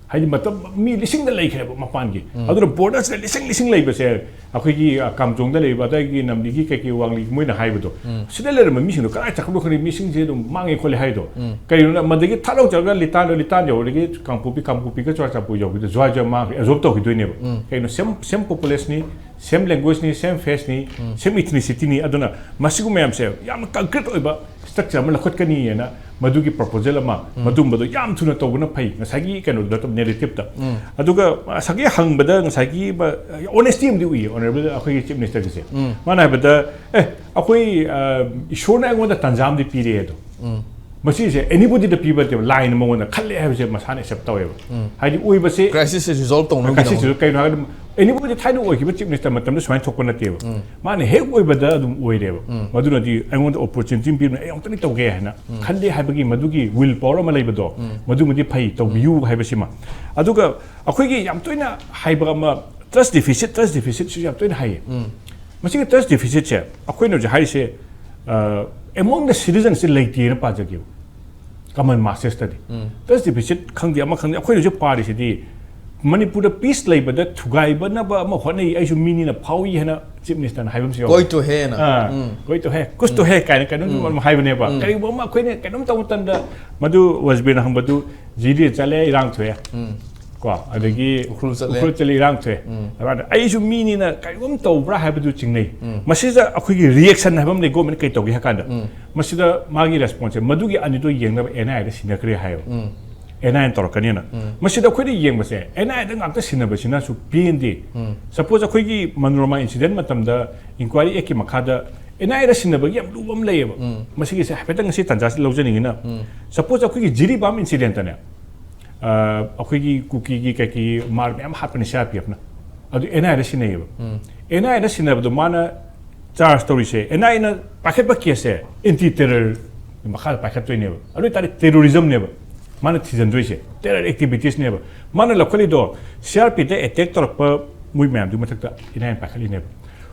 ꯍꯥꯏꯗꯤ ꯃꯇꯝ ꯃꯤ ꯂꯤꯁꯤꯡꯗ ꯂꯩꯈ꯭ꯔꯦꯕ ꯃꯄꯥꯟꯒꯤ꯫ ꯎꯝ꯫ ꯑꯗꯨꯅ ꯕꯣꯔꯗꯔꯁꯤꯗ ꯂꯤꯁꯤꯡ ꯂꯤꯁꯤꯡ ꯂꯩꯕꯁꯦ, ꯑꯩꯈꯣꯏꯒꯤ, ꯑ, ꯀꯥꯝꯖꯣꯡꯗ ꯂꯩꯕ, ꯑꯗꯒꯤ ꯅꯝꯂꯤꯒꯤ ꯀꯩꯀꯩ ꯋꯥꯡꯂꯤ ꯃꯣꯏꯅ ꯍꯥꯏꯕꯗꯣ, ꯎꯝ꯫ ꯁꯤꯗ ꯂꯩꯔꯝꯕ ꯃꯤꯁꯤꯡꯗꯣ ꯀꯗꯥꯏ ꯆꯠꯈ꯭ꯔꯕꯅꯣ ꯈꯪꯗꯦ, ꯃꯤꯁꯤꯡꯁꯦ ꯑꯗꯨꯝ ꯃꯥꯡꯉꯦ ꯈꯣꯠꯂꯦ ꯍꯥꯏꯗꯣ꯫ ꯎꯝ꯫ ꯀꯩꯅꯣꯅ ꯃꯗꯒꯤ ꯊꯥꯗꯣꯛꯆꯔꯒ ꯂꯤꯇꯥꯟ, ꯂꯤꯇꯥꯟ ꯌꯧꯔꯗꯒꯤ ꯀꯥꯡꯄꯣꯛꯄꯤ, ꯀꯥꯡꯄꯣꯛꯄꯤꯒ ꯆꯨꯔꯥꯆꯥꯟꯄꯨꯔ ꯌꯧꯕꯗ ꯖ꯭ꯋꯥꯏ ꯖ꯭ꯋꯥꯏ ꯃꯥꯡꯈ꯭ꯔꯦ, ꯑꯦꯕꯖꯣꯔꯕ ꯇꯧꯈꯤꯗꯣꯏꯅꯦꯕ꯫ ꯎꯝ꯫ ꯀꯩꯅꯣ, ꯁꯦꯝ, ꯁꯦꯝ ꯄꯣꯄꯨꯂꯦꯁꯟꯅꯤ, ꯁꯦꯝ ꯂꯦꯡꯒ꯭ꯋꯦꯖꯅꯤ, ꯁꯦꯝ ꯐꯦꯁꯅꯤ, ꯎꯝ꯫ ꯁꯦꯝ ꯏꯊꯅꯤꯁꯤꯇꯤꯅꯤ꯫ ꯑꯗꯨꯅ ꯃꯁꯤꯒꯨꯝꯕ ꯃꯌꯥꯝꯁꯦ ꯌꯥꯝꯅ ꯀꯪꯀ꯭ꯔꯤꯠ ꯑꯣꯏꯕ ꯁ꯭ꯇ꯭ꯔꯛꯆꯔ ꯑꯃ ꯂꯧꯈꯠꯀꯅꯤꯅ ꯃꯗꯨꯒꯤ ꯄ꯭ꯔꯣꯄꯣꯖꯦꯜ ꯑꯃ, ꯎꯝ꯫ ꯃꯗꯨꯝꯕꯗꯣ ꯌꯥꯝ ꯊꯨꯅ ꯇꯧꯕꯅ ꯐꯩ꯫ ꯉꯁꯥꯏꯒꯤ ꯀꯩꯅꯣꯗꯨ ꯅꯠꯇꯕ, ꯅꯦꯔꯦꯇꯤꯞꯇ꯫ ꯎꯝ꯫ ꯑꯗꯨꯒ ꯉꯁꯥꯏꯒꯤ ꯍꯪꯕꯗ ꯉꯁꯥꯏꯒꯤ ꯕ-, ꯑꯣꯅꯦꯁꯇꯤ ꯑꯃꯗꯤ ꯎꯏꯌꯦ ꯑꯣꯅꯔꯦꯕꯜ ꯑꯩꯈꯣꯏꯒꯤ ꯆꯤꯐ ꯃꯤꯅꯤꯁꯇꯔꯒꯤꯁꯦ꯫ ꯎꯝ꯫ ꯃꯥꯅ ꯍꯥꯏꯕꯗ, "ꯑꯦ, ꯑꯩꯈꯣꯏ, ꯑ, ꯏꯁꯣꯔꯅ ꯑꯩꯉꯣꯟꯗ ꯇꯥꯟꯖꯥ ꯑꯃꯗꯤ ꯄꯤꯔꯦ" ꯑꯗꯣ꯫ ꯎꯝ꯫ ꯃꯁꯤꯁꯦ ꯑꯦꯅꯤꯕꯣꯗꯤꯗ ꯄꯤꯕ ꯅꯠꯇꯦꯕ, ꯂꯥꯏꯅ ꯃꯉꯣꯟꯗ ꯈꯜꯂꯦ ꯍꯥꯏꯕꯁꯦ ꯃꯁꯥꯅ ꯑꯦꯛꯁꯦꯞ ꯇꯧꯋꯦꯕ꯫ ꯎꯝ꯫ ꯍꯥꯏꯗꯤ ꯑꯣꯏꯕꯁꯦ ꯀ꯭ꯔꯥꯏꯁꯤꯁꯁꯦ ꯔꯤꯖꯣꯜꯕ ꯇꯧꯅꯕꯒꯤꯗꯃꯛ꯫ ꯀ꯭ꯔꯥꯏꯁꯤꯁꯁꯤꯁꯨ ꯀꯩꯅꯣ ꯍꯥꯏꯔꯒꯗꯤ, ꯑꯦꯅꯤꯕꯣꯗꯤ ꯊꯥꯏꯅ ꯑꯣꯏꯈꯤꯕ ꯆꯤꯐ ꯃꯤꯅꯤꯁꯇꯔ ꯃꯇꯝꯗ ꯁꯨꯃꯥꯏꯅ ꯊꯣꯛꯄ ꯅꯠꯇꯦꯕ꯫ ꯎꯝ꯫ ꯃꯥꯅ ꯍꯦꯛ ꯑꯣꯏꯕꯗ ꯑꯗꯨꯝ ꯑꯣꯏꯔꯦꯕ꯫ ꯎꯝ꯫ ꯃꯗꯨꯅꯗꯤ ꯑꯩꯉꯣꯟꯗ ꯑꯣꯄꯣꯔꯆꯨꯅꯤꯇꯤ ꯑꯃ ꯄꯤꯕꯅ ꯑꯩ ꯑꯃꯨꯛꯇꯪꯗꯤ ꯇꯧꯒꯦ ꯍꯥꯏꯅ ꯎꯝ꯫ ꯈꯜꯂꯦ ꯍꯥꯏꯕꯒꯤ ꯃꯗꯨꯒꯤ ꯋꯤꯜ ꯄꯋꯔ ꯑꯃ ꯂꯩꯕꯗꯣ, ꯎꯝ꯫ ꯃꯗꯨꯃꯗꯤ ꯐꯩ, ꯇꯧꯕꯤꯌꯨ ꯎꯝ꯫ ꯍꯥꯏꯕꯁꯤꯃ꯫ ꯑꯗꯨꯒ ꯑꯩꯈꯣꯏꯒꯤ ꯌꯥꯝ ꯇꯣꯏꯅ ꯍꯥꯏꯕ ꯑꯃ, ꯇ꯭ꯔꯁ ꯗꯤꯐꯤꯁꯤꯠ, ꯇ꯭ꯔꯁ ꯗꯤꯐꯤꯁꯤꯠꯁꯨ ꯌꯥꯝ ꯇꯣꯏꯅ ꯍꯥꯏꯌꯦ꯫ ꯎꯝ꯫ ꯃꯁꯤꯒꯤ ꯇ꯭ꯔꯁ ꯗꯤꯐꯤꯁꯤꯠꯁꯦ ꯑꯩꯈꯣꯏꯅ ꯍꯧꯖꯤꯛ ꯍꯥꯏꯔꯤꯁꯦ, ꯑ, among the citizens ꯁꯦ ꯂꯩꯇꯦꯅ ꯄꯥꯖꯒꯦꯕ꯫ ꯀꯃꯟ ꯃꯥꯁꯦꯁꯇꯗꯤ꯫ ꯎꯝ꯫ ꯇ꯭ꯔꯁ ꯗꯤꯐꯤꯁꯤꯠ ꯈꯪꯗꯦ, ꯑꯃ ꯈꯪꯗꯦ, ꯑꯩꯈꯣꯏꯅ ꯍꯧꯖꯤꯛ ꯄꯥꯔꯤꯁꯤꯗꯤ ꯃꯅꯤꯄꯨꯔꯗ ꯄꯤꯁ ꯂꯩꯕꯗ ꯊꯨꯒꯥꯏꯕꯅꯕ ꯑꯃ ꯍꯣꯠꯅꯩ, ꯑꯩꯁꯨ ꯃꯤꯅꯤꯅ ꯐꯥꯎꯏ ꯍꯥꯏꯅ ꯆꯤꯐ ꯃꯤꯅꯤꯁꯇꯔꯅ ꯍꯥꯏꯕ ꯑꯃꯁꯨ ꯌꯥꯎꯋꯤ꯫ ꯀꯣꯏ ꯇꯣ ꯍꯦꯅ꯫ ꯑꯥ, ꯎꯝ꯫ ꯀꯣꯏ ꯇꯣ ꯍꯦ, ꯀꯨꯁ ꯇꯣ ꯍꯦ ꯀꯥꯏꯅ ꯀꯩꯅꯣꯝ ꯑꯃ ꯍꯥꯏꯕꯅꯦꯕ꯫ ꯀꯔꯤꯒꯨꯝꯕ ꯑꯃ ꯑꯩꯈꯣꯏꯅ ꯀꯩꯅꯣꯝ ꯇꯧꯕ ꯃꯇꯝꯗ, ꯃꯗꯨ ꯋꯥꯖꯄꯦꯌꯤꯅ ꯍꯪꯕꯗꯨ, ꯖꯤꯔꯤꯗ ꯆꯠꯂꯦ, ꯏꯔꯥꯡ ꯊꯣꯛꯑꯦ꯫ ꯀꯣ, ꯑꯗꯒꯤ ꯎꯈ꯭ꯔꯨꯜ ꯆꯠꯂꯦ꯫ ꯎꯈ꯭ꯔꯨꯜ ꯆꯠꯂꯦ, ꯏꯔꯥꯡ ꯊꯣꯛꯑꯦ꯫ ꯑꯗꯨꯃꯥꯏꯅ ꯑꯩꯁꯨ ꯃꯤꯅꯤꯅ ꯀꯔꯤꯒꯨꯝ ꯇꯧꯕ꯭ꯔꯥ ꯍꯥꯏꯕꯗꯨ ꯆꯤꯡꯅꯩ꯫ ꯃꯁꯤꯗ ꯑꯩꯈꯣꯏꯒꯤ ꯔꯤꯌꯦꯛꯁꯟ ꯍꯥꯏꯕ ꯑꯃ ꯂꯩ, ꯒꯣꯔꯃꯦꯟ ꯀꯩ ꯇꯧꯒꯦ ꯍꯥꯏ ꯀꯥꯟꯗ꯫ ꯃꯁꯤꯗ ꯃꯥꯒꯤ ꯔꯦꯁꯄꯣꯟꯁꯁꯦ, ꯃꯗꯨꯒꯤ ꯑꯅꯤꯗꯣ ꯌꯦꯡꯅꯕ ꯑꯦꯟ ꯑꯥꯏ ꯑꯦꯗ ꯁꯤꯟꯅꯈ꯭ꯔꯦ ꯍꯥꯏꯌꯦꯕ꯫ ꯑꯦꯟ ꯑꯥꯏ ꯑꯦꯅ ꯇꯧꯔꯛꯀꯅꯤꯅ꯫ ꯃꯁꯤꯗ ꯑꯩꯈꯣꯏꯅ ꯌꯦꯡꯕꯁꯦ, ꯑꯦꯟ ꯑꯥꯏ ꯑꯦꯗ ꯉꯥꯛꯇ ꯁꯤꯟꯅꯕꯁꯤꯅꯁꯨ ꯄꯦꯟꯗꯦ꯫ ꯁꯄꯣꯖ ꯑꯩꯈꯣꯏꯒꯤ ꯃꯅꯣꯔꯃꯥ ꯏꯟꯁꯤꯗꯦꯟ ꯃꯇꯝꯗ ꯏꯟꯀ꯭ꯋꯥꯏꯔꯤ ꯑꯦꯛꯀꯤ ꯃꯈꯥꯗ ꯑꯦꯟ ꯑꯥꯏ ꯑꯦꯗ ꯁꯤꯟꯅꯕꯒꯤ ꯌꯥꯝ ꯂꯨꯕ ꯑꯃ ꯂꯩꯌꯦꯕ꯫ ꯃꯁꯤꯒꯤꯁꯦ ꯍꯥꯏꯐꯦꯠꯇꯪ ꯉꯁꯤ ꯇꯥꯟꯖꯥꯁꯤ ꯂꯧꯖꯅꯤꯡꯉꯤꯅ, ꯁꯄꯣꯖ ꯑꯩꯈꯣꯏꯒꯤ ꯖꯤꯔꯤꯕꯥꯝ ꯏꯟꯁꯤꯗꯦꯟꯇꯅꯦ, ꯑ, ꯑꯩꯈꯣꯏꯒꯤ ꯀꯨꯀꯤꯒꯤ ꯀꯩꯀꯩ ꯃꯥꯔ ꯃꯌꯥꯝ ꯍꯥꯠꯄꯅꯦ ꯁꯤ ꯑꯥꯔ ꯄꯤ ꯑꯦꯐꯅ꯫ ꯑꯗꯨ ꯑꯦꯟ ꯑꯥꯏ ꯑꯦꯗ ꯁꯤꯟꯅꯩꯌꯦꯕ꯫ ꯑꯦꯟ ꯑꯥꯏ ꯑꯦꯗ ꯁꯤꯟꯅꯕꯗꯣ ꯃꯥꯅ ꯆꯥꯔꯖ ꯇꯧꯔꯤꯁꯦ, ꯑꯦꯟ ꯑꯥꯏ ꯑꯦꯅ ꯄꯥꯏꯈꯠꯄ ꯀꯦꯁꯁꯦ ꯑꯦꯟꯇꯤ ꯇꯦꯔꯔ ꯃꯈꯥꯗ ꯄꯥꯏꯈꯠꯇꯣꯏꯅꯦꯕ꯫ ꯑꯗꯨ ꯑꯣꯏꯇꯥꯔꯗꯤ ꯇꯦꯔꯣꯔꯤꯖꯝꯅꯦꯕ ꯃꯥꯅ ꯊꯤꯖꯤꯟꯗꯣꯏꯁꯦ, ꯇꯦꯔꯔ ꯑꯦꯛꯇꯤꯚꯤꯇꯤꯁꯅꯦꯕ꯫ ꯃꯥꯅ ꯂꯧꯈꯠꯂꯤꯗꯣ ꯁꯤ ꯑꯥꯔ ꯄꯤ ꯑꯦꯐꯇ ꯑꯦꯇꯦꯛ ꯇꯧꯔꯛꯄ ꯃꯣꯏ ꯃꯌꯥꯝꯗꯨꯒꯤ ꯃꯊꯛꯇ ꯑꯦꯟ ꯑꯥꯏ ꯑꯦꯅ ꯄꯥꯏꯈꯠꯂꯤꯅꯦꯕ꯫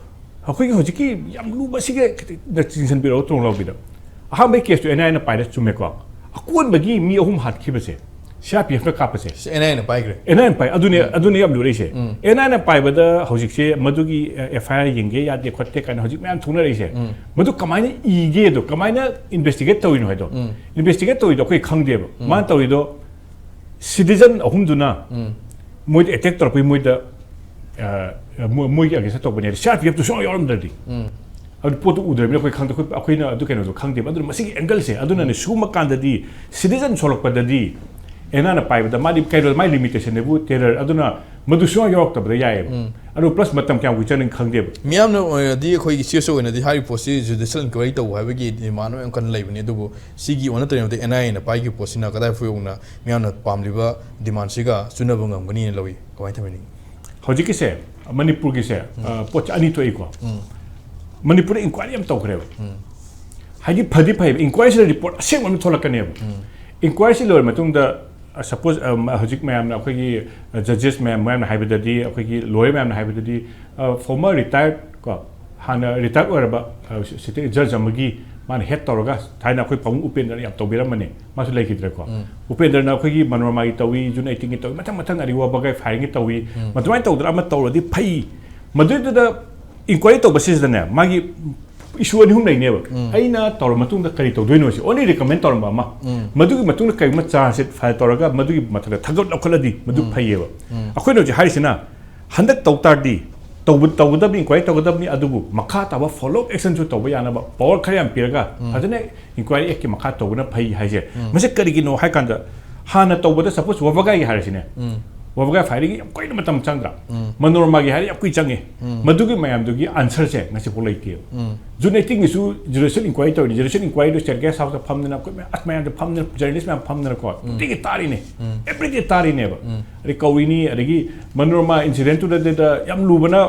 ꯑꯩꯈꯣꯏꯒꯤ ꯍꯧꯖꯤꯛꯀꯤ ꯌꯥꯝ ꯂꯨꯕ ꯁꯤꯒ ꯈꯤꯇꯪ ꯆꯤꯡꯁꯤꯟꯕꯤꯔꯛꯑꯣ, ꯇꯣꯡꯂꯥꯎꯕꯤꯗ꯫ ꯑꯍꯥꯟꯕꯒꯤ ꯀꯦꯁꯇꯨ ꯑꯦꯟ ꯑꯥꯏ ꯑꯦꯅ ꯄꯥꯏꯔꯦ, ꯆꯨꯝꯃꯦꯀꯣ? ꯑꯀꯣꯟꯕꯒꯤ ꯃꯤ ꯑꯍꯨꯝ ꯍꯥꯠꯈꯤꯕꯁꯦ, ꯁꯤ ꯑꯥꯔ ꯄꯤ ꯑꯦꯐꯅ ꯀꯥꯞꯄꯁꯦ꯫ ꯁꯤ ꯑꯦꯟ ꯑꯥꯏ ꯑꯦꯅ ꯄꯥꯏꯈ꯭ꯔꯦ꯫ ꯑꯦꯟ ꯑꯥꯏ ꯑꯦꯅ ꯄꯥꯏ, ꯑꯗꯨꯅꯦ, ꯑꯗꯨꯅꯦ ꯌꯥꯝ ꯂꯨꯔꯛꯏꯁꯦ꯫ ꯑꯦꯟ ꯑꯥꯏ ꯑꯦꯅ ꯄꯥꯏꯕꯗ ꯍꯧꯖꯤꯛꯁꯦ ꯃꯗꯨꯒꯤ, ꯑ, ꯑꯦꯐ ꯑꯥꯏ ꯑꯥꯔ ꯌꯦꯡꯒꯦ ꯌꯥꯗꯦ ꯈꯣꯠꯇꯦ ꯀꯥꯏꯅ ꯍꯧꯖꯤꯛ ꯃꯌꯥꯝ ꯊꯣꯛꯅꯔꯛꯏꯁꯦ꯫ ꯃꯗꯨ ꯀꯃꯥꯏꯅ ꯏꯒꯦꯗꯣ, ꯀꯃꯥꯏꯅ ꯏꯟꯚꯦꯁꯇꯤꯒꯦꯠ ꯇꯧꯔꯤꯅꯣ ꯍꯥꯏꯗꯣ, ꯏꯟꯚꯦꯁꯇꯤꯒꯦꯠ ꯇꯧꯔꯤꯗꯣ ꯑꯩꯈꯣꯏ ꯈꯪꯗꯦꯕ꯫ ꯃꯥꯅ ꯇꯧꯔꯤꯗꯣ ꯁꯤꯇꯤꯖꯟ ꯑꯍꯨꯝꯗꯨꯅ ꯃꯣꯏꯗ ꯑꯦꯇꯦꯛ ꯇꯧꯔꯛꯄꯒꯤ ꯃꯣꯏꯗ, ꯑ, ꯃꯣꯏ-, ꯃꯣꯏꯒꯤ ꯑꯒꯦꯟꯁꯇ ꯇꯧꯕꯅꯦ꯫ C R P ꯑꯦꯐꯇꯨ ꯁꯨꯡꯌꯥꯎ ꯌꯥꯎꯔꯝꯗ꯭ꯔꯗꯤ꯫ ꯑꯗꯨ ꯄꯣꯠꯇꯨ ꯎꯗ꯭ꯔꯕꯅꯤꯅ ꯑꯩꯈꯣꯏ ꯈꯪꯗꯦ, ꯑꯩꯈꯣꯏ, ꯑꯩꯈꯣꯏꯅ ꯑꯗꯨ ꯀꯩꯅꯣꯗꯣ ꯈꯪꯗꯦꯕ꯫ ꯑꯗꯨꯅ ꯃꯁꯤꯒꯤ ꯑꯦꯡꯒꯜꯁꯦ, ꯑꯗꯨꯅꯅꯦ ꯁꯤꯒꯨꯝꯕ ꯀꯥꯟꯗꯗꯤ ꯁꯤꯇꯤꯖꯟ ꯁꯣꯛꯂꯛꯄꯗꯗꯤ ꯑꯦꯟ ꯑꯥꯏ ꯑꯦꯅ ꯄꯥꯏꯕꯗ ꯃꯥꯗꯤ ꯀꯩꯅꯣ, ꯃꯥꯏ ꯂꯤꯃꯤꯇꯦꯁꯟꯅꯦꯕꯨ ꯇꯦꯔꯔ, ꯑꯗꯨꯅ ꯃꯗꯨ ꯁꯨꯡꯌꯥꯎ ꯌꯥꯎꯔꯛꯇꯕꯗ ꯌꯥꯏꯌꯦꯕ꯫ ꯑꯗꯨ ꯄ꯭ꯂꯁ ꯃꯇꯝ ꯀꯌꯥꯝ ꯀꯨꯏ ꯆꯪꯅꯤ ꯈꯪꯗꯦꯕ꯫ ꯃꯤꯌꯥꯝꯅ ꯑꯣꯏꯅꯗꯤ, ꯑꯩꯈꯣꯏꯒꯤ ꯁꯤ ꯑꯦꯁ ꯑꯣ ꯑꯣꯏꯅꯗꯤ ꯍꯥꯏꯔꯤꯕ ꯄꯣꯠꯁꯤ ꯖꯨꯗꯤꯁꯤꯌꯦꯜ ꯏꯟꯀ꯭ꯋꯥꯏꯔꯤ ꯇꯧꯕ ꯍꯥꯏꯕꯒꯤ ꯗꯤꯃꯥꯟ ꯌꯥꯝ ꯀꯟꯅ ꯂꯩꯕꯅꯤ, ꯑꯗꯨꯕꯨ ꯁꯤꯒꯤ ꯑꯣꯟꯅ ꯇꯩꯅꯕꯗ ꯑꯦꯟ ꯑꯥꯏ ꯑꯦꯅ ꯄꯥꯏꯈꯤꯕ ꯄꯣꯠꯁꯤꯅ ꯀꯗꯥꯏ ꯐꯥꯎ ꯌꯧꯅ ꯃꯤꯌꯥꯝꯅ ꯄꯥꯝꯂꯤꯕ ꯗꯤꯃꯥꯟꯁꯤꯒ ꯆꯨꯅꯕ ꯉꯝꯒꯅꯤꯅ ꯂꯧꯏ? ꯀꯃꯥꯏꯅ ꯊꯝꯕꯤꯅꯤꯡꯉꯤ? ꯍꯧꯖꯤꯛꯀꯤꯁꯦ, ꯃꯅꯤꯄꯨꯔꯒꯤꯁꯦ, ꯑ, ꯄꯣꯠꯁꯦ ꯑꯅꯤ ꯊꯣꯛꯏꯀꯣ꯫ ꯃꯅꯤꯄꯨꯔꯗ ꯏꯟꯀ꯭ꯋꯥꯏꯔꯤ ꯌꯥꯝ ꯇꯧꯈ꯭ꯔꯦꯕ꯫ ꯍꯥꯏꯗꯤ ꯐꯗꯤ ꯐꯩꯕ, ꯏꯟꯀ꯭ꯋꯥꯏꯔꯤꯁꯤꯗ ꯔꯤꯄꯣꯔꯠ ꯑꯁꯦꯡꯕ ꯑꯃ ꯊꯣꯛꯂꯛꯀꯅꯦꯕ꯫ ꯏꯟꯀ꯭ꯋꯥꯏꯔꯤꯁꯤ ꯂꯣꯏꯔ ꯃꯇꯨꯡꯗ, ꯑ, ꯁꯄꯣꯖ, ꯑ, ꯃ-, ꯍꯧꯖꯤꯛ ꯃꯌꯥꯝꯅ, ꯑꯩꯈꯣꯏꯒꯤ, ꯑ, ꯖꯖꯦꯁ ꯃꯌꯥꯝ, ꯃꯌꯥꯝꯅ ꯍꯥꯏꯕꯗꯗꯤ, ꯑꯩꯈꯣꯏꯒꯤ ꯂꯣꯌꯔ ꯃꯌꯥꯝꯅ ꯍꯥꯏꯕꯗꯗꯤ, ꯑ, ꯐꯣꯔꯃꯔ ꯔꯤꯇꯥꯌꯔꯠ ꯀꯣ, ꯍꯥꯟꯅ ꯔꯤꯇꯥꯌꯔ ꯑꯣꯏꯔꯕ, ꯑ, ꯁꯤ-, ꯁꯤꯇꯤꯡ ꯖꯖ ꯑꯃꯒꯤ ꯃꯥꯅ ꯍꯦꯠ ꯇꯧꯔꯒ, ꯊꯥꯏꯅ ꯑꯩꯈꯣꯏ ꯄꯥꯕꯨꯡ ꯎꯄꯦꯟꯗ꯭ꯔꯅ ꯌꯥꯝ ꯇꯧꯕꯤꯔꯝꯕꯅꯦ, ꯃꯥꯁꯨ ꯂꯩꯈꯤꯗ꯭ꯔꯦꯀꯣ꯫ ꯎꯄꯦꯟꯗ꯭ꯔꯅ ꯑꯩꯈꯣꯏꯒꯤ ꯃꯅꯣꯔꯃꯥꯒꯤ ꯇꯧꯏ, ꯖꯨꯟ ꯑꯩꯠꯇꯤꯟꯒꯤ ꯇꯧꯏ, ꯃꯊꯪ ꯃꯊꯪ ꯑꯗꯒꯤ ꯋꯥꯕꯒꯥꯏ ꯐꯥꯏꯔꯤꯡꯒꯤ ꯇꯧꯏ꯫ ꯎꯝ꯫ ꯑꯗꯨꯃꯥꯏꯅ ꯇꯧꯗꯅ ꯑꯃ ꯇꯧꯔꯗꯤ ꯐꯩ꯫ ꯃꯗꯨꯗꯨꯗ ꯏꯟꯀ꯭ꯋꯥꯏꯔꯤ ꯇꯧꯕꯁꯤꯗꯅꯦ, ꯃꯥꯒꯤ ꯏꯁꯨ ꯑꯅꯤ ꯑꯍꯨꯝ ꯂꯩꯅꯦꯕ꯫ ꯎꯝ꯫ ꯑꯩꯅ ꯇꯧꯔ ꯃꯇꯨꯡꯗ ꯀꯔꯤ ꯇꯧꯗꯣꯏꯅꯣ ꯁꯤ, ꯑꯣꯟꯂꯤ ꯔꯤꯀꯃꯦꯟ ꯇꯧꯔꯝꯕ ꯑꯃ꯫ ꯎꯝ꯫ ꯃꯗꯨꯒꯤ ꯃꯇꯨꯡꯗ ꯀꯔꯤꯒꯨꯝꯕ ꯆꯥꯔꯖ ꯁꯤꯠ ꯐꯥꯏꯜ ꯇꯧꯔꯒ ꯃꯗꯨꯒꯤ ꯃꯊꯛꯇ ꯊꯥꯒꯠ ꯂꯧꯈꯠꯂꯗꯤ ꯃꯗꯨ ꯎꯝ꯫ ꯐꯩꯌꯦꯕ꯫ ꯎꯝ꯫ ꯑꯩꯈꯣꯏꯅ ꯍꯧꯖꯤꯛ ꯍꯥꯏꯔꯤꯁꯤꯅ ꯍꯟꯗꯛ ꯇꯧ ꯇꯥꯔꯗꯤ ꯇꯧꯕ-, ꯇꯧꯒꯗꯕꯅꯤ, ꯏꯟꯀ꯭ꯋꯥꯏꯔꯤ ꯇꯧꯒꯗꯕꯅꯤ, ꯑꯗꯨꯕꯨ ꯃꯈꯥ ꯇꯥꯕ ꯐꯣꯂꯣ ꯑꯞ ꯑꯦꯛꯁꯟꯁꯨ ꯇꯧꯕ ꯌꯥꯅꯕ ꯄꯋꯥꯔ ꯈꯔ ꯌꯥꯝ ꯄꯤꯔꯒ ꯎꯝ꯫ ꯐꯖꯅ ꯏꯟꯀ꯭ꯋꯥꯏꯔꯤ ꯑꯦꯛꯀꯤ ꯃꯈꯥ ꯇꯧꯕꯅ ꯐꯩ ꯍꯥꯏꯁꯦ꯫ ꯎꯝ꯫ ꯃꯁꯤ ꯀꯔꯤꯒꯤꯅꯣ ꯍꯥꯏ ꯀꯥꯟꯗ, ꯍꯥꯟꯅ ꯇꯧꯕꯗ, ꯁꯄꯣꯁ, ꯋꯥꯕꯒꯥꯏꯒꯤ ꯍꯥꯏꯔꯁꯤꯅꯦ, ꯎꯝ꯫ ꯋꯥꯕꯒꯥꯏ ꯐꯥꯏꯔꯤꯡꯒꯤ ꯌꯥꯝ ꯀꯨꯏꯅ ꯃꯇꯝ ꯆꯪꯗ꯭ꯔꯥ? ꯎꯝ꯫ ꯃꯅꯣꯔꯃꯥꯒꯤ ꯍꯥꯏꯔꯗꯤ ꯌꯥꯝ ꯀꯨꯏ ꯆꯪꯉꯦ꯫ ꯎꯝ꯫ ꯃꯗꯨꯒꯤ ꯃꯌꯥꯝꯗꯨꯒꯤ ꯑꯟꯁꯔꯁꯦ ꯉꯁꯤꯐꯥꯎ ꯂꯩꯇꯦꯕ꯫ ꯎꯝ꯫ ꯖꯨꯟ ꯑꯩꯠꯇꯤꯟꯒꯤꯁꯨ ꯖꯨꯗꯤꯁꯤꯌꯦꯜ ꯏꯟꯀ꯭ꯋꯥꯏꯔꯤ ꯇꯧꯔꯤꯅꯤ, ꯖꯨꯗꯤꯁꯤꯌꯦꯜ ꯏꯟꯀ꯭ꯋꯥꯏꯔꯤꯗꯨ ꯁ꯭ꯇꯦꯠ ꯒꯦꯁ ꯍꯥꯎꯁꯇ ꯐꯝꯗꯅ, ꯑꯩꯈꯣꯏ ꯃꯌꯥꯝ, ꯑꯁ, ꯃꯌꯥꯝꯗ ꯐꯝꯗꯅ, ꯖꯔꯅꯦꯂꯤꯁ ꯃꯌꯥꯝ ꯐꯝꯗꯅꯀꯣ, ꯎꯝ꯫ ꯅꯨꯡꯇꯤꯒꯤ ꯇꯥꯔꯤꯅꯦ꯫ ꯎꯝ꯫ ꯑꯦꯕ꯭ꯔꯤꯗꯦ ꯇꯥꯔꯤꯅꯦꯕ꯫ ꯎꯝ꯫ ꯑꯗꯩ ꯀꯧꯔꯤꯅꯤ, ꯑꯗꯒꯤ ꯃꯅꯣꯔꯃꯥ ꯏꯟꯁꯤꯗꯦꯟꯇꯨꯗꯗ ꯌꯥꯝ ꯂꯨꯕꯅ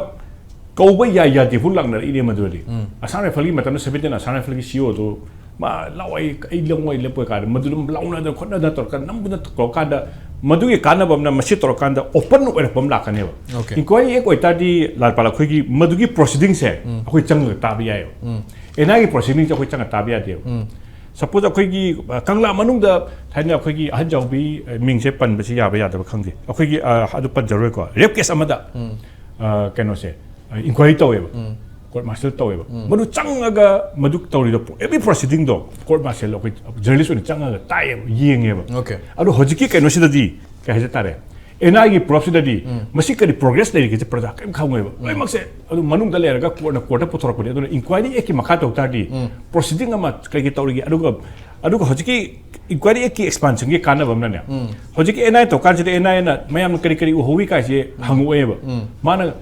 ꯀꯧꯕ ꯌꯥꯏ ꯌꯥꯗꯦ ꯐꯥꯎ ꯂꯥꯛꯅꯔꯛꯏꯅꯦ ꯃꯗꯨꯗꯤ꯫ ꯎꯝ꯫ ꯑꯁꯥꯝ ꯔꯥꯏꯐꯜꯒꯤ ꯃꯇꯝꯗ ꯁꯕꯦꯟꯇꯤꯟ ꯑꯁꯥꯝ ꯔꯥꯏꯐꯜꯒꯤ ꯁꯤ ꯏ ꯑꯣꯗꯣ, ꯃꯥ ꯂꯥꯛꯑꯣ, ꯑꯩ, ꯑꯩ ꯂꯧꯉꯣꯏ ꯂꯦꯞꯄꯣꯏ ꯀꯥꯏꯅ ꯃꯗꯨ ꯑꯗꯨꯝ ꯂꯥꯎꯅꯗꯅ ꯈꯣꯠꯅꯗꯅ ꯇꯧꯔꯀꯥꯟꯗ, ꯅꯝꯗꯅ ꯇꯧꯔꯀꯥꯟꯗ, ꯃꯗꯨꯒꯤ ꯀꯥꯟꯅꯕ ꯑꯃꯅ ꯃꯁꯤ ꯇꯧꯔꯀꯥꯟꯗ ꯑꯣꯄꯟ ꯑꯣꯏꯔꯛꯄ ꯑꯃ ꯂꯥꯛꯀꯅꯦꯕ꯫ ꯑꯣꯀꯦ꯫ ꯏꯟꯀ꯭ꯋꯥꯏꯔꯤ ꯑꯦꯛ ꯑꯣꯏꯇꯥꯔꯗꯤ, ꯂꯥꯜꯄꯥꯜ, ꯑꯩꯈꯣꯏꯒꯤ ꯃꯗꯨꯒꯤ ꯄ꯭ꯔꯣꯁꯤꯗꯤꯡꯁꯦ ꯎꯝ꯫ ꯑꯩꯈꯣꯏ ꯆꯪꯉꯒ ꯇꯥꯕ ꯌꯥꯏꯑꯕ꯫ ꯎꯝ꯫ ꯑꯦꯟ ꯑꯥꯏꯒꯤ ꯄ꯭ꯔꯣꯁꯤꯗꯤꯡꯁꯦ ꯑꯩꯈꯣꯏ ꯆꯪꯉꯒ ꯇꯥꯕ ꯌꯥꯗꯦꯕ꯫ ꯎꯝ꯫ ꯁꯄꯣꯁ, ꯑꯩꯈꯣꯏꯒꯤ, ꯑ, ꯀꯪꯂꯥ ꯃꯅꯨꯡꯗ ꯊꯥꯏꯅ ꯑꯩꯈꯣꯏꯒꯤ ꯑꯍꯟ ꯖꯥꯎꯕꯤ, ꯑ, ꯃꯤꯡꯁꯦ ꯄꯟꯕꯁꯤ ꯌꯥꯕ ꯌꯥꯗꯕ ꯈꯪꯗꯦ꯫ ꯑꯩꯈꯣꯏꯒꯤ, ꯑ, ꯑꯗꯨ ꯄꯟꯖꯔꯣꯏꯀꯣ꯫ ꯔꯦꯞ ꯀꯦꯁ ꯑꯃꯗ, ꯎꯝ꯫ ꯑ, ꯀꯩꯅꯣꯁꯦ, ꯏꯟꯀ꯭ꯋꯥꯏꯔꯤ ꯇꯧꯋꯦꯕ꯫ ꯎꯝ꯫ ꯀꯣꯔꯠ ꯃꯥꯔꯁꯦꯜ ꯇꯧꯋꯦꯕ꯫ ꯎꯝ꯫ ꯃꯗꯨ ꯆꯪꯉꯒ ꯃꯗꯨ ꯇꯧꯔꯤꯗꯣ, ꯑꯦꯕ꯭ꯔꯤ ꯄ꯭ꯔꯣꯁꯤꯗꯤꯡꯗꯣ ꯀꯣꯔꯠ ꯃꯥꯔꯁꯦꯜ ꯑꯩꯈꯣꯏ ꯖꯔꯅꯦꯂꯤꯁ ꯑꯣꯏꯅ ꯆꯪꯉꯒ ꯇꯥꯏꯌꯦꯕ, ꯌꯦꯡꯉꯦꯕ꯫ ꯑꯣꯀꯦ꯫ ꯑꯗꯣ ꯍꯧꯖꯤꯛꯀꯤ ꯀꯩꯅꯣꯁꯤꯗꯗꯤ ꯀꯩ ꯍꯥꯏꯖ ꯇꯥꯔꯦ, ꯑꯦꯟ ꯑꯥꯏꯒꯤ ꯄ꯭ꯔꯨꯐꯁꯤꯗꯗꯤ ꯎꯝ꯫ ꯃꯁꯤ ꯀꯔꯤ ꯄ꯭ꯔꯣꯒ꯭ꯔꯦꯁ ꯂꯩꯔꯤꯒꯦꯁꯦ ꯄ꯭ꯔꯖꯥ ꯀꯔꯤꯝ ꯈꯪꯉꯣꯏꯕ꯫ ꯎꯝ꯫ ꯂꯣꯏꯅꯃꯛꯁꯦ ꯑꯗꯨ ꯃꯅꯨꯡꯗ ꯂꯩꯔꯒ ꯀꯣꯔꯠꯅ ꯀꯣꯔꯠꯇ ꯄꯨꯊꯣꯔꯛꯄꯅꯤ꯫ ꯑꯗꯨꯅ ꯏꯟꯀ꯭ꯋꯥꯏꯔꯤ ꯑꯦꯛꯀꯤ ꯃꯈꯥ ꯇꯧ ꯇꯥꯔꯗꯤ ꯎꯝ꯫ ꯄ꯭ꯔꯣꯁꯤꯗꯤꯡ ꯑꯃ ꯀꯩꯒꯤ ꯇꯧꯔꯤꯒꯦ, ꯑꯗꯨꯒ, ꯑꯗꯨꯒ ꯍꯧꯖꯤꯛꯀꯤ ꯏꯟꯀ꯭ꯋꯥꯏꯔꯤ ꯑꯦꯛꯀꯤ ꯑꯦꯛꯁꯄꯥꯟꯁꯟꯒꯤ ꯀꯥꯟꯅꯕ ꯑꯃꯅꯅꯦ, ꯎꯝ꯫ ꯍꯧꯖꯤꯛꯀꯤ ꯑꯦꯟ ꯑꯥꯏ ꯇꯧ ꯀꯥꯟꯁꯤꯗ ꯑꯦꯟ ꯑꯥꯏꯅ ꯃꯌꯥꯝꯅ ꯀꯔꯤ ꯀꯔꯤ ꯎꯍꯧꯋꯤ ꯀꯥꯏꯁꯦ ꯎꯝ꯫ ꯍꯪꯉꯛꯑꯣꯏꯕ꯫ ꯎꯝ꯫ ꯃꯥꯅ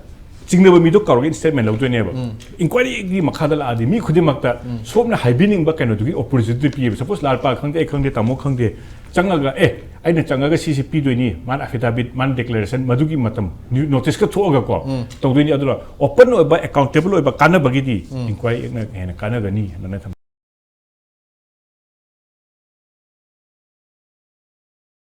ꯆꯤꯡꯅꯕ ꯃꯤꯗꯣ ꯀꯧꯔꯒ ꯁ꯭ꯇꯦꯠꯃꯦꯟ ꯂꯧꯗꯣꯏꯅꯦꯕ꯫ ꯎꯝ꯫ ꯏꯟꯀ꯭ꯋꯥꯏꯔꯤꯒꯤ ꯃꯈꯥꯗ ꯂꯥꯛꯑꯗꯤ ꯃꯤ ꯈꯨꯗꯤꯡꯃꯛꯇ ꯎꯝ꯫ ꯁꯣꯝꯅ ꯍꯥꯏꯕꯤꯅꯤꯡꯕ ꯀꯩꯅꯣꯗꯨꯒꯤ ꯑꯣꯄꯣꯔꯆꯨꯅꯤꯇꯤ ꯄꯤꯌꯦꯕ꯫ ꯁꯄꯣꯁ, ꯂꯥꯜꯄꯥ ꯈꯪꯗꯦ, ꯑꯩ ꯈꯪꯗꯦ, ꯇꯥꯃꯣ ꯈꯪꯗꯦ, ꯆꯪꯉꯒ, "ꯑꯦ, ꯑꯩꯅ ꯆꯪꯉꯒ ꯁꯤꯁꯤ ꯄꯤꯗꯣꯏꯅꯤ", ꯃꯥꯅ ꯑꯦꯐꯤꯗꯥꯚꯤꯠ, ꯃꯥꯅ ꯗꯦꯀ꯭ꯂꯦꯔꯦꯁꯟ, ꯃꯗꯨꯒꯤ ꯃꯇꯝ, ꯅꯣꯇꯤꯁꯀ ꯊꯣꯛꯑꯒꯀꯣ ꯎꯝ꯫ ꯇꯧꯗꯣꯏꯅꯤ꯫ ꯑꯗꯨꯅ ꯑꯣꯄꯟ ꯑꯣꯏꯕ, ꯑꯦꯀꯥꯎꯟꯇꯦꯕꯜ ꯑꯣꯏꯕ ꯀꯥꯟꯅꯕꯒꯤꯗꯤ ꯎꯝ꯫ ꯏꯟꯀ꯭ꯋꯥꯏꯔꯤ ꯑꯦꯛꯅ ꯍꯦꯟꯅ ꯀꯥꯟꯅꯒꯅꯤ ꯍꯥꯏꯅ ꯊꯝꯖꯩ꯫